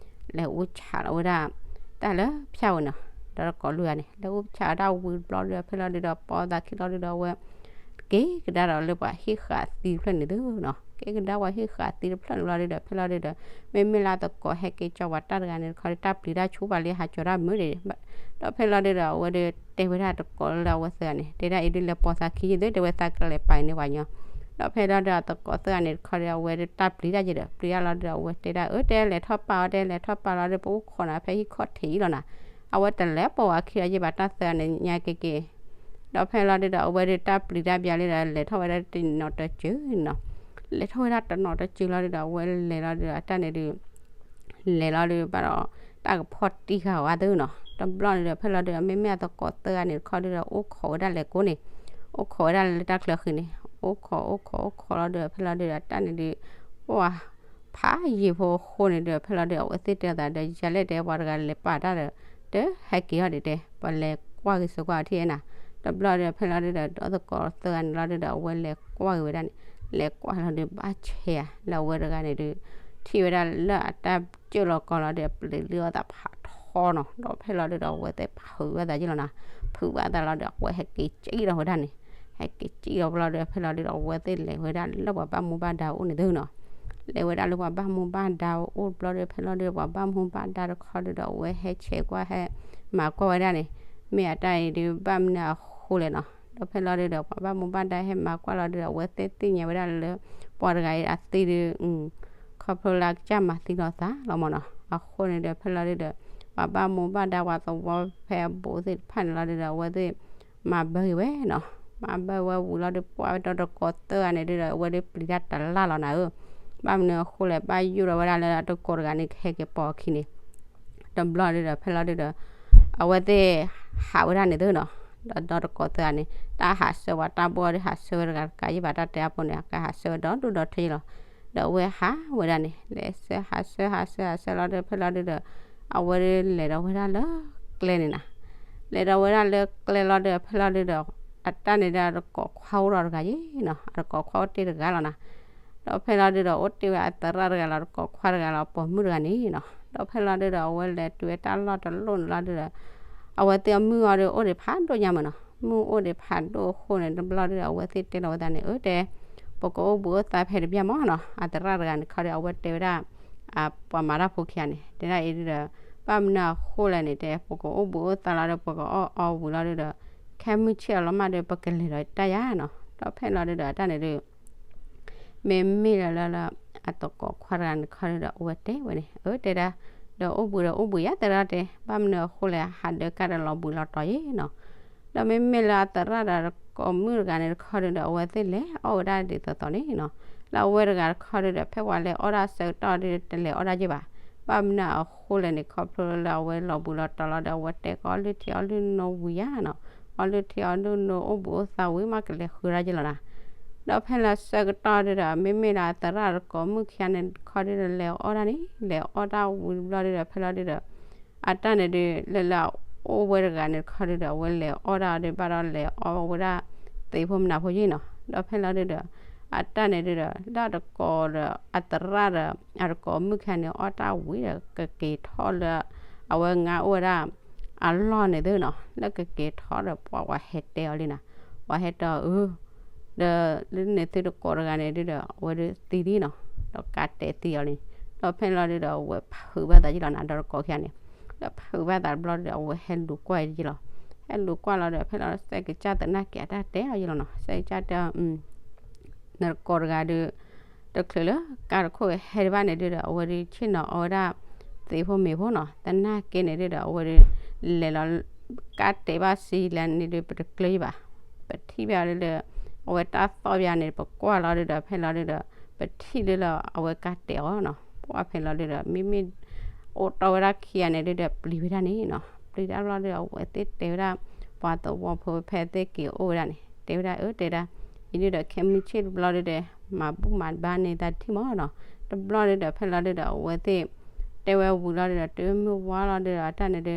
လဲၤအိၣ်ဆးလီၤဝဲဒၣ် တၢ်လၢဖၠၣ်ဝဲနီၤ. ဒီးတကိးလွံၢ်ဂၤန့ၣ် လဲၤအိၣ်ဆးဒၣ်ဝံၤတဘျီဒုဒီး ဖဲလီၤဒုဒီး ပိာ်သးခံလီၤဒုဒီး အဝဲ က့ၤကဒါဒီးလၢပှၤဟံၣ်ဃာ်သံတဖျၢၣ်န့ၣ်သုနီၤ. က့ၤကဒါပှၤဟံၣ်ဃာ်သံတဖျၢၣ်န့ၣ်လီၤဒုဒီး ဖဲလီၤဒုဒီး မ့မ့ၢ်လၢအသကိးဟဲက့ၤကၠီၤပှၤတၢ်တဂၤန့ၣ်တခီဒီး တၢ်ပျံၤတၢ်ဆူၣ်ဘၣ်လံ ဟးကၠီၤတၢ်မုာ်ဒံး. ဒီးဖဲလီၤဒုဒီး အဝဲဒုတဲဝဲဒၣ်တကိးလၢအဝဲသၢဂၤန့ၣ် တဲဒၣ်အံၤဒုလဲၤပိာ်သးခံယ့ၣ်သု တဲဝဲ သးကလဲၤပာ်န့ၢ်ပှၤညီ. ဒီးဖဲလီၤဒုဒီး အသကိးသၢဂၤန့ၣ်တခီဒီး အဝဲဒုတၢ်ပျံၤတၢ်ယ့ၣ်ဒီး ပျံၤတၢ်လီၤဒုဒီး အဝဲတဲဒၣ်အၢ တဲလဲၤထီၣ်ပာ်အီၤ တဲလဲၤထီၣ်ပာ်လီၤဒု ပအိၣ်ခိးနၤဖဲဟံၣ်ခီၣ်ထံးအံၤလီၤနၤ. အဝဲတလဲၤပိာ်ဝဲခံအီၤယ့ၣ်ဘၣ် တၢ်သၢဂၤန့ၣ်ညါက့ၤက့ၤ ဒီးဖဲလီၤဒုဒီး အဝဲဒုတၢ်ပျံၤတၢ်ပျါလံဒီး လဲၤထီၣ်ဝဲဒၣ်တနီၤတစၢၤနီၤ. လဲၤထီၣ်ဝဲဒၣ်တနီၤတစၢၤလီၤဒုဒီး အဝဲလဲၤလီၤဒုဒီး အတၢ်န့ၣ်ဒု လဲၤလီၤဒု ဘၣ်ဒီး တၢ်ကဖီၣ်တံၢ်ဃာ်ဝဲသုနီၤ. တဘျီန့ၣ်ဒီး ဖဲလီၤဒုဒီး မ့မ့ၢ်အသကိးသၢဂၤန့ၣ်တခီဒုဒီး အိၣ်ခိးဝဲဒၣ်လဲၤကိးန့ၣ် အိၣ်ခိးဝဲဒၣ်လၢတၢ်ချၢဃံန့ၣ် အိၣ်ခိးအိၣ်ခိးအိၣ်ခိးလီၤဒုဒီး ဖဲလီၤဒုဒီး အတၢ်န့ၣ်ဒု ပှၤ ဖးယံာ်ဖိအဃိန့ၣ်ဒီး ဖဲလီၤဒုဒီး အဝဲသ့ၣ်တဲအသးဒီး ယလဲၣ်တဲပှၤတဂၤလဲၤပာ်တၢ်ဒီး တဟဲက့ၤအီၤဒံးတဲ ပှၤလဲၤကွၢ်က့ၤစ့ၢ်ကီးထံၣ်နၤ. တဘျီဒီး ဖဲလီၤဒုဒီး ဒီးသကိးသၢဂၤန့ၣ်လီၤဒုဒီး အဝဲလဲၤကွၢ်က့ၤဝဲဒၣ်န့ၣ် လဲၤကွၢ်လီၤဒု ဘၣ်ဆဲးဧါ လၢအဝဲတဂၤန့ၣ်ဒု ထံၣ်ဝဲဒၣ်လၢအတၢ်ကၢၢ်လီၤကီလီၤဒု အပျံၤလံအီၤသးဖးထီနီၤ. ဒီးဖဲလီၤဒုဒီး အဝဲသ့ၣ်ဖုးဘၣ်သးယ့ၣ်လီၤနၤ. ဖုးဘၣ်သးလီၤဒု အဝဲဟဲက့ၤစံၣ်လီၤဝဲဒၣ်န့ၣ် ဟဲက့ၤစံၣ်လီၤဘျီဒု ဖဲလီၤဒုဒီး အဝဲသ့ၣ်လဲၤဝဲဒၣ်လၢပှၤဘၣ်မူဘၣ်ဒါအိၣ်န့ၣ်သုနီၤ. လဲၤဝဲဒၣ်လၢပှၤဘၣ်မူဘၣ်ဒါအိၣ်ဘျီဒု ဖဲလီၤဒုဒီး ပှၤဘၣ်မူဘၣ်ဒါတခီဒုဒီး အဝဲဟဲဆဲးကွၢ်ဟဲမၤကွၢ်ဝဲဒၣ်န့ၣ် မ့ၢ်အတၢ်အံၤဒု ဘၣ်မနုၤအဃိလဲၣ်နီၤ. ဒီးဖဲလီၤဒုဒီး ပှၤဘၣ်မူဘၣ်ဒါဟဲမၤကွၢ်လီၤဒုဒီး အဝဲသ့ၣ်သ့ၣ်ညါဝဲဒၣ်လၢ ပှၤတဂၤအံၤအသံဒု ခီဖျိလၢအကစၢ်မၤသံလီၤသးလီၤမၢ်နီၤ. အဃိန့ၣ်ဒီး ဖဲလီၤဒုဒီး ပှၤဘၣ်မူဘၣ်ဒါ ပှၤသဝီဖဲအဘူးသ့ၣ်တဖၣ်န့ၣ်လီၤဒုဒီး အဝဲသ့ၣ် မၤဘၢက့ၤဝဲနီၤ. မၤဘၢဝဲဝံၤလီၤဒု ပှၤဒီးတကိးသၢဂၤန့ၣ်ဒုဒီး အဝဲဒုပျံၤတၢ်တလၢ်လီၤနၤဧၢ. ဘၣ်မနုၤအဃိလဲၣ် ဘၣ်ယိၣ်ဒီးဝဲဒၣ်လၢတကိးတဂၤန့ၣ် ကဟဲက့ၤပိာ်အခံန့ၣ် တဘျီဒုဒီး ဖဲလီၤဒုဒီး အဝဲသ့ၣ်ဟးဝဲဒၣ်န့ၣ်သုနီၤ. ဒီးဒီတကိးသၢဂၤန့ၣ် တၢ်ဟးဆှၢဝဲတၢ်ဘိၣ်ဒီး ဟးဆှၢဝဲတဂၤတကးယ့ၣ်ဘၣ် တၢ်တဲအဖိန့ၣ် အကဟးဆှၢဝဲဒီဒူၣ်ဒီထၢယ့ၣ်လီၤ. ဒီးအဝဲဟးဝဲဒၣ်န့ၣ် လဲၤဆှၢဟးဆှၢဟးဆှၢဟးဆှၢလီၤဒု ဖဲလီၤဒုဒီး အဝဲဒုလဲၤဒီးဝဲဒၣ်လၢကျဲန့ၣ်နၤ. လဲၤဒီးဝဲဒၣ်လၢကျဲလီၤဒု ဖဲလီၤဒုဒီး အတၢ်န့ၣ်ဒီး အတကိးခွါအိၣ်ဒီးတဂၤယ့ၣ်နီၤ, အတကိးခွါအိၣ်တ့ၢ်တဂၤလီၤနၤ. ဒီးဖဲလီၤဒုဒီး အိၣ်တ့ၢ်ဝဲအသရၣ်တဂၤလီၤ, တကိးခွါတဂၤလီၤ, ပိာ်မုၣ်တဂၤန့ၣ်နီၤ. ဒီးဖဲလီၤဒုဒီး အဝဲလဲၤတုၤဝဲတၢ်လီၢ်တလီၢ်န့ၣ်လီၤဒုဒီး အဝဲသ့ၣ်အမုၣ်အီၤဒု အိၣ်ဒံးဖးဒိၣ်ညါမးနီၤ. မုၣ်အိၣ်ဒံးဖးဒိၣ်အဃိန့ၣ် တဘျီဒုဒီး အဝဲသ့ၣ်တဲလီၤဝဲသးန့ၣ် အၢ တဲ ပကအိၣ်ဘှံးအိၣ်သါဖဲတဘျီမးနီၤ. အသရၣ်တဂၤန့ၣ်ခီဒီး အဝဲတဲဝဲဒၣ် ပှၤမၤတၢ်ဖိခံဂၤန့ၣ် တဲဒၣ်အံၤဒုဒီး ဘၣ်မနုၤအဃိလဲၣ်န့ၣ် တဲ ပကအိၣ်ဘှံးအိၣ်သါလီၤဒီး ပကအီၣ်အီဝံၤလီၤဒုဒီး ခဲမုၢ်ဆ့ၣ်အလီၤမၢ်ဒု ပကလဲၤဒီးတၢ်ယါနီၤ. ဒီးဖဲလီၤဒုဒီး အတၢ်န့ၣ်ဒု မ့မ့ၢ်လၢလၢ အတကိးခွါတဂၤန့ၣ်ခီဒုဒီး အဝဲတဲဝဲန့ၣ် အၢ တဲဒၣ် ဒီးအိၣ်ဘှံးဒီးအိၣ်ဘှံးယါ သရၣ်တဲ ဘၣ်မနုၤအဃိလဲၣ် ဟးဒၢကါဒီးလီၤဘှံးလီၤတီၤယ့ၣ်နီၤ. ဒီးမ့မ့ၢ်လၢအသရၣ်ဒီးတကိးမုၣ်တဂၤန့ၣ်တခီဒုဒီး အဝဲသ့ၣ်လဲၤအီၣ်ဝဲဒၣ်ဒ်သိးသိးန့ၣ်နီၤ. လၢအဝဲတဂၤတခီဒုဒီး ဖဲပှၤလဲၤအီၣ်ဒၣ်ဆၢကတီၢ်ဒု တလဲၤအီၣ်ဒၣ်ယ့ၣ်ဘၣ်. ဘၣ်မနုၤအဃိလဲၣ်န့ၣ် ခီဖျိလၢအဝဲလီၤဘှံးလီၤတီၤလီၤဒီး အဝဲတဲကအီၣ်လုၢ်ထံအီလုၢ်နိဝံၤယါနီၤ. အီၣ်လုၢ်ထံအီလုၢ်နိအိၣ်ဘှံးအိၣ်သါဝံၤမး ကလဲၤဃုဒၣ်ယ့ၣ်လီၤနၤ. ဒီးဖဲလၢဆၢကတီၢ်ဒုဒီး မ့မ့ၢ်လၢအသရၣ်တကိးမုၣ်ခံဂၤန့ၣ်တခီဒုဒီး လဲၤအီၣ်ဒၣ်န့ၣ် လဲၤအီၣ်ဒၣ်ဝံၤတဘျီဒုဒီး ဖဲလီၤဒုဒီး အတၢ်န့ၣ်ဒု လၢလၢအအိၣ်ဝဲတဂၤန့ၣ်တခီဒုဒီး အဝဲလဲၤအီၣ်ဒၣ်အီၤဒု ဘၣ်ဒီးလဲၤအီၣ်ဝဲဒၣ် သ့ၣ်ဖိမနၤဖိယ့ၣ်နီၤ. ဒီးဖဲလီၤဒုဒီး အတၢ်န့ၣ်ဒုဒီး လၢအတကိးဒီးအသရၣ်ဒီး အတကိးမုၣ်ခါန့ၣ် အီၣ်တၢ်ဝံၤဒီး ကက့ၤထီၣ်လၢ အဝဲငါအိၣ်ဝဲဒၣ် အလီၢ်န့ၣ်သုနီၤ လၢကက့ၤထီၣ်ဒီး ပှၤဝဲဟဲတဲအီၤလံနီၤ, ပှၤဟဲတဲအီၤ အၢ ဒီးလၢန့ၣ်သုတကိးတဂၤန့ၣ်ဒုဒီး အဝဲဒုးသံလံနီၤ, ဒီးကါတဲာ်သံအီၤလံ, ဒီးဖဲလီၤဒုဒီး အဝဲဖုးဘၣ်သးယ့ၣ်လီၤနီၤ, ဒီးတကိးခံဂၤန့ၣ် ဒီးဖုးဘၣ်သးတဘျီဒုဒီး အဝဲဟဲလူၤကွၢ်ယ့ၣ်လီၤ, ဟဲလူၤကွၢ်လီၤဒီး ဖဲလီၤစဲးကစၢ်သနာ်က့အတၢ်တဲအီၤယ့ၣ်လီၤနီၤ, စဲးကစၢ်တဲအီၤ နတကိးတဂၤဒုး တချုးလၢကါတခိၣ်ဟဲတဘၣ်န့ၣ်ဒုဒီး အဝဲဒုးဆ့ၣ်နီၤအီၣ်ဝဲဒၣ် သ့ၣ်ဖိမ့ၤဖိနီၤ, သနာ်က့န့ၣ်ဒုဒီး အဝဲဒုး လဲၤလီၤ ကါတဲာ်ဘၣ်စံလၢန့ၣ်ဒုး ပတကျၢၤယဘၣ်, ပထံၣ်ဘၣ်လၢ အဝဲတၢ်သီၣ်ဘၣ်န့ၣ် ပကွၢ်လီၤဒုဒီး ဖဲလီၤဒုဒီး ပထံၣ်လၢလၢအဝဲကါတဲာ်အီၤနီၤ, ပှၢ်ဖဲလီၤဒုဒီး မ့မ့ၢ် အိၣ်တီၢ်ဝဲဒၣ်ခံဂၤန့ၣ်ဒုဒီး ပျံၤဝဲဒၣ်န့ၣ်နီၤ, ပျံၤတၢ်ဘျီဒုဒီး အဝဲသ့ၣ်တဲဝဲဒၣ် ပှၤသဝီဖိဖဲသ့ၣ်က့ၤအိၣ်ဝဲဒၣ်န့ၣ် တဲဝဲဒၣ်အၢ တဲဒၣ် အံၤဒုဒီး ခဲမုၢ်ဆ့ၣ်တဘျီဒုဒီး မၤဘူၣ်မၤဘါန့ၢ်တၢ်ထံၣ်မးနီၤ, တဘျီဒုဒီး ဖဲလီၤဒုဒီး အဝဲသ့ၣ် တဲဝဲဝံၤလီၤဒုဒီး တုၤမုၢ်ဝါလီၤဒုဒီး အတၢ်န့ၣ်ဒု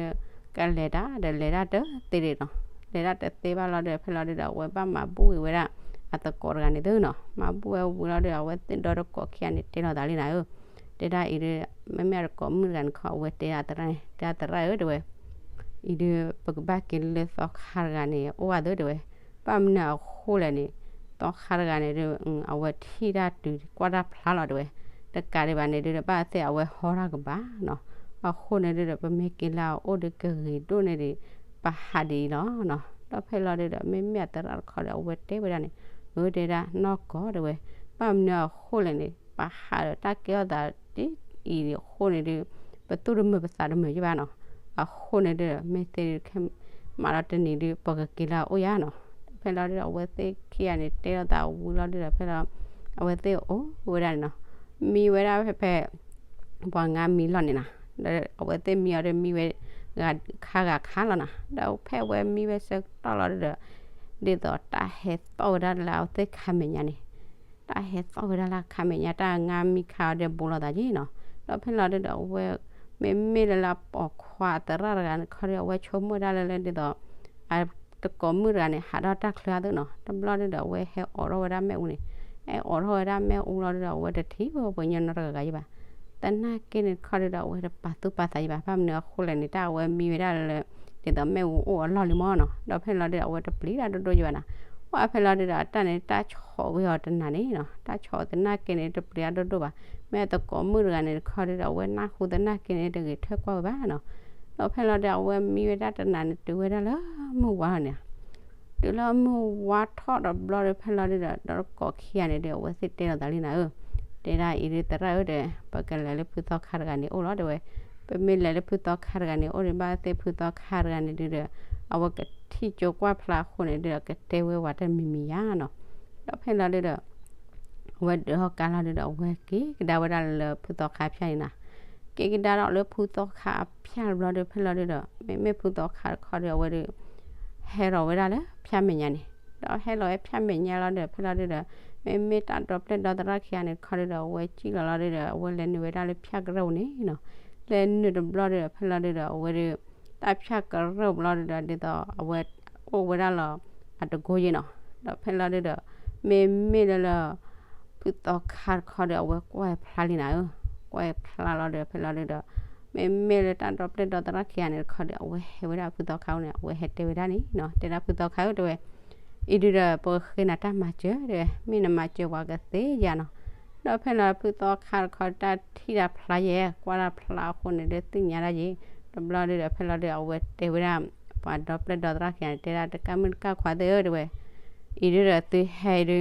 ကလဲၤတၢ်ဒီးလဲၤတၢ်တသ့ဒံးနီၤ, လဲၤတၢ်တသ့ဘၣ်လီၤဒုဒီး ဖဲလီၤဒုဒီး အဝဲဘၣ်မၤဘူၣ်ဝံၤဝဲဒၣ် အသကိးတဂၤန့ၣ်သုနီၤ, မၤဘူၣ်ဝဲဝံၤလီၤဒုဒီး အဝဲသ့ၣ်ဒီတကိးခံဂၤန့ၣ် တဲလိာ်သးလံနၤဧၢ, တဲဒၣ်အံၤဒု မ့မ့ၢ်အတကိးမုၣ်တဂၤန့ၣ်ခီ အဝဲတဲဒၣ်သရၣ်န့ၣ် တဲဒၣ်သရၣ်ဧၢ တဲဝဲ အံၤဒု ပကဘၣ်က့ၤလၢသီခါတဂၤန့ၣ် အိၣ်ဝဲသ့ၣ်တဲဝဲ, ဘၣ်မနုၤအဃိလဲၣ်န့ၣ် သီခါတဂၤန့ၣ်ဒု အဝဲထံၣ်တၢ်တုၤကွၢ်တၢ်ဖျါလီၤတဲဝဲ, တကးဒံးဘၣ်န့ၣ်ဒုဒီး ဘၣ်သ့ၣ်အဝဲဟီတၢ်ကဘၣ်နီၤ, အဃိန့ၣ်ဒုဒီး ပမ့ၢ်က့ၤလၢအအိၣ်ဒုကဂ့ၤဒိၣ်န့ၢ်ဒံး ပဟးဒ်အံၤလီၤနီၤ, ဒီးဖဲလီၤဒုဒီး မ့မ့ၢ်အသရၣ်တခီဒီး အဝဲတဲဝဲဒၣ်န့ၣ် အၢ တဲဒၣ်နီၢ်ကီၢ်တဲဝဲ, ဘၣ်မနုၤအဃိလဲၣ်န့ၣ် ပဟးဒီးတၢ်ကဲထီၣ်သးဒ်အံၤန့ၣ် အဃိန့ၣ်ဒု ပသူၣ်တမုာ်ပသးတမုာ်ယဘၣ်နီၤ, အဃိန့ၣ်ဒု မ့ၢ်သ့ဒု ခဲမးဒီးတနံၤဒု ပကက့ၤလၢအအိၣ်ယါနီၤ, ဖဲလီၤဒုဒီး အဝဲသ့ၣ်ခံဂၤန့ၣ် တဲလိာ်သးဝံၤလီၤဒုဒီး ဖဲလီၤ အဝဲသ့ၣ်အိၣ်ဝဲဒၣ်န့ၣ်နီၤ, မံဝဲဒၣ်ဖဲဖဲ ပှၤငါမံလီၢ်န့ၣ်နီၤ, ဒီးအဝဲသ့ၣ်မံအီၤဒီးမံဝဲ ဂၤခါဂၤခါလီၤနီၤ, ဒီးဖဲအဝဲမံဝဲဆၢကတီၢ်လီၤဒုဒီး ဒ်သိးတၢ်ဟဲသီၣ်ဝဲဒၣ်လၢအဝဲသ့ၣ်ခါမဲာ်ညါန့ၣ် တၢ်ဟဲသီၣ်ဝဲဒၣ်လၢခါမဲာ်ညါ တၢ်ငါမံခါအီၤဒီးဘူးလိာ်သးက့နီၤ, ဒီးဖဲလီၤဒုဒီးအဝဲ မ့မ့ၢ်လၢလၢအပိာ်ခွါအသရၣ်တဂၤန့ၣ်ခီဒီး အဝဲဆိကမိၣ်ဒၣ်လၢလၢဒ်သိး အတကိးမုၣ်တဂၤန့ၣ် ဟးထီၣ်တၢ်ချၢအသိးနီၤ, တဘျီဒုဒီး အဝဲဟဲအိးထီၣ်ဝဲဒၣ်မ့ၣ်အူန့ၣ်, ဟဲအိးထီၣ်ဝဲဒၣ်မ့ၣ်အူလီၤဒုဒီး အဝဲတထံၣ်ဝဲပှၤကညီနီတဂၤဂၤယဘၣ်, သနာ်က့န့ၣ်တခီဒုဒီး အဝဲတပာ်သူၣ်ပာ်သးယဘၣ်, ဘၣ်မနုၤအဃိလဲၣ်န့ၣ် တၢ်အဝဲမံဝဲဒၣ်လၢ ဒ်သိးမ့ၣ်အူအိၣ်အလီၢ်လံမးနီၤ, ဒီးဖဲလီၤဒုဒီး အဝဲတပျံၤတၢ်ဒိၣ်ဒိၣ်ယဘၣ်နီၤ, ပှၢ်ဖဲလီၤဒုဒီး အတၢ်န့ၣ် တၢ်ဆီၣ်ဝဲအီၤတနၤန့ၣ်နီၤ, တၢ်ဆီၣ်သနာ်က့န့ၣ် တပျံၤတၢ်ဒိၣ်ဒိၣ်ဘၣ်, မ့ၢ်အတကိးမုၣ်တဂၤန့ၣ်တခီဒုဒီး အဝဲနၢ်ဟူသနာ်က့န့ၣ် တဂ့ၤထွဲကွၢ်ဝဲဘၣ်နီၤ, ဒီးဖဲလီၤဒုဒီး အဝဲမံဝဲဒၣ်တနၤန့ၣ် တုၤဝဲဒၣ်လၢမုၢ်ဝါလီၤန့ၣ် တုၤလၢမုၢ်ဝါထီၣ်တဘျီဒီး ဖဲလီၤဒုဒီး ဒီးတကိးခံဂၤန့ၣ်ဒု အဝဲသ့ၣ်တဲလိာ်သးလံနၤဧၢ, တဲဒၣ်အံၤဒု သရၣ်ဧၢဒီး ပကလဲၤလၢဖုသီခါတဂၤန့ၣ်အိၣ်လီၤတဲဝဲ, ပမ့ၢ်လဲၤလၢဖုသီခါတဂၤန့ၣ်အိၣ်ဒု ဘၣ်သ့ၣ်ဖုသီခါတဂၤန့ၣ်ဒုဒီး အဝဲကထံၣ်ကၠိကွၢ်ဖျါအဃိန့ၣ်ဒုဒီး ကတဲဝဲဝဲတၢ်မံၤမံၤယါနီၤ, ဒီးဖဲလီၤဒုဒီး အဝဲဒုးဟီၣ်ကါလီၤဒုဒီး အဝဲက့ၤကဒါဝဲဒၣ်လၢဖုသီခါဖၠၣ်န့ၣ်နီၤ, က့ၤကဒါဒီးလၢဖုသီခါအဖၠၣ်တဘျီဒီး ဖဲလီၤဒုဒီး မ့မ့ၢ်ဖုသီခါတခီဒီး အဝဲဒုး ဟဲလီၤဝဲဒၣ်လၢဖၠၣ်မဲာ်ညါန့ၣ်, ဒီးဟဲလီၤဝဲဖၠၣ်မဲာ်ညါလီၤဒီး ဖဲလီၤဒုဒီး မ့မ့ၢ်တၢ်ဒီပျဲၢ်ဒီသရၣ်ခံဂၤန့ၣ်တခီဒုဒီး အဝဲစံၣ်လီၤလီၤဒုဒီး အဝဲလဲၤနုာ်ဝဲဒၣ်လၢဖၠၣ်ကရၢၢ်ပူၤန့ၣ်နီၤ, လဲၤနုာ်တဘျီဒုဒီး ဖဲလီၤဒုဒီး အဝဲဒုး တၢ်ဖၠၣ်ကရၢၢ်ပူၤလီၤဒုဒီး ဒ်သိးအဝဲအိၣ်ဝဲဒၣ်လီၤ အတကိးယ့ၢ်နီၤ, ဒီးဖဲလီၤဒုဒီး မ့မ့ၢ်လၢလၢ ဖုသီခါတခီဒီး အဝဲကွၢ်ဖျါလံနၤဧၢ, ကွၢ်ဖျါလီၤဒီး ဖဲလီၤဒုဒီး မ့မ့ၢ်လၢတၢ်ဒီပျဲၢ်ဒီသရၣ်ခံဂၤန့ၣ်တခီဒီး အဝဲဟဲဝဲဒၣ်ဖုသီခါအိၣ်န့ၣ် အဝဲဟဲတဲဝဲဒၣ်န့ၣ်နီၤ, တဲဒၣ်ဖုသီခါဧၢတဲဝဲ အံၤဒုဒီး ပဃ့နၤတၢ်မၤစၢၤတဲဝဲ, မ့ၢ်နမၤစၢၤပှၤကသ့ဧါနီၤ, ဒီးဖဲလီၤဖုသီခါတခီ တၢ်ထံၣ်တၢ်ဖျါယဲၢ် ကွၢ်တၢ်ဖျါအဃိန့ၣ်ဒီး သ့ၣ်ညါဒၣ်ယဲၢ်, တဘျီဒုဒီး ဖဲလီၤဒုဒီး အဝဲတဲဝဲဒၣ် ပှၤဒီပျဲၢ်ဒီသရၣ်ခံဂၤန့ၣ် တဲဒၣ် တကၢ်မုၣ်တကၢ်ခွါသ့ၣ်ဧၢတဲဝဲ, အံၤဒုဒီး သုဟဲဒု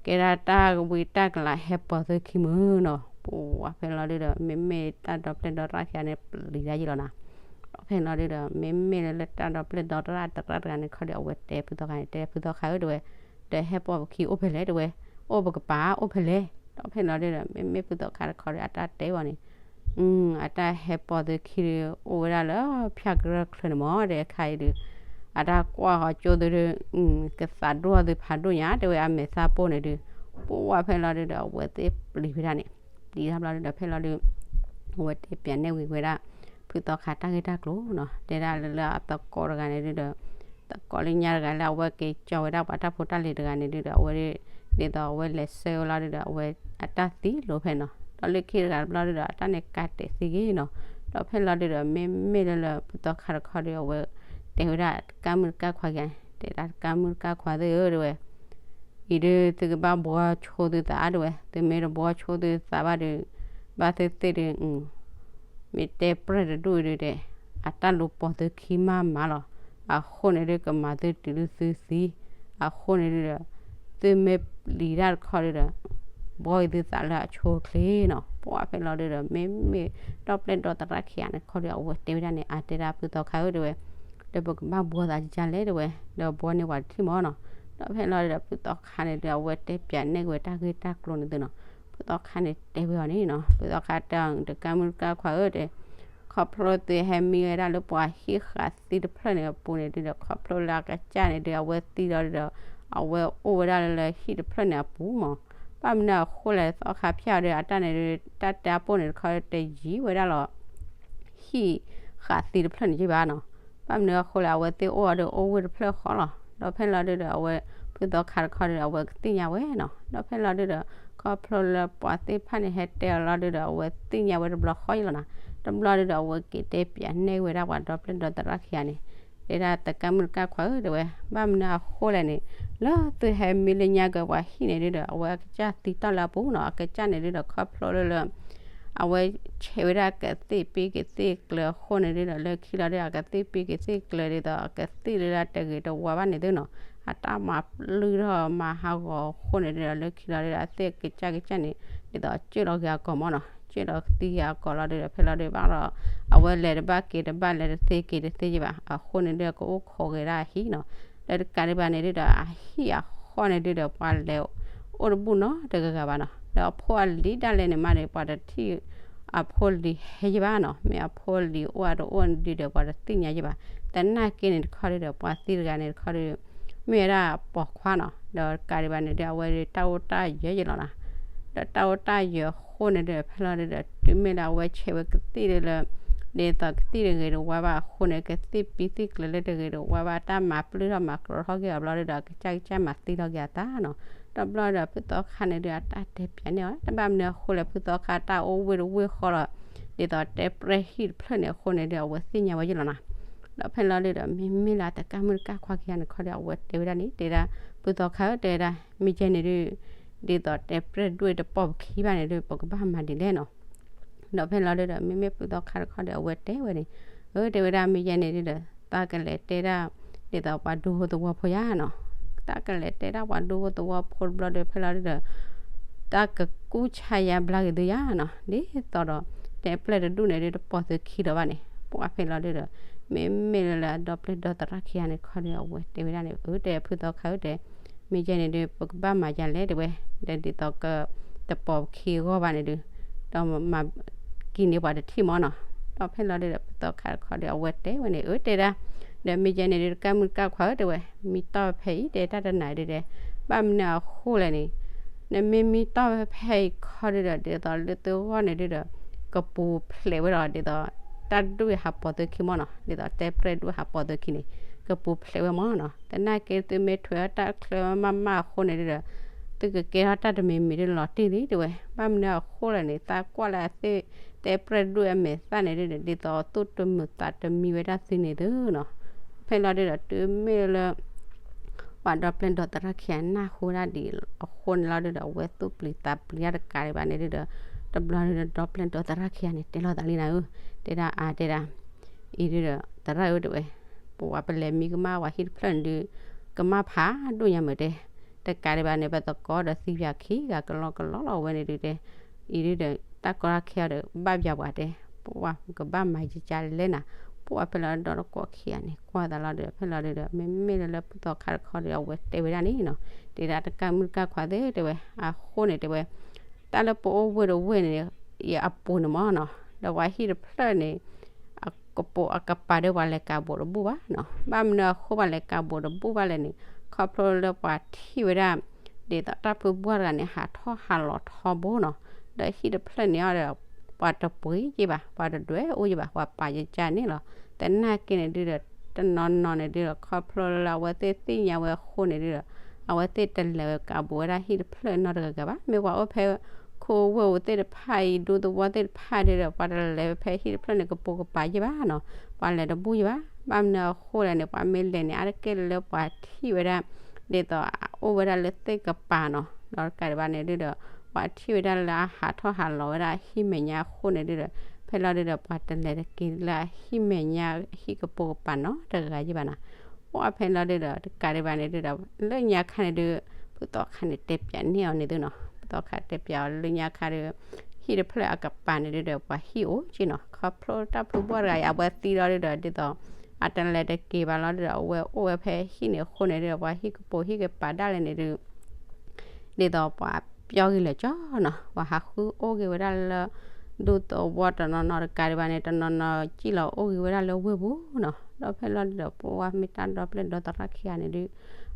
ကဲဒၣ်တၢ်ဝံတၢ်ကလၤဟဲပိာ်သုခံမုၢ်နီၤ, ပှၤဖဲလီၤဒုဒီး မ့မ့ၢ်တၢ်ဒီပျဲၢ်ဒီသရၣ်ခံဂၤန့ၣ် ပျံၤဒၣ်ယ့ၢ်လီၤနီၤ, ဒီးဖဲလီၤဒုဒီး မ့မ့ၢ်လၢလၢတၢ်ဒီပျဲၢ်ဒီသရၣ်တရၣ်တဂၤန့ၣ်တခီဒီး အဝဲတဲဖုသီခါန့ၣ် တဲဖုသီခါဧၢတဲဝဲ, ဒီးဟဲပိာ်ပခံအိၣ်ဖဲလဲၣ်တဲဝဲ, အိၣ်ပကပၤအိၣ်ဖဲလဲၣ်, ဒီးဖဲလီၤဒုဒီး မ့မ့ၢ်ဖုသီခါတခီဒီး အတၢ်တဲအီၤန့ၣ် အတၢ်ဟဲပိာ်သုခံဒီး အိၣ်ဝဲဒၣ်လၢဖၠၣ်ကရၢၢ်ချၢန့ၣ်မး ဒီးအခါအံၤဒုး အတၢ်ကွၢ်ဃီကၠိသုဒီး ကသးဒိၣ်သုဖးဒိၣ်ညါ တဲဝဲအမဲာ်သၣ်ပိၢ်န့ၣ်ဒုး ပှၢ်ဖဲလီၤဒုဒီး အဝဲသ့ၣ်ပျံၤဝဲဒၣ်န့ၣ် ပျံၤတၢ်ဘျီဒုဒီး ဖဲလီၤဒုး အဝဲတဲပၠးနဲၣ်ဝံၤဝဲဒၣ် ဖုသီခါတၢ်ဂ့ၢ်တၢ်ကျိၤနီၤ တဲဒၣ်လၢလၢအသကိးတဂၤန့ၣ်ဒုဒီး သကိးလၢညါတဂၤလၢအဝဲက့ၤကၠီဝဲဒၣ်ပှၤတၢ်ဖိတၢ်လံၤတဂၤန့ၣ်ဒုဒီး အဝဲဒုး ဒ်သိးအဝဲလဲၤဆှၢဝဲလီၤဒုဒီး အဝဲအတၢ်သံလိာ်ဖဲနီၤ, ဒီးလၢခံတဂၤတဘျီဒုဒီး အတၢ်န့ၣ်ကးတဲာ်သံဂ့ၤနီၤ. ဒီးဖဲလီၤဒုဒီး မ့မ့ၢ်လၢလၢဖုသီခါတခီဒီး အဝဲတဲဝဲဒၣ်တကးမုၣ်တကးခွါခံဂၤန့ၣ်, တဲဒၣ်တကးမုၣ်တကးခွါသ့ၣ်ဧၢ တဲဝဲ, အံၤဒုးသုကဘၣ်ဘှီဆိသုသး တဲဝဲ, သုမ့ၢ်တဘှီဆိသုသးဘၣ်ဒီး ဘၣ်သ့ၣ်သ့ၣ်ဒီး မ့ၢ်တဲပြဲၢ်တဒူၣ်အံၤဒုးဒီး အတၢ်လူၤပိာ်သုခံမးမးလီၤ. အဃိန့ၣ်ဒုးကမၤသုတုၤလၢသုသံ, အဃိန့ၣ်ဒုးဒီး သုမ့ၢ်ပျံၤတၢ်တခီဒုးဒီး ဘှီသုသးလၢအဆိအချ့နီၤ. ပှၤဖဲလီၤဒုးဒီး မ့မ့ၢ်ဒီပျဲၢ်ဒီသရၣ်ခံဂၤန့ၣ်တခီဒီး အဝဲတဲဝဲဒၣ်န့ၣ် အါတဲဒၣ်ဖုသီခါဧၢ တဲဝဲ, ဒီးပကဘၣ်ဘှီသးကကလဲၣ် တဲဝဲ, ဒီးဘှီန့ၢ်ပှၤတထံၣ်မးနီၤ. ဒီးဖဲလီၤဒုးဒီး ဖုသီခါန့ၣ်ဒုး အဝဲတဲပၠးနဲၣ်က့ၤဝဲတၢ်ဂ့ၢ်တၢ်ကျိၤန့ၣ်သုနီၤ. ဖုသီခါန့ၣ်တဲဝဲအီၤန့ၣ်နီၤ, ဖုသီခါတဲအီၤ တကးမုၣ်တကးခွါဧၢ တဲ ခီဖျိသုဟဲမံဝဲဒၣ်လၢပှၤဟံၣ်ဃာ်သံတဖျၢၣ်န့ၣ်အပူၤန့ၣ်ဒုးဒီး ခီဖျိလၢအကစၢ်န့ၣ်ဒုး အဝဲသံလီၤဒုးဒီး အဝဲအိၣ်ဝဲဒၣ်လၢလၢဟံၣ်တဖျၢၣ်န့ၣ်အပူၤမး. ဘၣ်မနုၤအဃိလဲၣ် သီခါဖၠၣ်အီၤဒီး အတၢ်န့ၣ်ဒုး တၢ်တဲအပိၢ်န့ၣ်တခီတယံၤဝဲဒၣ်လီၤ ဟံၣ်ဃာ်သံတဖျၢၣ်န့ၣ်က့ဘၣ်နီၤ. ဘၣ်မနုၤအဃိလဲၣ် အဝဲသ့ၣ်အိၣ်အီၤဒီးအိၣ်ဝ့ၢ်တဖျၢၣ်ဃီလီၤ. ဒီးဖဲလီၤဒုးဒီး အဝဲ ဖုသီခါတခီဒီး အဝဲကသ့ၣ်ညါဝဲနီၤ. ဒီးဖဲလီၤဒုးဒီး ခီဖျိလၢပှၤသ့ၣ်တဖၣ်န့ၣ် ဟဲတဲအီၤလီၤဒုးဒီး အဝဲသ့ၣ်ညါဝဲတဘျီဃီယလီၤနီၤ. တဘျီဒုးဒီး အဝဲက့ၤတဲပၠးနဲၣ်ဝဲဒၣ်ပှၤဒီပျဲၢ်ဒီသရၣ်ခံဂၤန့ၣ် တဲဒၣ်တကးမုၣ်တကးခွါဧၢ တဲဝဲ, ဘၣ်မနုၤအဃိလဲၣ်န့ၣ် လၢသုဟဲမံလၢညါက့ၤပှၤဟံၣ်န့ၣ်ဒုးဒီး အဝဲအကစၢ်သံတီၢ်လၢအပူၤနီၤ. အကစၢ်န့ၣ်ဒုးဒီး ခီဖျိလၢလၢ အဝဲဆဲးဝဲဒၣ်ကသ့ၣ်ပ့ကသ့ၣ်ကျၢၤအဃိန့ၣ်ဒုးဒီး လၢခံလီၤဒုး အကသ့ၣ်ပ့ကသ့ၣ်ကျၢၤဒ်သိး အကသ့ၣ်လၢတဂ့ၤတဝါဘၣ်န့ၣ်သုနီၤ. အတၢ်မၤပျုၢ်ထီၣ်မၤဟးဂီၤအဃိန့ၣ်ဒုးဒီး လၢခံလီၤဒုးဒီး အသ့ၣ်ကစၢ်ကစၢ်န့ၣ် ဒ်သိးကၢၣ်လီၤက့ၤအကိာ်မးနီၤ, ကၢၣ်လီၤကသံအကိာ်လီၤဒုးဒီး ဖဲလီၤဒုးဘၣ်ဒီး အဝဲလဲၤတဘၣ်က့ၤတဘၣ် လဲၤတသ့က့ၤတသ့ယဘၣ်. အဃိန့ၣ်ဒုး ကအိၣ်ခိးက့ၤဒၣ်အဟံၣ်နီၤ. လၢတကးဒံးဘၣ်န့ၣ်ဒုးဒီး အဟံၣ်အဃီန့ၣ်ဒုးဒီး ပှၤလဲၤအိၣ်တဘူၣ်နီတဂၤဂၤဘၣ်နီၤ. ဒီးအဖိအလံၤဒၣ်လဲာ်န့ၣ်မးန့ၣ် ပှၤတထံၣ်အဖိအလံၤဟဲယဘၣ်နီၤ. မ့ၢ်အဖိအလံၤအိၣ်အတအိၣ်ဒုးဒီး ပှၤတသ့ၣ်ညါယဘၣ်. သနာ်က့န့ၣ်တခီဒုးဒီး ပှၤသံတဂၤန့ၣ်တခီဒုး မ့ၢ်ဝဲဒၣ်ပိာ်ခွါနီၤ. ဒီးတကးဒံးဘၣ်န့ၣ်ဒုး အဝဲဒုးတၢ်အိၣ်တၢ်ယၢၤယလီၤနီၤ. ဒီးတၢ်အိၣ်တၢ်ယၢၤအဃိန့ၣ်ဒုး ဖဲလီၤဒုးဒီး တုၤမ့ၢ်လၢအဝဲဆဲးဝဲကသ့ၣ်ဒုးလၢ ဒ်သိးကသ့ၣ်တဂ့ၤတဝါဘၣ်အဃိန့ၣ် ကသ့ၣ်ပံသ့ၣ်ကျၢၤလၢတဂ့ၤတဝါဘၣ် တၢ်မၤပျုၢ်ထီၣ်မၤကြီထီၣ်က့ၤအီၤဘျီဒုးဒီး အကစၢ်ကစၢ်မၤသံလီၤက့ၤအသးနီၤ. ဒီးဘျီဒီးဖုသီခါန့ၣ်ဒုး အတၢ်တဲပၠးန့ၢ်အီၤ တဘၣ်မနုၤအဃိလဲၣ် ဖုသီခါတၢ်အိၣ်ဝ့ၢ်တဝ့ၢ်ဃီလီၤ. ဒ်သိးတဲပြဲၢ်ဟံၣ်တဖျၢၣ်န့ၣ်အဃိန့ၣ်ဒုး အဝဲသ့ၣ်ညါဝဲယလီၤနီၤ. ဒီးဖဲလီၤဒုးဒီး မ့မ့ၢ်လၢတကးမုၣ်တကးခွါခံဂၤန့ၣ်ခီဒီး အဝဲတဲဝဲဒၣ်န့ၣ် တဲဒၣ် ဖုသီခါဧၢ တဲဝဲဒၣ် မ့ၢ်ကဲန့ၣ်ဒုး ဒ်သိးတဲပြဲၢ်ဒူၣ်တပိာ်ပခံဘၣ်န့ၣ်ဒုး ပကဘၣ်မၤဒ်လဲၣ်နီၤ. ဒီးဖဲလီၤဒုးဒီး မ့မ့ၢ်ဖုသီခါတခီဒီး အဝဲတဲဝဲန့ၣ် အၢ တဲဝဲဒၣ် မ့ၢ်ယဲန့ၣ်ဒုးဒီး သးကလဲၤတဲဒၣ် ဒ်သိးပှၤဒူဖိသဝီဖိယါနီၤ. တၢ်ကလဲၤတဲဒၣ်ပှၤဒူဖိသဝီဖိတဘျီဒီး ဖဲလီၤဒုးဒီး တၢ်ကကူၣ်ဆါယါဘျါက့ၤသုယါနီၤ. ဒ်သိးဒီး တဲပြဲၢ်တဒူၣ်န့ၣ်ဒုး တပိာ်သုခံဒီးဘၣ်န့ၣ် ပှၤဖဲလီၤဒုးဒီး မ့မ့ၢ်လၢလၢအဒီပျဲၢ်ဒီသရၣ်ခံဂၤန့ၣ်ခီဒီး အဝဲတဲဝဲဒၣ်န့ၣ် အၢ တဲဖုသီခါဧၢ တဲ မ့ၢ်ယဲန့ၣ်ဒုး ပကဘၣ်မၤယါလဲၣ် တဲဝဲ ဒီးဒ်သိးက တပိာ်ပခံအဂီၢ်ဘၣ်န့ၣ်ဒုး ဒီးမၤကံၢ်န့ၢ်ပှၤတထံၣ်မးနီၤ. ဒီးဖဲလီၤဒုးဒီး ဖုသီခါတခီဒီး အဝဲတဲဝဲန့ၣ် အၢ တဲဒၣ် ဒီးမ့ၢ်ယဲန့ၣ်ဒုး တကးမုၣ်တကးခွါဧၢ တဲဝဲ မံတီၢ်ဖဲအံၤ တဲတၢ်တနၤဒုးဒီး ဘၣ်မနုၤအဃိလဲၣ်န့ၣ် နမ့ၢ်မံတီၢ်ဖဲအံၤခီဒုးဒီး ဒ်သိးလၢသုဂီၢ်န့ၣ်ဒုးဒီး ကပူၤဖျဲးဝဲဒီး ဒ်သိး တၢ်ဒူၣ်ဟးပိာ်သုခံမးနီၤ, ဒ်သိးတဲပြဲၢ်ဒူၣ်ဟးပိာ်သုခံန့ၣ် ကပူၤဖျဲးဝဲမးနီၤ. သနာ်က့သုမ့ၢ်ထွဲအီၣ်တၢ်ချၢမးမးအဃိန့ၣ်ဒုးဒီး သုကကဲထီၣ်တၢ်တမံၤမံၤဒုးလီၤတံၢ်လံ တဲဝဲ. ဘၣ်မနုၤအဃိလဲၣ်န့ၣ် သးကွၢ်လၢအသ့ၣ် တဲပြဲၢ်ဒူၣ်အမဲာ်သၣ်န့ၣ်ဒုးဒီး ဒ်သိးသူၣ်တမုာ်သးတမံၤဝဲဒၣ်သုန့ၣ်သုနီၤ. ဖဲလီၤဒုးဒီး တုၤမ့ၢ်လၢ ပှၤဒီပျဲၢ်ဒီသရၣ်ခံဂၤနၢ်ဟူဒၣ်ဒ်အဃိန့ၣ်လီၤဒုးဒီး အဝဲသူၣ်ပျံၤသးပျံၤတၢ်တကးဒံးဘၣ်န့ၣ်ဒုးဒီး တဘျီဒုးဒီး ဒီပျဲၢ်ဒီသရၣ်ခံဂၤန့ၣ် တဲလိာ်သးလံနၤဧၢ, တဲဒၣ်အါတဲဒၣ် အံၤဒုးဒီး သရၣ်ဧၢ တဲဝဲ, ပဝဲပလဲၤမံကမၣ်ပှၤဟံၣ်တဖျၢၣ်န့ၣ်ဒုး ကမၣ်ဖးဒိၣ်ညါမုာ်တဲ, တကးဒံးဘၣ်န့ၣ် ပသကိးဒီးသံပၠးခံဂၤကလီကလီလီၤဝဲန့ၣ်ဒုးတဲ, အံၤဒုးဒီး တၢ်ကီတၢ်ခဲအံၤဒီး ဘၣ်ပၠးပှၤတဲ, ပဝဲကဘၣ်မၤယကါလဲၣ်နၤ, ပဝဲဖဲလီၤဒီတကိးခံဂၤန့ၣ် ကွၢ်သးလီၤဒုးဒီး ဖဲလီၤဒုးဒီး မ့မ့ၢ်လၢလၢဖုသီခါတခီဒီး အဝဲတဲဝဲဒၣ်န့ၣ်နီၤ, တဲဒၣ်တကးမုၣ်တကးခွါသ့ၣ်တဲဝဲ, အဃိန့ၣ်တဲဝဲ တၢ်လၢပအိၣ်ဝ့ၢ်တဝ့ၢ်န့ၣ် အပူၤန့ၣ်မးနီၤ, ဒီးပှၤဟံၣ်တဖျၢၣ်န့ၣ် အကပိာ်အကပၤဒီးပှၤလဲၤကးဘိးတဘူၣ်ဘၣ်နီၤ, ဘၣ်မနုၤအဃိပှၤလဲၤကးဘိးတဘူၣ်ဘၣ်လဲၣ်န့ၣ် ခီဖျိလၢပှၤထံၣ်ဝဲဒၣ် ဒ်သိးတၢ်ဖုဘှၢ်တဂၤန့ၣ် ဟးထီၣ်ဟးလီၤထီဘိနီၤ, ဒီးဟံၣ်တဖျၢၣ်န့ၣ်အီၤဒီး ပှၤတပှ့ၤက့ၤဘၣ်, ပှၤတဒွဲၣ်အိၣ်က့ၤဘၣ်, ပှၤပာ်ကကါန့ၣ်လီၤ. သနာ်က့န့ၣ်ဒုးဒီး တနီၤနီၤန့ၣ်ဒုးဒီး ခီဖျိလၢအဝဲသ့ၣ်သ့ၣ်ညါဝဲအဃိန့ၣ်ဒုးဒီး အဝဲသ့ၣ်တလဲၤကးဘူးဝဲဒၣ်ဟံၣ်တဖျၢၣ်နီတဂၤဂၤဘၣ်. မ့ၢ်ပှၤအိၣ်ဖဲခိဝ့ၢ်ဧိၤသ့ၣ်တဖၣ်အံၤ ဒူသဝီသ့ၣ်တဖၣ်ဒီး ပှၤတလဲၤဖဲဟံၣ်တဖျၢၣ်န့ၣ် ကပိာ်ကပၤယဲၢ်ဘၣ်နီၤ, ပှၤလဲၤတဘူၣ်ယဲၢ်ဘၣ်. ဘၣ်မနုၤအဃိလဲၣ်န့ၣ် ပှၤမ့ၢ်လဲၤန့ၣ် အါတက့ၢ်လၢပှၤထံၣ်ဝဲဒၣ် ဒ်သိးအိၣ်ဝဲဒၣ်လၢသ့ၣ်ကပၤနီၤ, ဒီးတကးဒံးဘၣ်န့ၣ်ဒုဒီး ပှၤထံၣ်ဝဲဒၣ်လၢအဟးထီၣ်ဟးလီၤဝဲဒၣ်အဟံၣ်မဲာ်ညါအဃိန့ၣ်ဒုဒီး ဖဲလီၤဒုဒီး ပှၤတလဲၤတက့ၤလၢအဟံၣ်မဲာ်ညါဟံၣ်ကပိာ်ကပၤနီတဂၤဂၤယဲၢ်ဘၣ်နီၤ. အိၣ်ဖဲလီၤဒုဒီး တကးဒံးဘၣ်န့ၣ်ဒုဒီး လၢညါခါန့ၣ်ဒု ဖုသီခါန့ၣ်တဲပၠးန့ၢ်အီၤန့ၣ်သုနီၤ, ဖုသီခါတဲပၠးအီၤလၢညါခါဒု ဟံၣ်တဖျၢၣ်အကပၤန့ၣ်ဒုဒီး ပှၤဟံၣ်အိၣ်က့နီၤ, ခီဖျိတၢ်ဖုဘီၣ်တဂၤအံၤ အဝဲသံလီၤဒုဒီး ဒ်သိး အတလဲၤတက့ၤဘၣ်လီၤဒုဒီး အဝဲအိၣ်ဝဲဖဲဟံၣ်န့ၣ်အဃိန့ၣ်ဒုဒီး ပှၤဟံၣ်ကပိာ်ဟံၣ်ကပၤဒၣ်လဲာ်န့ၣ်ဒု ဒ်သိးပှၤပျီဂ့ၤလၢာ်ကၠီနီၤ, ပှၤဟးဃုအိၣ်ဂ့ၤဝဲဒၣ်လၢ ဒူသဝီတနီၤနီၤတကးဒံးဘၣ်န့ၣ် တနီၤနီၤကံၣ်လီၤအိၣ်ဂ့ၤဝဲဒၣ်လၢဝ့ၢ်ပူၤနီၤ. ဒီးဖဲလီၤဒုဒီး ပှၤမ့ၢ်တၢ်ဒီပျဲၢ်ဒီသရၣ်ခံဂၤန့ၣ်ဒု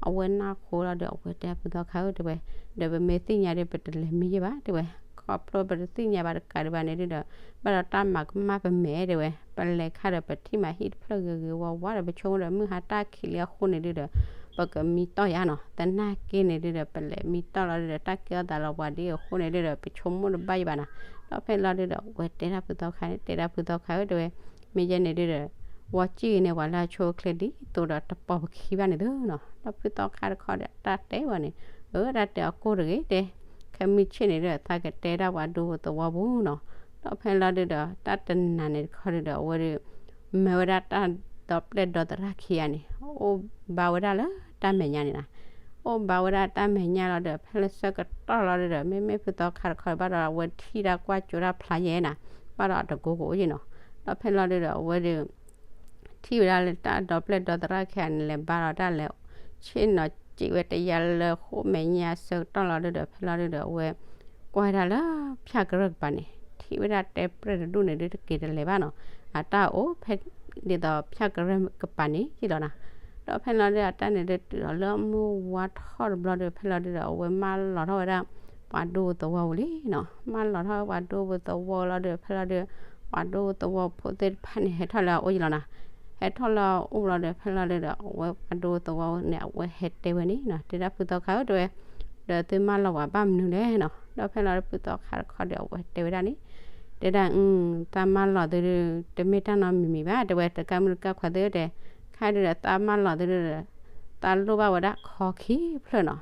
အဝဲနၢ်ဟူလီၤဒီး အဝဲတဲဖုသီခါဧၢ တဲဝဲ, ဒီးပမ့ၢ်သ့ၣ်ညါဒီး ပတလဲၤမံယဲၢ်ဘၣ် တဲဝဲ, ခီဖျိပတသ့ၣ်ညါဘၣ်တကးဒံးဘၣ်န့ၣ်ဒုဒီး ဘၣ်ဒီးတၢ်မၤကမၣ်ပမဲာ်တဲဝဲ, ပလဲၤခါဒီးပထံၣ်မးဟံၣ်တဖျၢၣ်ဂ့ၤဂ့ၤဝါဝါဒီး ပဆိကမိၣ်ဒီးမုၢ်ဟါတၢ်ခံးလံအဃိန့ၣ်ဒုဒီး ပကမံတီၢ်ယါနီၤ, သနာ်က့န့ၣ်ဒုဒီး ပလဲၤမံတီၢ်လီၤဒုဒီး တၢ်ကဲထီၣ်သးလီၤပှၤဒ်အဃိန့ၣ်ဒုဒီး ပဆိကမိၣ်တဘၣ်ယံၤဘၣ်နီၤ. ဒီးဖဲလီၤဒုဒီး အဝဲတဲဒၣ်ဖုသီခါန့ၣ် တဲဒၣ်ဖုသီခါဧၢ တဲဝဲ, မ့ၢ်ယဲန့ၣ်ဒုဒီး ဝီစံၣ်ဂ့ၤန့ၣ် ပှၤလၢအဆိအချ့ဒ်သိးဒီးတပိာ်ပခံဘၣ်န့ၣ်သုနီၤ. ဒီးဖုသီခါတခီဒီး တၢ်တဲဝဲန့ၣ်, အၢ တၢ်တဲအကိၢ်တဂ့ၤတဲ, ခဲမုၢ်ဆ့ၣ်န့ၣ်ဒုဒီး သးကတဲဒၣ်ပှၤဒူသဝီပူၤနီၤ. ဒီးဖဲလီၤဒုဒီး တၢ်တနၤန့ၣ်တခီဒုဒီး အဝဲဒု မၢဝဲဒၣ်တၢ်ဒီပျဲၢ်ဒီသရၣ်ခံဂၤန့ၣ် အိၣ်ဘါဝဲဒၣ်လၢတၢ်မဲာ်ညါန့ၣ်နီၤ. အိၣ်ဘါဝဲဒၣ်တၢ်မဲာ်ညါလီၤဒီး ဖဲလၢဆၢကတီၢ်လီၤဒုဒီး မ့မ့ၢ်ဖုသီခါတခီဘၣ်ဒီး အဝဲထံၣ်တၢ်ကွၢ်ကၠိတၢ်ဖျါယဲၢ်နီၤ, ဘၣ်ဒီးအတကိကအိၣ်ယဲၢ်နီၤ. ဒီးဖဲလီၤဒုဒီး အဝဲဒု ထံၣ်ဝဲဒၣ်လၢတၢ်ဒီပျဲၢ်ဒီသရၣ်ခံဂၤန့ၣ် လဲၤဘါလီၤတၢ်လဲၤ ဆ့ၣ်နီၤစံးဝဲတယါလၢဃိာ်မဲာ်ညါဆၢကတီၢ်လီၤဒုဒီး ဖဲလီၤဒုဒီး အဝဲကွၢ်ဝဲဒၣ်လၢဖၠၣ်ကရၢၢ်ကပၤန့ၣ် ထံၣ်ဝဲဒၣ်တဲပြဲၢ်တဒူၣ်န့ၣ်ဒု တက့ၤတလဲၤဘၣ်နီၤ, အတၢ်အိၣ်ဖဲဒ်သိးဖၠၣ်ကရၢၢ်ကပၤန့ၣ်ယဲၢ်လီၤနီၤ. ဒီးဖဲလီၤဒုဒီး အတၢ်န့ၣ်ဒု တုၤလီၤလၢအမုၢ်ဝါထီၣ်တဘျီဒု ဖဲလီၤဒုဒီး အဝဲမၢလီၤထီၣ်ဝဲဒၣ် ပှၤဒူသဝီပူၤလံနီၤ, မၢလီၤထီၣ်ဝဲပှၤဒူသဝီလီၤဒု ဖဲလီၤဒု ပှၤဒူသဝီဖိသ့ၣ်တဖၣ်န့ၣ် ဟဲထီၣ်လၢအအိၣ်ယဲၢ်လီၤနီၤ. ဟဲထီၣ်လၢအအိၣ်လီၤဒီး ဖဲလီၤဒုဒီး အဝဲပှၤဒူသဝီန့ၣ် အဝဲဟဲတဲဝဲန့ၣ်နီၤ, တဲဒၣ်ဖုသီခါဧၢ တဲဝဲ, ဒီးသုမၢလီၤဝဲဘၣ်မနုၤလဲၣ်နီၤ. ဒီးဖဲလီၤဒု ဖုသီခါတခီဒီး အဝဲတဲဝဲဒၣ်န့ၣ်, တဲဒၣ် အု သးမၢလီၤသုဒု တမ့ၢ်တၢ်နီတမံၤမံၤဘၣ် တဲဝဲ, တကးမုၢ်တကးခွါသုတဲ, ခါဒုဒီး သးမၢလီၤသုဒုဒီး သးလိၣ်ဘၣ်ဝဲဒၣ်ခီခံဖျၢၣ်နီၤ.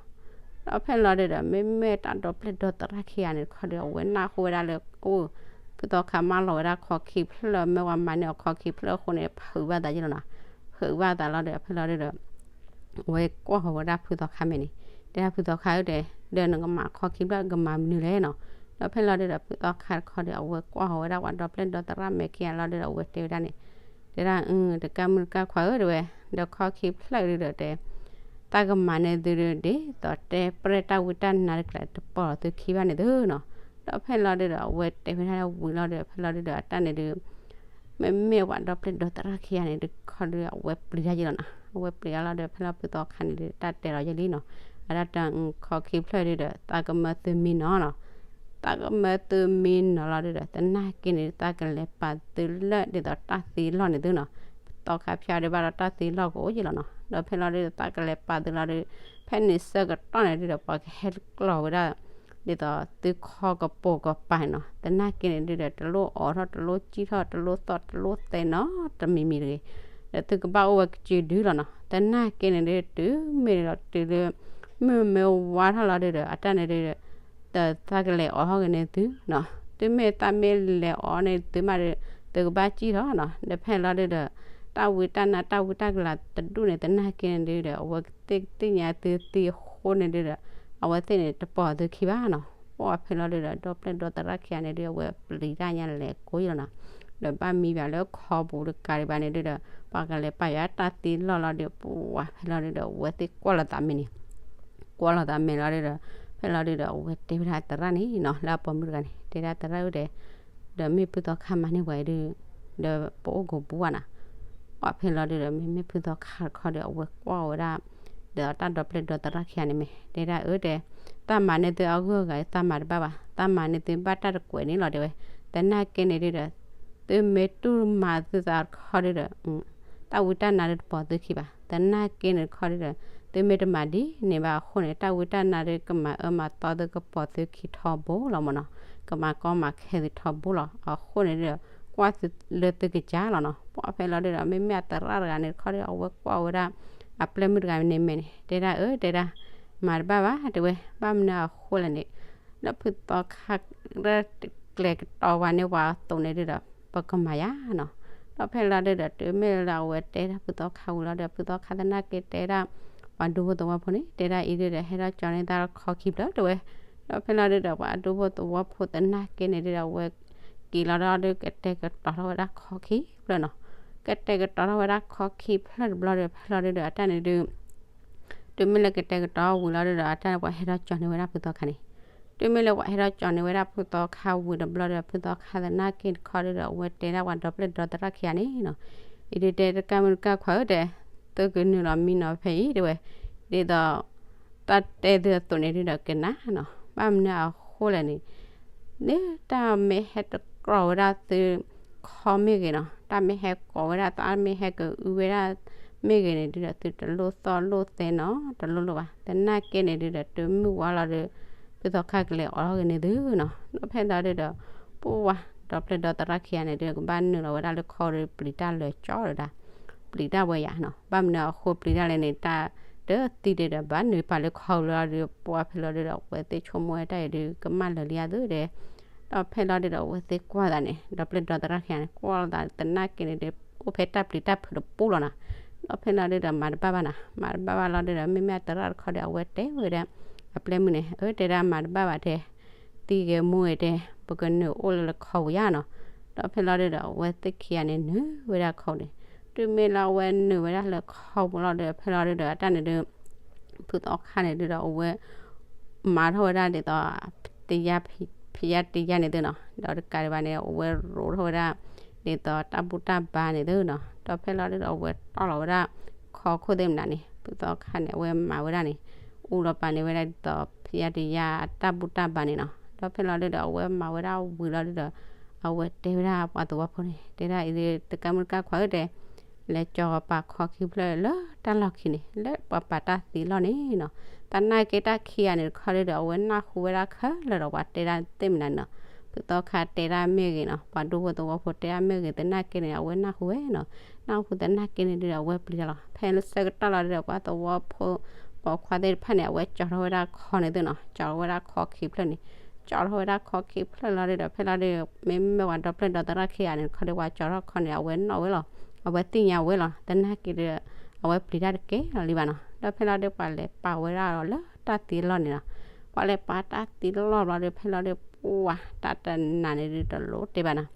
ဒီးဖဲလီၤဒုဒီး မ့မ့ၢ်တၢ်ဒီပျဲၢ်ဒီသရၣ်ခံဂၤန့ၣ်တခီဒီး အဝဲနၢ်ဟူဝဲဒၣ်လၢ အိၣ် ဖုသီခါမၢလီၤဝဲဒၣ်ခီခံဖျၢၣ် မ့ၢ်ဝဲမၤန့ၢ်အီၤခီခံဖျၢၣ်အဃိန့ၣ် ဖုးဘၣ်သးယဲၢ်လီၤနီၤ. ဖုးဘၣ်သးလီၤဒီး ဖဲလီၤဒုဒီး အဝဲကွၢ်ဃီၤဝဲဒၣ်ဖုသီခါမဲာ်န့ၣ်, တဲဒၣ်ဖုသီခါဧၢ တဲ, ဒီးနကမၤခီခံဖျၢၣ်ကမၤမနုၤလဲၣ်နီၤ. ဒီးဖဲလီၤဒုဒီး ဖုသီခါတခီဒီး အဝဲကွၢ်ဃီၤဝဲဒၣ်ပှၤဒီပျဲၢ်ဒီသရၣ်မဲာ်ခံဂၤလီၤဒုဒီး အဝဲတဲဝဲဒၣ်န့ၣ်, တဲဒၣ် အု တကးမုၢ်တကးခွါဧၢ တဲဝဲ, ဒီးခီခံဖျၢၣ်ဒုဒီးတဲ သးကမၤန့ၢ်သုဒု ဒ်သိးတဲပြဲၢ်တၢ်ဝံတၢ်နါတကျါတပိာ်သုခံဘၣ်န့ၣ်သုနီၤ. ဒီးဖဲလီၤဒုဒီး အဝဲတဲဝဲဒၣ်ဝံၤလီၤဒီး ဖဲလီၤဒုဒီး အတၢ်န့ၣ်ဒု မ့မ့ၢ်ပှၤဒီပျဲၢ်ဒီသရၣ်ခံဂၤန့ၣ်တခီဒု အဝဲပျံၤတၢ်ယဲၢ်လီၤနီၤ. အဝဲပျံၤတၢ်လီၤဒီး ဖဲလီၤဖုသီခါန့ၣ်ဒု တၢ်တဲလီၤယဲၢ်လံနီၤ. အတၢ်တဲ ခီခံဖျၢၣ်ဒုဒီး သးကမၢသုမံနီၤနီၤ. သးကမၢသုမံနီၤလီၤဒုဒီး သနာ်က့န့ၣ် သးကလဲၤပာ်သုလၢ ဒ်သိးတၢ်သံလီၢ်န့ၣ်သုနီၤ. သီခါဖၠါဒုဘၣ်ဒီးတၢ်သံလီၢ်ကအိၣ်ယဲၢ်လီၤနီၤ. ဒီးဖဲလီၤဒုဒီး သးကလဲၤပာ်သုလီၤဒု ဖဲန့ၣ်ဆၢကတီၢ်န့ၣ်ဒုဒီး ပှၤကဟဲကျီၤဝဲဒၣ် ဒ်သိးသုခီကပိာ်ကပၤနီၤ. သနာ်က့န့ၣ်ဒုဒီး တလိၣ်အီၣ်ထီၣ် တလိၣ်စံၣ်ထီၣ် တလိၣ်သီၣ်တလိၣ်သဲနီတမံၤမံၤတဂ့ၤ. ဒီးသုကဘၣ်အိၣ်ဝဲကစုဒုလီၤနီၤ. သနာ်က့န့ၣ်ဒု တုၤမ့ၢ်ဒီးတုၤလၢ မုၢ်မ့ၢ်ဝါထီၣ်လီၤဒုဒီး အတၢ်န့ၣ်ဒုဒီး ဒီးသးကလဲၤအီၣ်ထီၣ်က့ၤန့ၢ်သုနီၤ. တုၤမ့ၢ်သးမ့ၢ်လဲၤအီၣ်န့ၢ်သုမးဒီး သုကဘၣ်စံၣ်ထီၣ်နီၤ. ဒီးဖဲလီၤဒုဒီး တၢ်ဝံတၢ်နါတၢ်ဝံတၢ်ကလၤတဒူၣ်န့ၣ် သနာ်က့န့ၣ်ဒုဒီး အဝဲသ့ၣ်ကသ့ၣ်ညါသုသံအဃိန့ၣ်ဒုဒီး အဝဲသ့ၣ်န့ၣ်တပိာ်သုခံဘၣ်နီၤ. အိၣ်ဖဲလီၤဒုဒီး ဒီပျဲၢ်ဒီသရၣ်ခံဂၤန့ၣ်ဒု အဝဲပျံၤတၢ်ညါလဲၤကိးယလီၤနီၤ. ဒီးဘၣ်မံဘၣ်လၢခီပူၤတကးဒံးဘၣ်န့ၣ်ဒုဒီး ပှၤကလဲၤပာ်ယွၤတၢ်သံလီၢ်လီၤဒီး ပဝဲဖဲလီၤဒုဒီး အဝဲသ့ၣ်ကွၢ်လီၤသးမဲာ်န့ၣ် ကွၢ်လီၤသးမဲာ်လီၤဒုဒီး ဖဲလီၤဒုဒီး အဝဲတဲဝဲဒၣ်သရၣ်န့ၣ်နီၤ လၢအပိာ်မုၣ်တဂၤန့ၣ် တဲဒၣ်သရၣ်ဧၢဒီး ဒီးမ့ၢ်ဖုသီခါမၤန့ၢ်ပှၤအံၤဒု ဒီးပအိၣ်ကဘူးဘၣ်နီၤ. ပှၤဖဲလီၤဒုဒီး မ့မ့ၢ်ဖုသီခါတခီဒီး အဝဲကွၢ်ဝဲဒၣ် ဒီးတၢ်ဒီပျဲၢ်ဒီသရၣ်ခံဂၤန့ၣ်မ့ၢ် တဲဒၣ်အၢတဲ သးမၤန့ၢ်သုအဂုၤအဂၤ သးမၤတဘၣ်ဘၣ် သးမၤန့ၢ်သုဘၣ်တၢ်တကွဲးန့ၣ်လီၤတဲဝဲ. သနာ်က့န့ၣ်ဒုဒီး သုမ့ၢ်တူၢ်မၤသုသးတခီဒုဒီး တၢ်ဝံတၢ်နါဒုတပိာ်သုခံဘၣ်. သနာ်က့န့ၣ်တခီဒုဒီး သုမ့ၢ်တမၤဒ်န့ၣ်ဘၣ်အဃိန့ၣ် တၢ်ဝံတၢ်နါဒုးကမၤအၢမၤသီသုကပီၤသုခံထီဘိလီၤမၢ်နီၤ, ကမၤကီမၤခဲသုထီဘိလီၤ. အဃိန့ၣ်ဒီး ကွၢ်သုလၢသုကစၢ်လီၤနီၤ. ပှၢ်ဖဲလီၤဒုးဒီး မ့မ့ၢ်အသရၣ်တဂၤန့ၣ်တခီဒီး အဝဲကွၢ်ဝဲဒၣ် အပျဲၢ်မုၣ်တဂၤန့ၣ်မဲာ်န့ၣ် တဲဒၣ်အၢ တဲဒၣ် မၤတဘၣ်ဘၣ် တဲဝဲ, ဘၣ်မနုၤအဃိလဲၣ်န့ၣ် လၢဖုသီခါ ကျဲကတီၤဝဲန့ၢ်ပှၤအသိးန့ၣ်ဒုးဒီး ပကမၤယါနီၤ. ဒီးဖဲလီၤဒုးဒီး တုၤမ့ၢ်လၢအဝဲတဲဒၣ်ဖုသီခါဝံၤလီၤဒီး ဖုသီခါသနာ်က့တဲဒၣ် ပှၤဒူဖိသဝီဖိန့ၣ် တဲဒၣ်အံၤဒုးဒီး ဟဲထီၣ်ကၠီန့ၢ်တၢ်ခီခံဖျၢၣ်တဲဝဲ. ဒီးဖဲလီၤဒုးဒီး ပှၤဒူဖိသဝီဖိသနာ်က့န့ၣ်ဒုးဒီး အဝဲက့ၤလီၤဒီး ကတဲာ်ကတီၤထီၣ်ဝဲဒၣ်ခီခံဖျၢၣ်နီၤ. ကတဲာ်ကတီၤထီၣ်ဝဲဒၣ်ခီခံဖျၢၣ်တဘျီဒီး ဖဲလီၤဒုးဒီး အတၢ်န့ၣ်ဒုး တုၤမ့ၢ်လၢကတဲာ်ကတီၤဝံၤလီၤဒုးဒီး အတၢ်န့ၣ်ပှၤဟဲထီၣ်ကၠီန့ၢ်ဝဲဒၣ်ဖုသီခါန့ၣ်, တုၤမ့ၢ်လၢပှၤဟဲထီၣ်ကၠီန့ၢ်ဝဲဒၣ်ဖုသီခါဝံၤတဘျီဒီး ဖုသီခါသနာ်က့တခီဒုးဒီး အဝဲတဲဒၣ်ပှၤဒီပျဲၢ်ဒီသရၣ်ခံဂၤန့ၣ်နီၤ, အံၤဒုးတဲတကၢ်မုၢ်တကၢ်ခွါဧၢတဲ, သုကနုာ်လီၤမံနီၤဖဲအံၤတဲဝဲ, ဒ်သိး တၢ်တဲသုအသိးန့ၣ်ဒုးဒီးကနၣ်နီၤ, ဘၣ်မနုၤအဃိလဲၣ်န့ၣ် လၢတၢ်မ့ၢ်ဟဲတကြၢးဝဲဒၣ်သုခီမ့ၢ်ဂ့ၤနီၤ, တၢ်မ့ၢ်ဟဲကိးဝဲဒၣ် တၢ်မ့ၢ်ဟဲကအုဝဲဒၣ်မ့ၢ်ဂ့ၤန့ၣ်ဒုးဒီး သုတလိၣ်သီၣ်လိၣ်သဲနီၤ တလိၣ်လိၣ်ဘၣ်. သနာ်က့န့ၣ်ဒုးဒီး တုၤမုၢ်ဝါလီၤဒီး ဖုသီခါကလဲၤအိးထီၣ်ဂ့ၤန့ၢ်သုနီၤ. ဒီးဖဲလီၤဒုးဒီး ပှၢ်ဝါ ဒီပျဲၢ်ဒီသရၣ်ခံဂၤန့ၣ်ဒုး ကဘၣ်နုာ်လီၤဝဲဒၣ်လၢခီဒီး ပျံၤတၢ်လၢာ်ကၠီဒီးဒၣ် ပျံၤတၢ်ဝဲယါနီၤ. ဘၣ်မနုၤအဃိပျံၤတၢ်လဲၣ်န့ၣ် တၢ်တသံဒုးဒီး ဘၣ်နုာ်ပာ်လၢခီဝံၤလီၤဒီး ပှၢ်ဖဲလီၤဒုးဒီး အဝဲသ့ၣ်ဆိကမိၣ်ဝဲတၢ်အံၤဒုး ကမၣ်လၢာ်လံဧါသုဒီး ဒီးဖဲလီၤဒုးဒီး အဝဲသ့ၣ်ကွၢ်သးန့ၣ် ဒီပျဲၢ်ဒီသရၣ်ခံဂၤန့ၣ် ကွၢ်လိာ်သးသနာ်က့န့ၣ်ဒုး အိၣ်ဖဲတၢ်ပျံၤတၢ်ဖုးတပူၤလီၤနီၤ. ဒီးဖဲလီၤဒုးဒီး မၤတဘၣ်ဘၣ်နီၤ, မၤတဘၣ်ဘၣ်လီၤဒုးဒီး မ့မ့ၢ်အသရၣ်တခီဒီး အဝဲတဲဝဲဒၣ် အပျဲၢ်မုၣ်န့ၣ် အၢ တဲဒၣ်မၤတဘၣ်ဘၣ်တဲ သံဂ့ၤမူဂ့ၤတဲ ပကနုာ်အိၣ်လၢခီပူၤယါနီၤ. ဒီးဖဲလီၤဒုးဒီး အဝဲသ့ၣ်ခံဂၤန့ၣ် နုာ်ဝဲဒၣ်ခီပူၤန့ၣ်, တုၤမ့ၢ်လၢအဝဲနုာ်ဝဲဒၣ်လၢခီပူၤလီၤဒီး ဖဲလီၤဒုးဒီး အတၢ်န့ၣ်ဒုး ဖုသီခါန့ၣ်ဒုးဒီး အဝဲ မၤထီၣ်ဝဲဒၣ်ဒ်သိး တယါ ဖယါတယါန့ၣ်သုနီၤ, ဒီးတကးဒံးဘၣ်န့ၣ် အဝဲရိးထီၣ်ဝဲဒၣ် ဒ်သိးတၢ်ဘူၣ်တၢ်ဘါန့ၣ်သုနီၤ. ဒီးဖဲလီၤဒုးဒီး အဝဲတီၢ်လီၤဝဲဒၣ် ခီခိၣ်သ့ၣ်မနုၤန့ၣ် ဖုသီခါန့ၣ် အဝဲမၤဝဲဒၣ်န့ၣ် အူလီၤပာ်န့ၢ်ဝဲဒၣ်ဒ်သိး ဖယါတယါအတၢ်ဘူၣ်တၢ်ဘါန့ၣ်နီၤ. ဒီးဖဲလီၤဒုးဒီး အဝဲမၤဝဲဒၣ်ဝံၤလီၤဒုးဒီး အဝဲတဲဝဲဒၣ်ပှၤသဝီဖိန့ၣ် တဲဒၣ်အံၤ တကၢ်မုၢ်တကၢ်ခွါဧၢတဲ လဲၤကၠီၤပာ်ခီခံဖျၢၣ်လၢတၢ်လီၢ်ခံန့ၣ် လၢပှၤပာ်တၢ်သံလီၢ်န့ၣ်နီၤ. သနာ်က့တၢ်ခံဂၤန့ၣ်တခီဒုးဒီး အဝဲနၢ်ဟူဝဲဒၣ်ခဲလၢာ်ဒီး ပှၤတဲဒၣ်သ့ၣ်မနုၤန့ၣ်နီၤ. ဖုသီခါတဲဒၣ်မ့ၢ်ဂ့ၤနီၤ, ပှၤဒူဖိသဝီဖိတဲဒၣ်မ့ၢ်ဂ့ၤ သနာ်က့န့ၣ် အဝဲနၢ်ဟူဝဲနီၤ. နၢ်ဟူသနာ်က့န့ၣ်ဒုးဒီး အဝဲပျံၤတၢ်လီၤ. ဖဲလၢဆၢကတီၢ်လီၤဒုးဒီး ပှၤသဝီဖိ ပိာ်ခွါသ့ၣ်တဖၣ်န့ၣ် အဝဲကၠီၤထီၣ်ဝဲဒၣ်ခီန့ၣ်သုနီၤ, ကၠီၤဝဲဒၣ်ခီခံဖျၢၣ်န့ၣ် ကၠီၤထီၣ်ဝဲဒၣ်ခီခံဖျၢၣ်လီၤဒုးဒီး ဖဲလီၤဒုး မ့မ့ၢ်ပှၤဒီပျဲၢ်ဒီသရၣ်ခံဂၤန့ၣ်တခီဒီး ပှၤကၠီၤထီၣ်ခီန့ၣ် အဝဲနီၣ်ဝဲလီၤ, အဝဲသ့ၣ်ညါဝဲလီၤ. သနာ်က့ဒီး အဝဲပျံၤတၢ်တကဲလီၤလံဘၣ်နီၤ. ဒီးဖဲလီၤဒုး ပှၤလဲၤပာ်ဝဲဒၣ်လီၤလၢတၢ်သံလီၢ်န့ၣ်နီၤ. ပှၤလဲၤပာ်တၢ်သံလီၢ်ဘျီဒုး ဖဲလီၤဒုး ပှၢ်တၢ်တနၤန့ၣ်ဒုးတလိၣ်တဲဘၣ်နီၤ.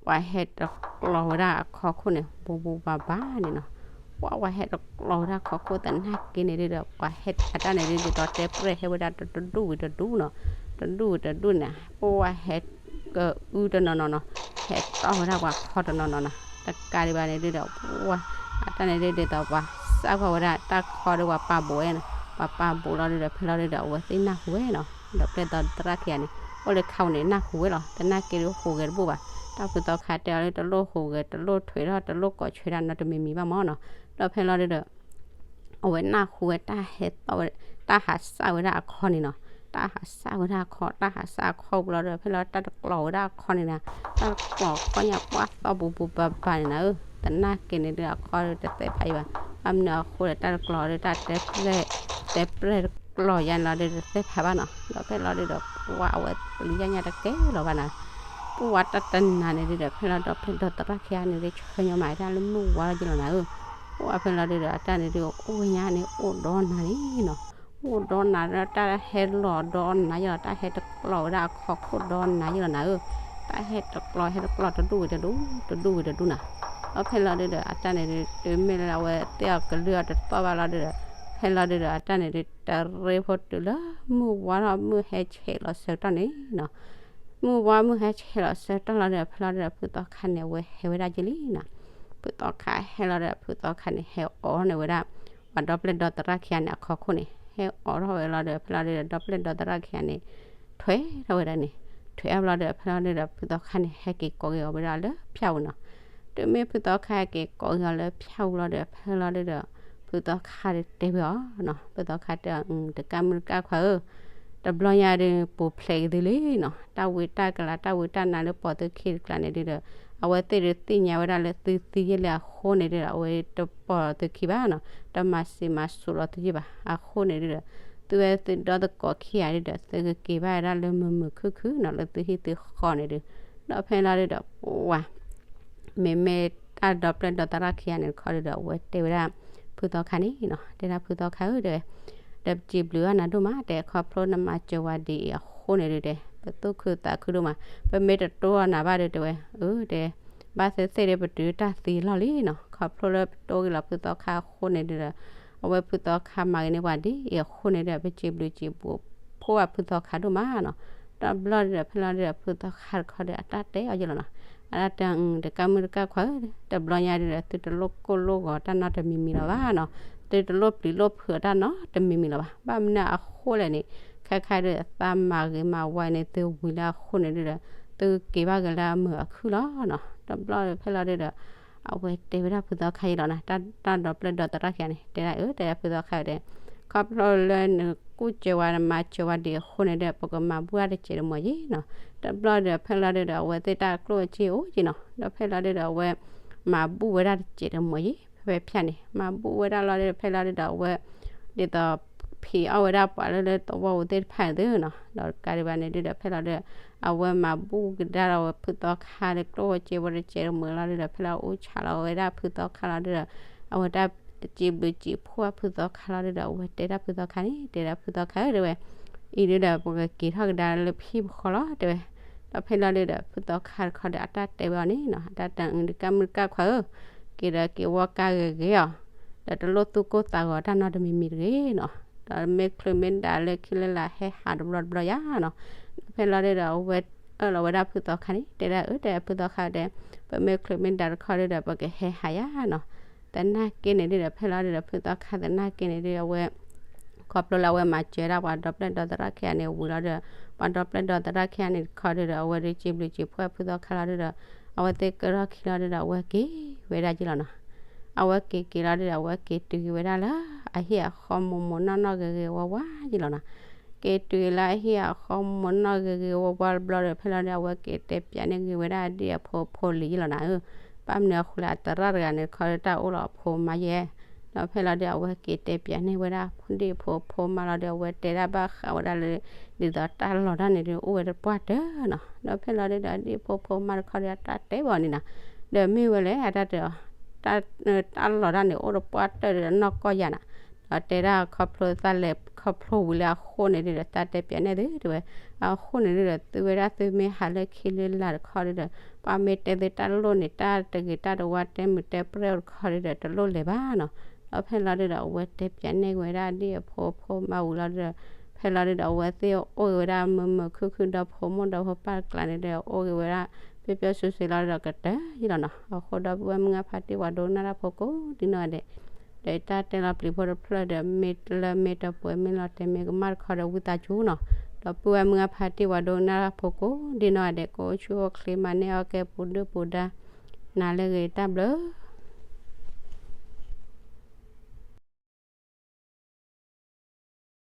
ပှၤဟဲတကျီၤဝဲဒၣ်အခီခိၣ်န့ၣ် ဘူးဘူးဘၣ်ဘၣ်န့ၣ်နီၤ. ပှၤ ပှၤဟဲတကျီၤဝဲဒၣ်အခီခိၣ်သနာ်က့န့ၣ်ဒုးဒီး ပှၤဟဲအတၢ်န့ၣ်ဒုး ဒ်သိးတဲပြဲၢ်ဟဲဝဲဒၣ်တဒူၣ်ဝံၤတဒူၣ်နီၤ, တဒူၣ်ဝံၤတဒူၣ်န့ၣ် ပှၤဟဲကအုတနီၤနီၤနီၤ, ဟဲတီၢ်ဝဲဒၣ်ပှၤခီတနီၤနီၤနီၤ. တကးဒံးဘၣ်န့ၣ်ဒုးဒီး ပှၤအတၢ်န့ၣ်ဒုး ဒ်သိးပှၤစၢ်ကွၢ်ဝဲဒၣ်တၢ်ခီဒီး ပှၤပာ်ဘူးဝဲနီၤ. ပှၤပာ်ဘူးလီၤဒုးဒီး ဖဲလီၤဒုးဒီး အဝဲသ့ၣ်နၢ်ဟူဝဲနီၤ. ဒီးပျဲၢ်ဒီသရၣ်ခံဂၤန့ၣ် အိၣ်လၢခါပူၤန့ၣ် နၢ်ဟူဝဲလီၤ. သနာ်က့ဒုးဟူးဂဲၤတဘူၣ်ဘၣ်. တၢ်ဖုသီခါတဲအီၤလၢတလိၣ်ဟူးဂဲၤ တလိၣ်ထွဲထီၣ် တလိၣ်ကိးဆွဲဒၣ်နီတမံၤမံၤဘၣ်မၢ်နီၤ. ဒီးဖဲလီၤဒုးဒီး အဝဲနၢ်ဟူဝဲတၢ်ဟဲသီၣ်ဝဲ တၢ်ဟးစၢ်ဝဲဒၣ်အခီန့ၣ်နီၤ. တၢ်ဟးစၢ်ဝဲဒၣ်အခီ တၢ်ဟးစၢ်အခီပူၤလီၤဒီး ဖဲလီၤတၢ်တကျီၤဝဲဒၣ်အခီန့ၣ်နီၤ. တၢ်တကျီၤအခီညါ ပှၢ်သီဘူးဘူးဘၣ်ဘၣ်န့ၣ်နီၤဧၢ. သနာ်က့န့ၣ်ဒုး အခီဒုးတသဲးဖးယံၤဘၣ်. ဘၣ်မနုၤအဃိဒီး တၢ်တကျီၤဒီး တၢ်တဲပြဲၢ် တဲပြဲၢ်တကျီၤယါန့ၣ်လီၤဒီး တသဲးဖးဘၣ်နီၤ. ဒီးဖဲလီၤဒုးဒီး ပှၤအဝဲပျံၤယါညါတကဲလီၤဘၣ်နီၤ. ပှၢ်တၢ်တနၤန့ၣ်ဒုးဒီး ဖဲလီၤဒီးပျဲၢ်ဒီသရၣ်ခံဂၤန့ၣ်ဒုး ဆၢညီမးတၢ်လၢမုၢ်ဝါလီၤယံလီၤနၤဧၢ. ပှၢ်ဖဲလီၤဒုးဒီး အတၢ်န့ၣ်ဒုး အိၣ်ဝဲညါန့ၣ် အိၣ်ဒီးနၤန့ၣ်နီၤ. အိၣ်ဒီးနၤဒီး တၢ်ဟဲလီၤဒီးနၤယံလီၤ တၢ်ဟဲတကျီၤဝဲဒၣ်အခီခိၣ်ဒီးနၤယံလီၤနၤဧၢ. တၢ်ဟဲတကျီၤ ဟဲတကျီၤတဒူၣ်ဝံၤတဒူၣ် တဒူၣ်ဝံၤတဒူၣ်နၤ. ဒီးဖဲလီၤဒုးဒီး အတၢ်န့ၣ်ဒုး တုၤမ့ၢ်လၢအဝဲသ့ၣ်အီၤကလုၢ်အီၤတသီၣ်ဘၣ်လီၤဒုးဒီး ဖဲလီၤဒုးဒီး အတၢ်န့ၣ်ဒုး တရ့ဖိတုၤလၢမုၢ်ဝါထီၣ် မုၢ်ဟဲဆဲးလီၤဆၢကတီၢ်န့ၣ်နီၤ. မုၢ်ဝါမုၢ်ဟဲဆဲးလီၤဆၢကတီၢ်လီၤဒီး ဖဲလီၤဒုးဒီး ဖုသီခါန့ၣ် အဝဲဟဲဝဲဒၣ်ယံလံနီၤ. ဖုသီခါဟဲလီၤဒီး ဖုသီခါန့ၣ် ဟဲအိးထီၣ်န့ၢ်ဝဲဒၣ် ပှၤဒီပျဲၢ်ဒီသရၣ်ခံဂၤန့ၣ် အခီခိၣ်န့ၣ် ဟဲအိးထီၣ်ဝဲလီၤဒီး ဖဲလီၤဒုးဒီး ဒီပျဲၢ်ဒီသရၣ်ခံဂၤန့ၣ် ထွဲထီၣ်ဝဲဒၣ်န့ၣ် ထွဲအဘျီဒီး ဖဲလီၤဒုးဒီး ဖုသီခါန့ၣ် ဟဲက့ၤကိးက့ၤအီၤဝဲဒၣ်လၢဖၠၣ်ပူၤနီၤ. တုၤမ့ၢ်ဖုသီခါဟဲက့ၤကိးက့ၤအီၤလၢဖၠၣ်ပူၤလီၤဒီး ဖဲလီၤဒုးဒီး ဖုသီခါတဲဝဲအီၤနီၤ, ဖုသီခါတဲအီၤ တကးမုၢ်တကးခွါဧၢ, တဘျီညါဒုး ပူၤဖျဲးက့ၤသုလံနီၤ, တၢ်ဝံတၢ်ကလၤတၢ်ဝံတၢ်နါလၢပိာ်သုခံတကျါန့ၣ်ဒုးဒီး အဝဲသ့ၣ်ဒုးသ့ၣ်ညါဝဲဒၣ်လၢသုသံယဲၢ်လံအဃိန့ၣ်ဒုးဒီး အဝဲတပိာ်သုခံဘၣ်နီၤ, တမၤစံးမၤစိးလီၤသုယဲၢ်ဘၣ်. အဃိန့ၣ်ဒုးဒီး သုဝဲသုဒီသကိးခံဂၤဒုးဒီး သုကက့ၤဘၣ်ဝဲဒၣ်လၢမုာ်မုာ်ခုၣ်ခုၣ်နီၤ လၢသုဟံၣ်သုဃီန့ၣ်ဒုး, ဒီးဖဲလီၤဒုးဒီး ပှၤ မ့မ့ၢ်တၢ်ဒီပျဲၢ်ဒီသရၣ်ခံဂၤန့ၣ်တခီဒုးဒီး အဝဲတဲဝဲဒၣ် ဖုသီခါန့ၣ်နီၤ, တဲဒၣ်ဖုသီခါဧၢ တဲဝဲ, ဒီးပစံးဘျုးအီၤနၤဒိၣ်မး တဲ ခီဖျိနမၤစၢၤဝဲဒ်အံၤအဃိန့ၣ်ဒုးတဲ ပသူၣ်ခုသးခုဒိၣ်မး, ပမ့ၢ်တတိအီၤနၤဘၣ်ဒုးတဲဝဲ, အၢ တဲ ဘၣ်သ့ၣ်သ့ၣ်ဒီးပတုၤတၢ်သံလီၢ်လံနီၤ, ခီဖျိလၢပတိဂ့ၤလီၤဖုသီခါအဃိန့ၣ်ဒုးဒီး အဝဲဖုသီခါမၤဂ့ၤန့ၢ်ပှၤဒ်အံၤအဃိန့ၣ်ဒီး ပစံးဘျုးစံးဖှိၣ်အဖုသီခါဒိၣ်မးနီၤ. တဘျီဒုးဒီးဖဲလီၤဒုးဒီး ဖုသီခါတခီဒီး အတၢ်တဲအီၤယဲၢ်လီၤနီၤ, အတၢ်တဲ တကးမုၢ်တကးခွါဧၢ, တဘျီညါဒုးဒီး သုတလိၣ်ကိၢ်လိၣ်ဂီၤတၢ်နီတမံၤမံၤလီၤဘၣ်နီၤ, သုတလိၣ်ပျံၤလိၣ်ဖုးတၢ်နီတမံၤမံၤလီၤဘၣ်. ဘၣ်မနုၤအဃိလဲၣ်န့ၣ် ခဲခါဒုးသးမၤဂ့ၤမၤဝါန့ၣ် သုဝံၤလၢအဃိန့ၣ်ဒုးဒီး သုကက့ၤဘၣ်က့ၤလၢအမုာ်အခုၣ်လီၤနီၤ. တဘျီဒီးဖဲလီၤဒုးဒီး အဝဲတဲဝဲဒၣ်ဖုသီခါယဲၢ်လီၤနီၤ, တၢ်ဒီပျဲၢ်ဒီသရၣ်ခံဂၤန့ၣ် တဲဒၣ်အၢ တဲဒၣ်ဖုသီခါဒီး ခီဖျိလၢနကူၣ်စၢၤဝဲနမၤစၢၤဝဲဒ်အဃိန့ၣ်ဒီး ပကမၤဘူၣ်တစဲးတမီၤယဲၢ်နီၤ. တဘျီဒီးဖဲလီၤဒုးဒီး အဝဲသ့ၣ်တၢ်ကျိၣ်စ့အိၣ်ယဲၢ်နီၤ, ဒီးဖဲလီၤဒုးဒီး အဝဲမၤဘူၣ်ဝဲဒၣ်တစဲးတမီၤယဲၢ် ဖဲဖဲဖၠၣ်န့ၣ် မၤဘူၣ်ဝဲဒၣ်လီၤဒုးဒီး ဖဲလီၤဒုးဒီး အဝဲ ဒ်သိး ဖံးအီၣ်ဝဲဒၣ်ပှၤလၢလၢသဝီပူၤသ့ၣ်တဖၣ်န့ၣ်သုနီၤ, ဒီးတကးဒံးဘၣ်န့ၣ်ဒုးဒီး ဖဲလီၤဒုး အဝဲမၤဘူၣ်ကဒါဒီးဝဲဖုသီခါဒီး ကျိၣ်ဝဲစ့ဝဲတစဲးတမီၤလီၤဒုးဒီး ဖဲလီၤအူဆးလီၤဝဲဒၣ်ဖုသီခါလီၤဒုးဒီး အဝဲတၢ်စံးဘျုးစံးဖှိၣ်ဖုသီခါလီၤဒုးဒီး အဝဲတဲဒၣ်ဖုသီခါန့ၣ် တဲဒၣ်ဖုသီခါဧၢ တဲဝဲ အံၤဒုးဒီး ပကက့ၤထီၣ်ကဒါလၢပဟံၣ်ပဃီလီၤ တဲဝဲ. ဒီးဖဲလီၤဒုးဒီး ဖုသီခါတခီဒီး အတၢ်တဲဝဲအီၤန့ၣ်နီၤ, အတၢ်တဲအၢ တကးမုၢ်တကးခွါဧၢ, က့ၤဒီးက့ၤဝီကါဂ့ၤဂ့ၤအီၤ, ဒီးတလိၣ်သူၣ်ကိၢ်သးဂီၤတၢ်နီတမံၤမံၤတဂ့ၤနီၤ, ဒီးမ့ၢ်ချုးမ့ၢ်ဒၣ်လၢခံလၢလာ်ဟဲဟးတဘျီတဘျီယါနီၤ. ဒီးဖဲလီၤဒုးဒီး အဝဲအၢၣ်လီၤဝဲဒၣ်ဖုသီခါန့ၣ် တဲဒၣ်အၢတဲဖုသီခါတဲ, ပမ့ၢ်ချုးမ့ၢ်ဒၣ်တခီဒုးဒီး ပကဟဲဟးယါနီၤ. သနာ်က့န့ၣ်ဒုးဒီး ဖဲလီၤဒုးဒီး ဖုသီခါသနာ်က့န့ၣ်ဒုး အဝဲ ခီဖျိလၢအဝဲမၤစၢၤဒၣ်ပှၤဒီပျဲၢ်ဒီသရၣ်ခံဂၤန့ၣ်ဝံၤလီၤဒီး ပှၤဒီပျဲၢ်ဒီသရၣ်ခံဂၤန့ၣ်တခီဒုးဒီး အဝဲဒုးစံးဘျုးစံးဖှိၣ်ဖုသီခါလီၤဒုးဒီး အဝဲသ့ၣ်ကၢထီၣ်ခံလီၤဒုးဒီး အဝဲက့ၤဝဲဒၣ်က့ၤလီၤနီၤ. အဝဲက့ၤက့ၤလီၤဒုးဒီး အဝဲက့ၤတုၤက့ၤဝဲဒၣ်လၢ အဟံၣ်အဃီမိၢ်မိၢ်နီၢ်နီၢ်ဂ့ၤဂ့ၤဝါဝါယံလီၤနီၤ. က့ၤတုၤက့ၤလၢအဟံၣ်အဃီမိၢ်နီၢ်ဂ့ၤဂ့ၤဝါဝါတဘျီဒီး ဖဲလီၤဒုးအဝဲက့ၤတဲပၠးန့ၢ်ဂ့ၤဝဲဒၣ်အဒံၣ်အဖိအဖိလံယံလီၤနီၤဧၢ. ဘၣ်မနုၤအဃိလဲၣ် အသရၣ်တဂၤန့ၣ်တခီဒုး တၢ်အိၣ်လီၤအဖိမါယဲၢ် ဒီးဖဲလီၤဒုး အဝဲက့ၤတဲပၠးန့ၢ်ဝဲဒၣ်ဒံၣ်ဖိဖိမါလီၤဒီး အဝဲတဲဒၣ်ဘၣ်ဃးဝဲဒၣ်လၢ ဒ်သိးတၢ်လီၢ်တၢ်န့ၣ်ဒုး အိၣ်ဝဲတပှၢ်တၢၢ်နီၤ. ဒီးဖဲလီၤဒုးဒီး ဒံၣ်ဖိဖိမါတခီဒီး အတၢ်တဲဘၣ်န့ၣ်နီၤ, ဒီးမ့ၢ်ဝဲလဲၣ် အတၢ်တဲအီၤ တၢ်လီၢ်တၢ်န့ၣ် အိၣ်တပှၢ်တၢၢ်ဒီးနီၢ်ကီၢ်ယၤနီၤ. ဒီးတဲဒၣ်ခီဖျိသးလဲၤခီဖျိဝံၤလၢအဃိန့ၣ်ဒုးဒီး တၢ်တဲပၠးန့ၢ်သုတဲဝဲ. အဃိန့ၣ်ဒုးဒီး သုဝဲဒၣ်သုမ့ၢ်ဟးလၢခံလၢလာ်တခီဒုးဒီး ပှၤမ့ၢ်တဲသုတၢ်လိၣ်န့ၣ် တၢ်တဂ့ၤတၢ်တဝါ တဲမုာ်တဲပြဲၣ်အိၣ်တခီဒုးဒီး တလိၣ်လဲၤဘၣ်နီၤ. ဒီးဖဲလီၤဒုးဒီး အဝဲတဲပၠးန့ၢ်ဝဲဒၣ်ဒံၣ်အဖိအဖိမါဝံၤလီၤဒုးဒီး ဖဲလီၤဒုးဒီး အဝဲသ့ၣ်အိၣ်ဂ့ၤဝဲဒၣ်မုာ်မုာ်ခုၣ်ခုၣ် ဒီးဖိမိၢ်ဒီးဖိပၢ်တကျါန့ၣ်ဒီး အိၣ်ဂ့ၤဝဲဒၣ် ပျော်ပျော်ရွှင်ရွှင်လီၤဒုးဒီး ကတၢၢ်ယံလီၤနီၤ. အဃိဒီပုၢ်ဝဲၢ်မုၢ်ဂၤဖါတံၢ် ပှၤဒိကနၣ်တၢ်ဖိကိးဒ်နီၢ်ဂၤဒဲး ဒီးတၢ်တဲလီၤပျံၤဖိတဖျၢၣ်ဒီး မ့ၢ်လၢမ့ၢ်တပှဲၤ မ့ၢ်လီၤတဲာ်မ့ၢ်ကမၣ်တခီဒီး ဝံသးစူၤနီၤ. ဒီပုၢ်ဝဲၢ်မုၢ်ဂၤဖါတံၢ် ပှၤဒိကနၣ်တၢ်ဖိကိးဒ်နီၢ်ဂၤဒဲး ကအိၣ်ဆူၣ်အိၣ်ချ့ မၤန့ၢ်အီၣ်ကဲပူၤဒုၣ်ပူၤဒါ နၤလၢအဂ့ၤ တၢ်ဘျုး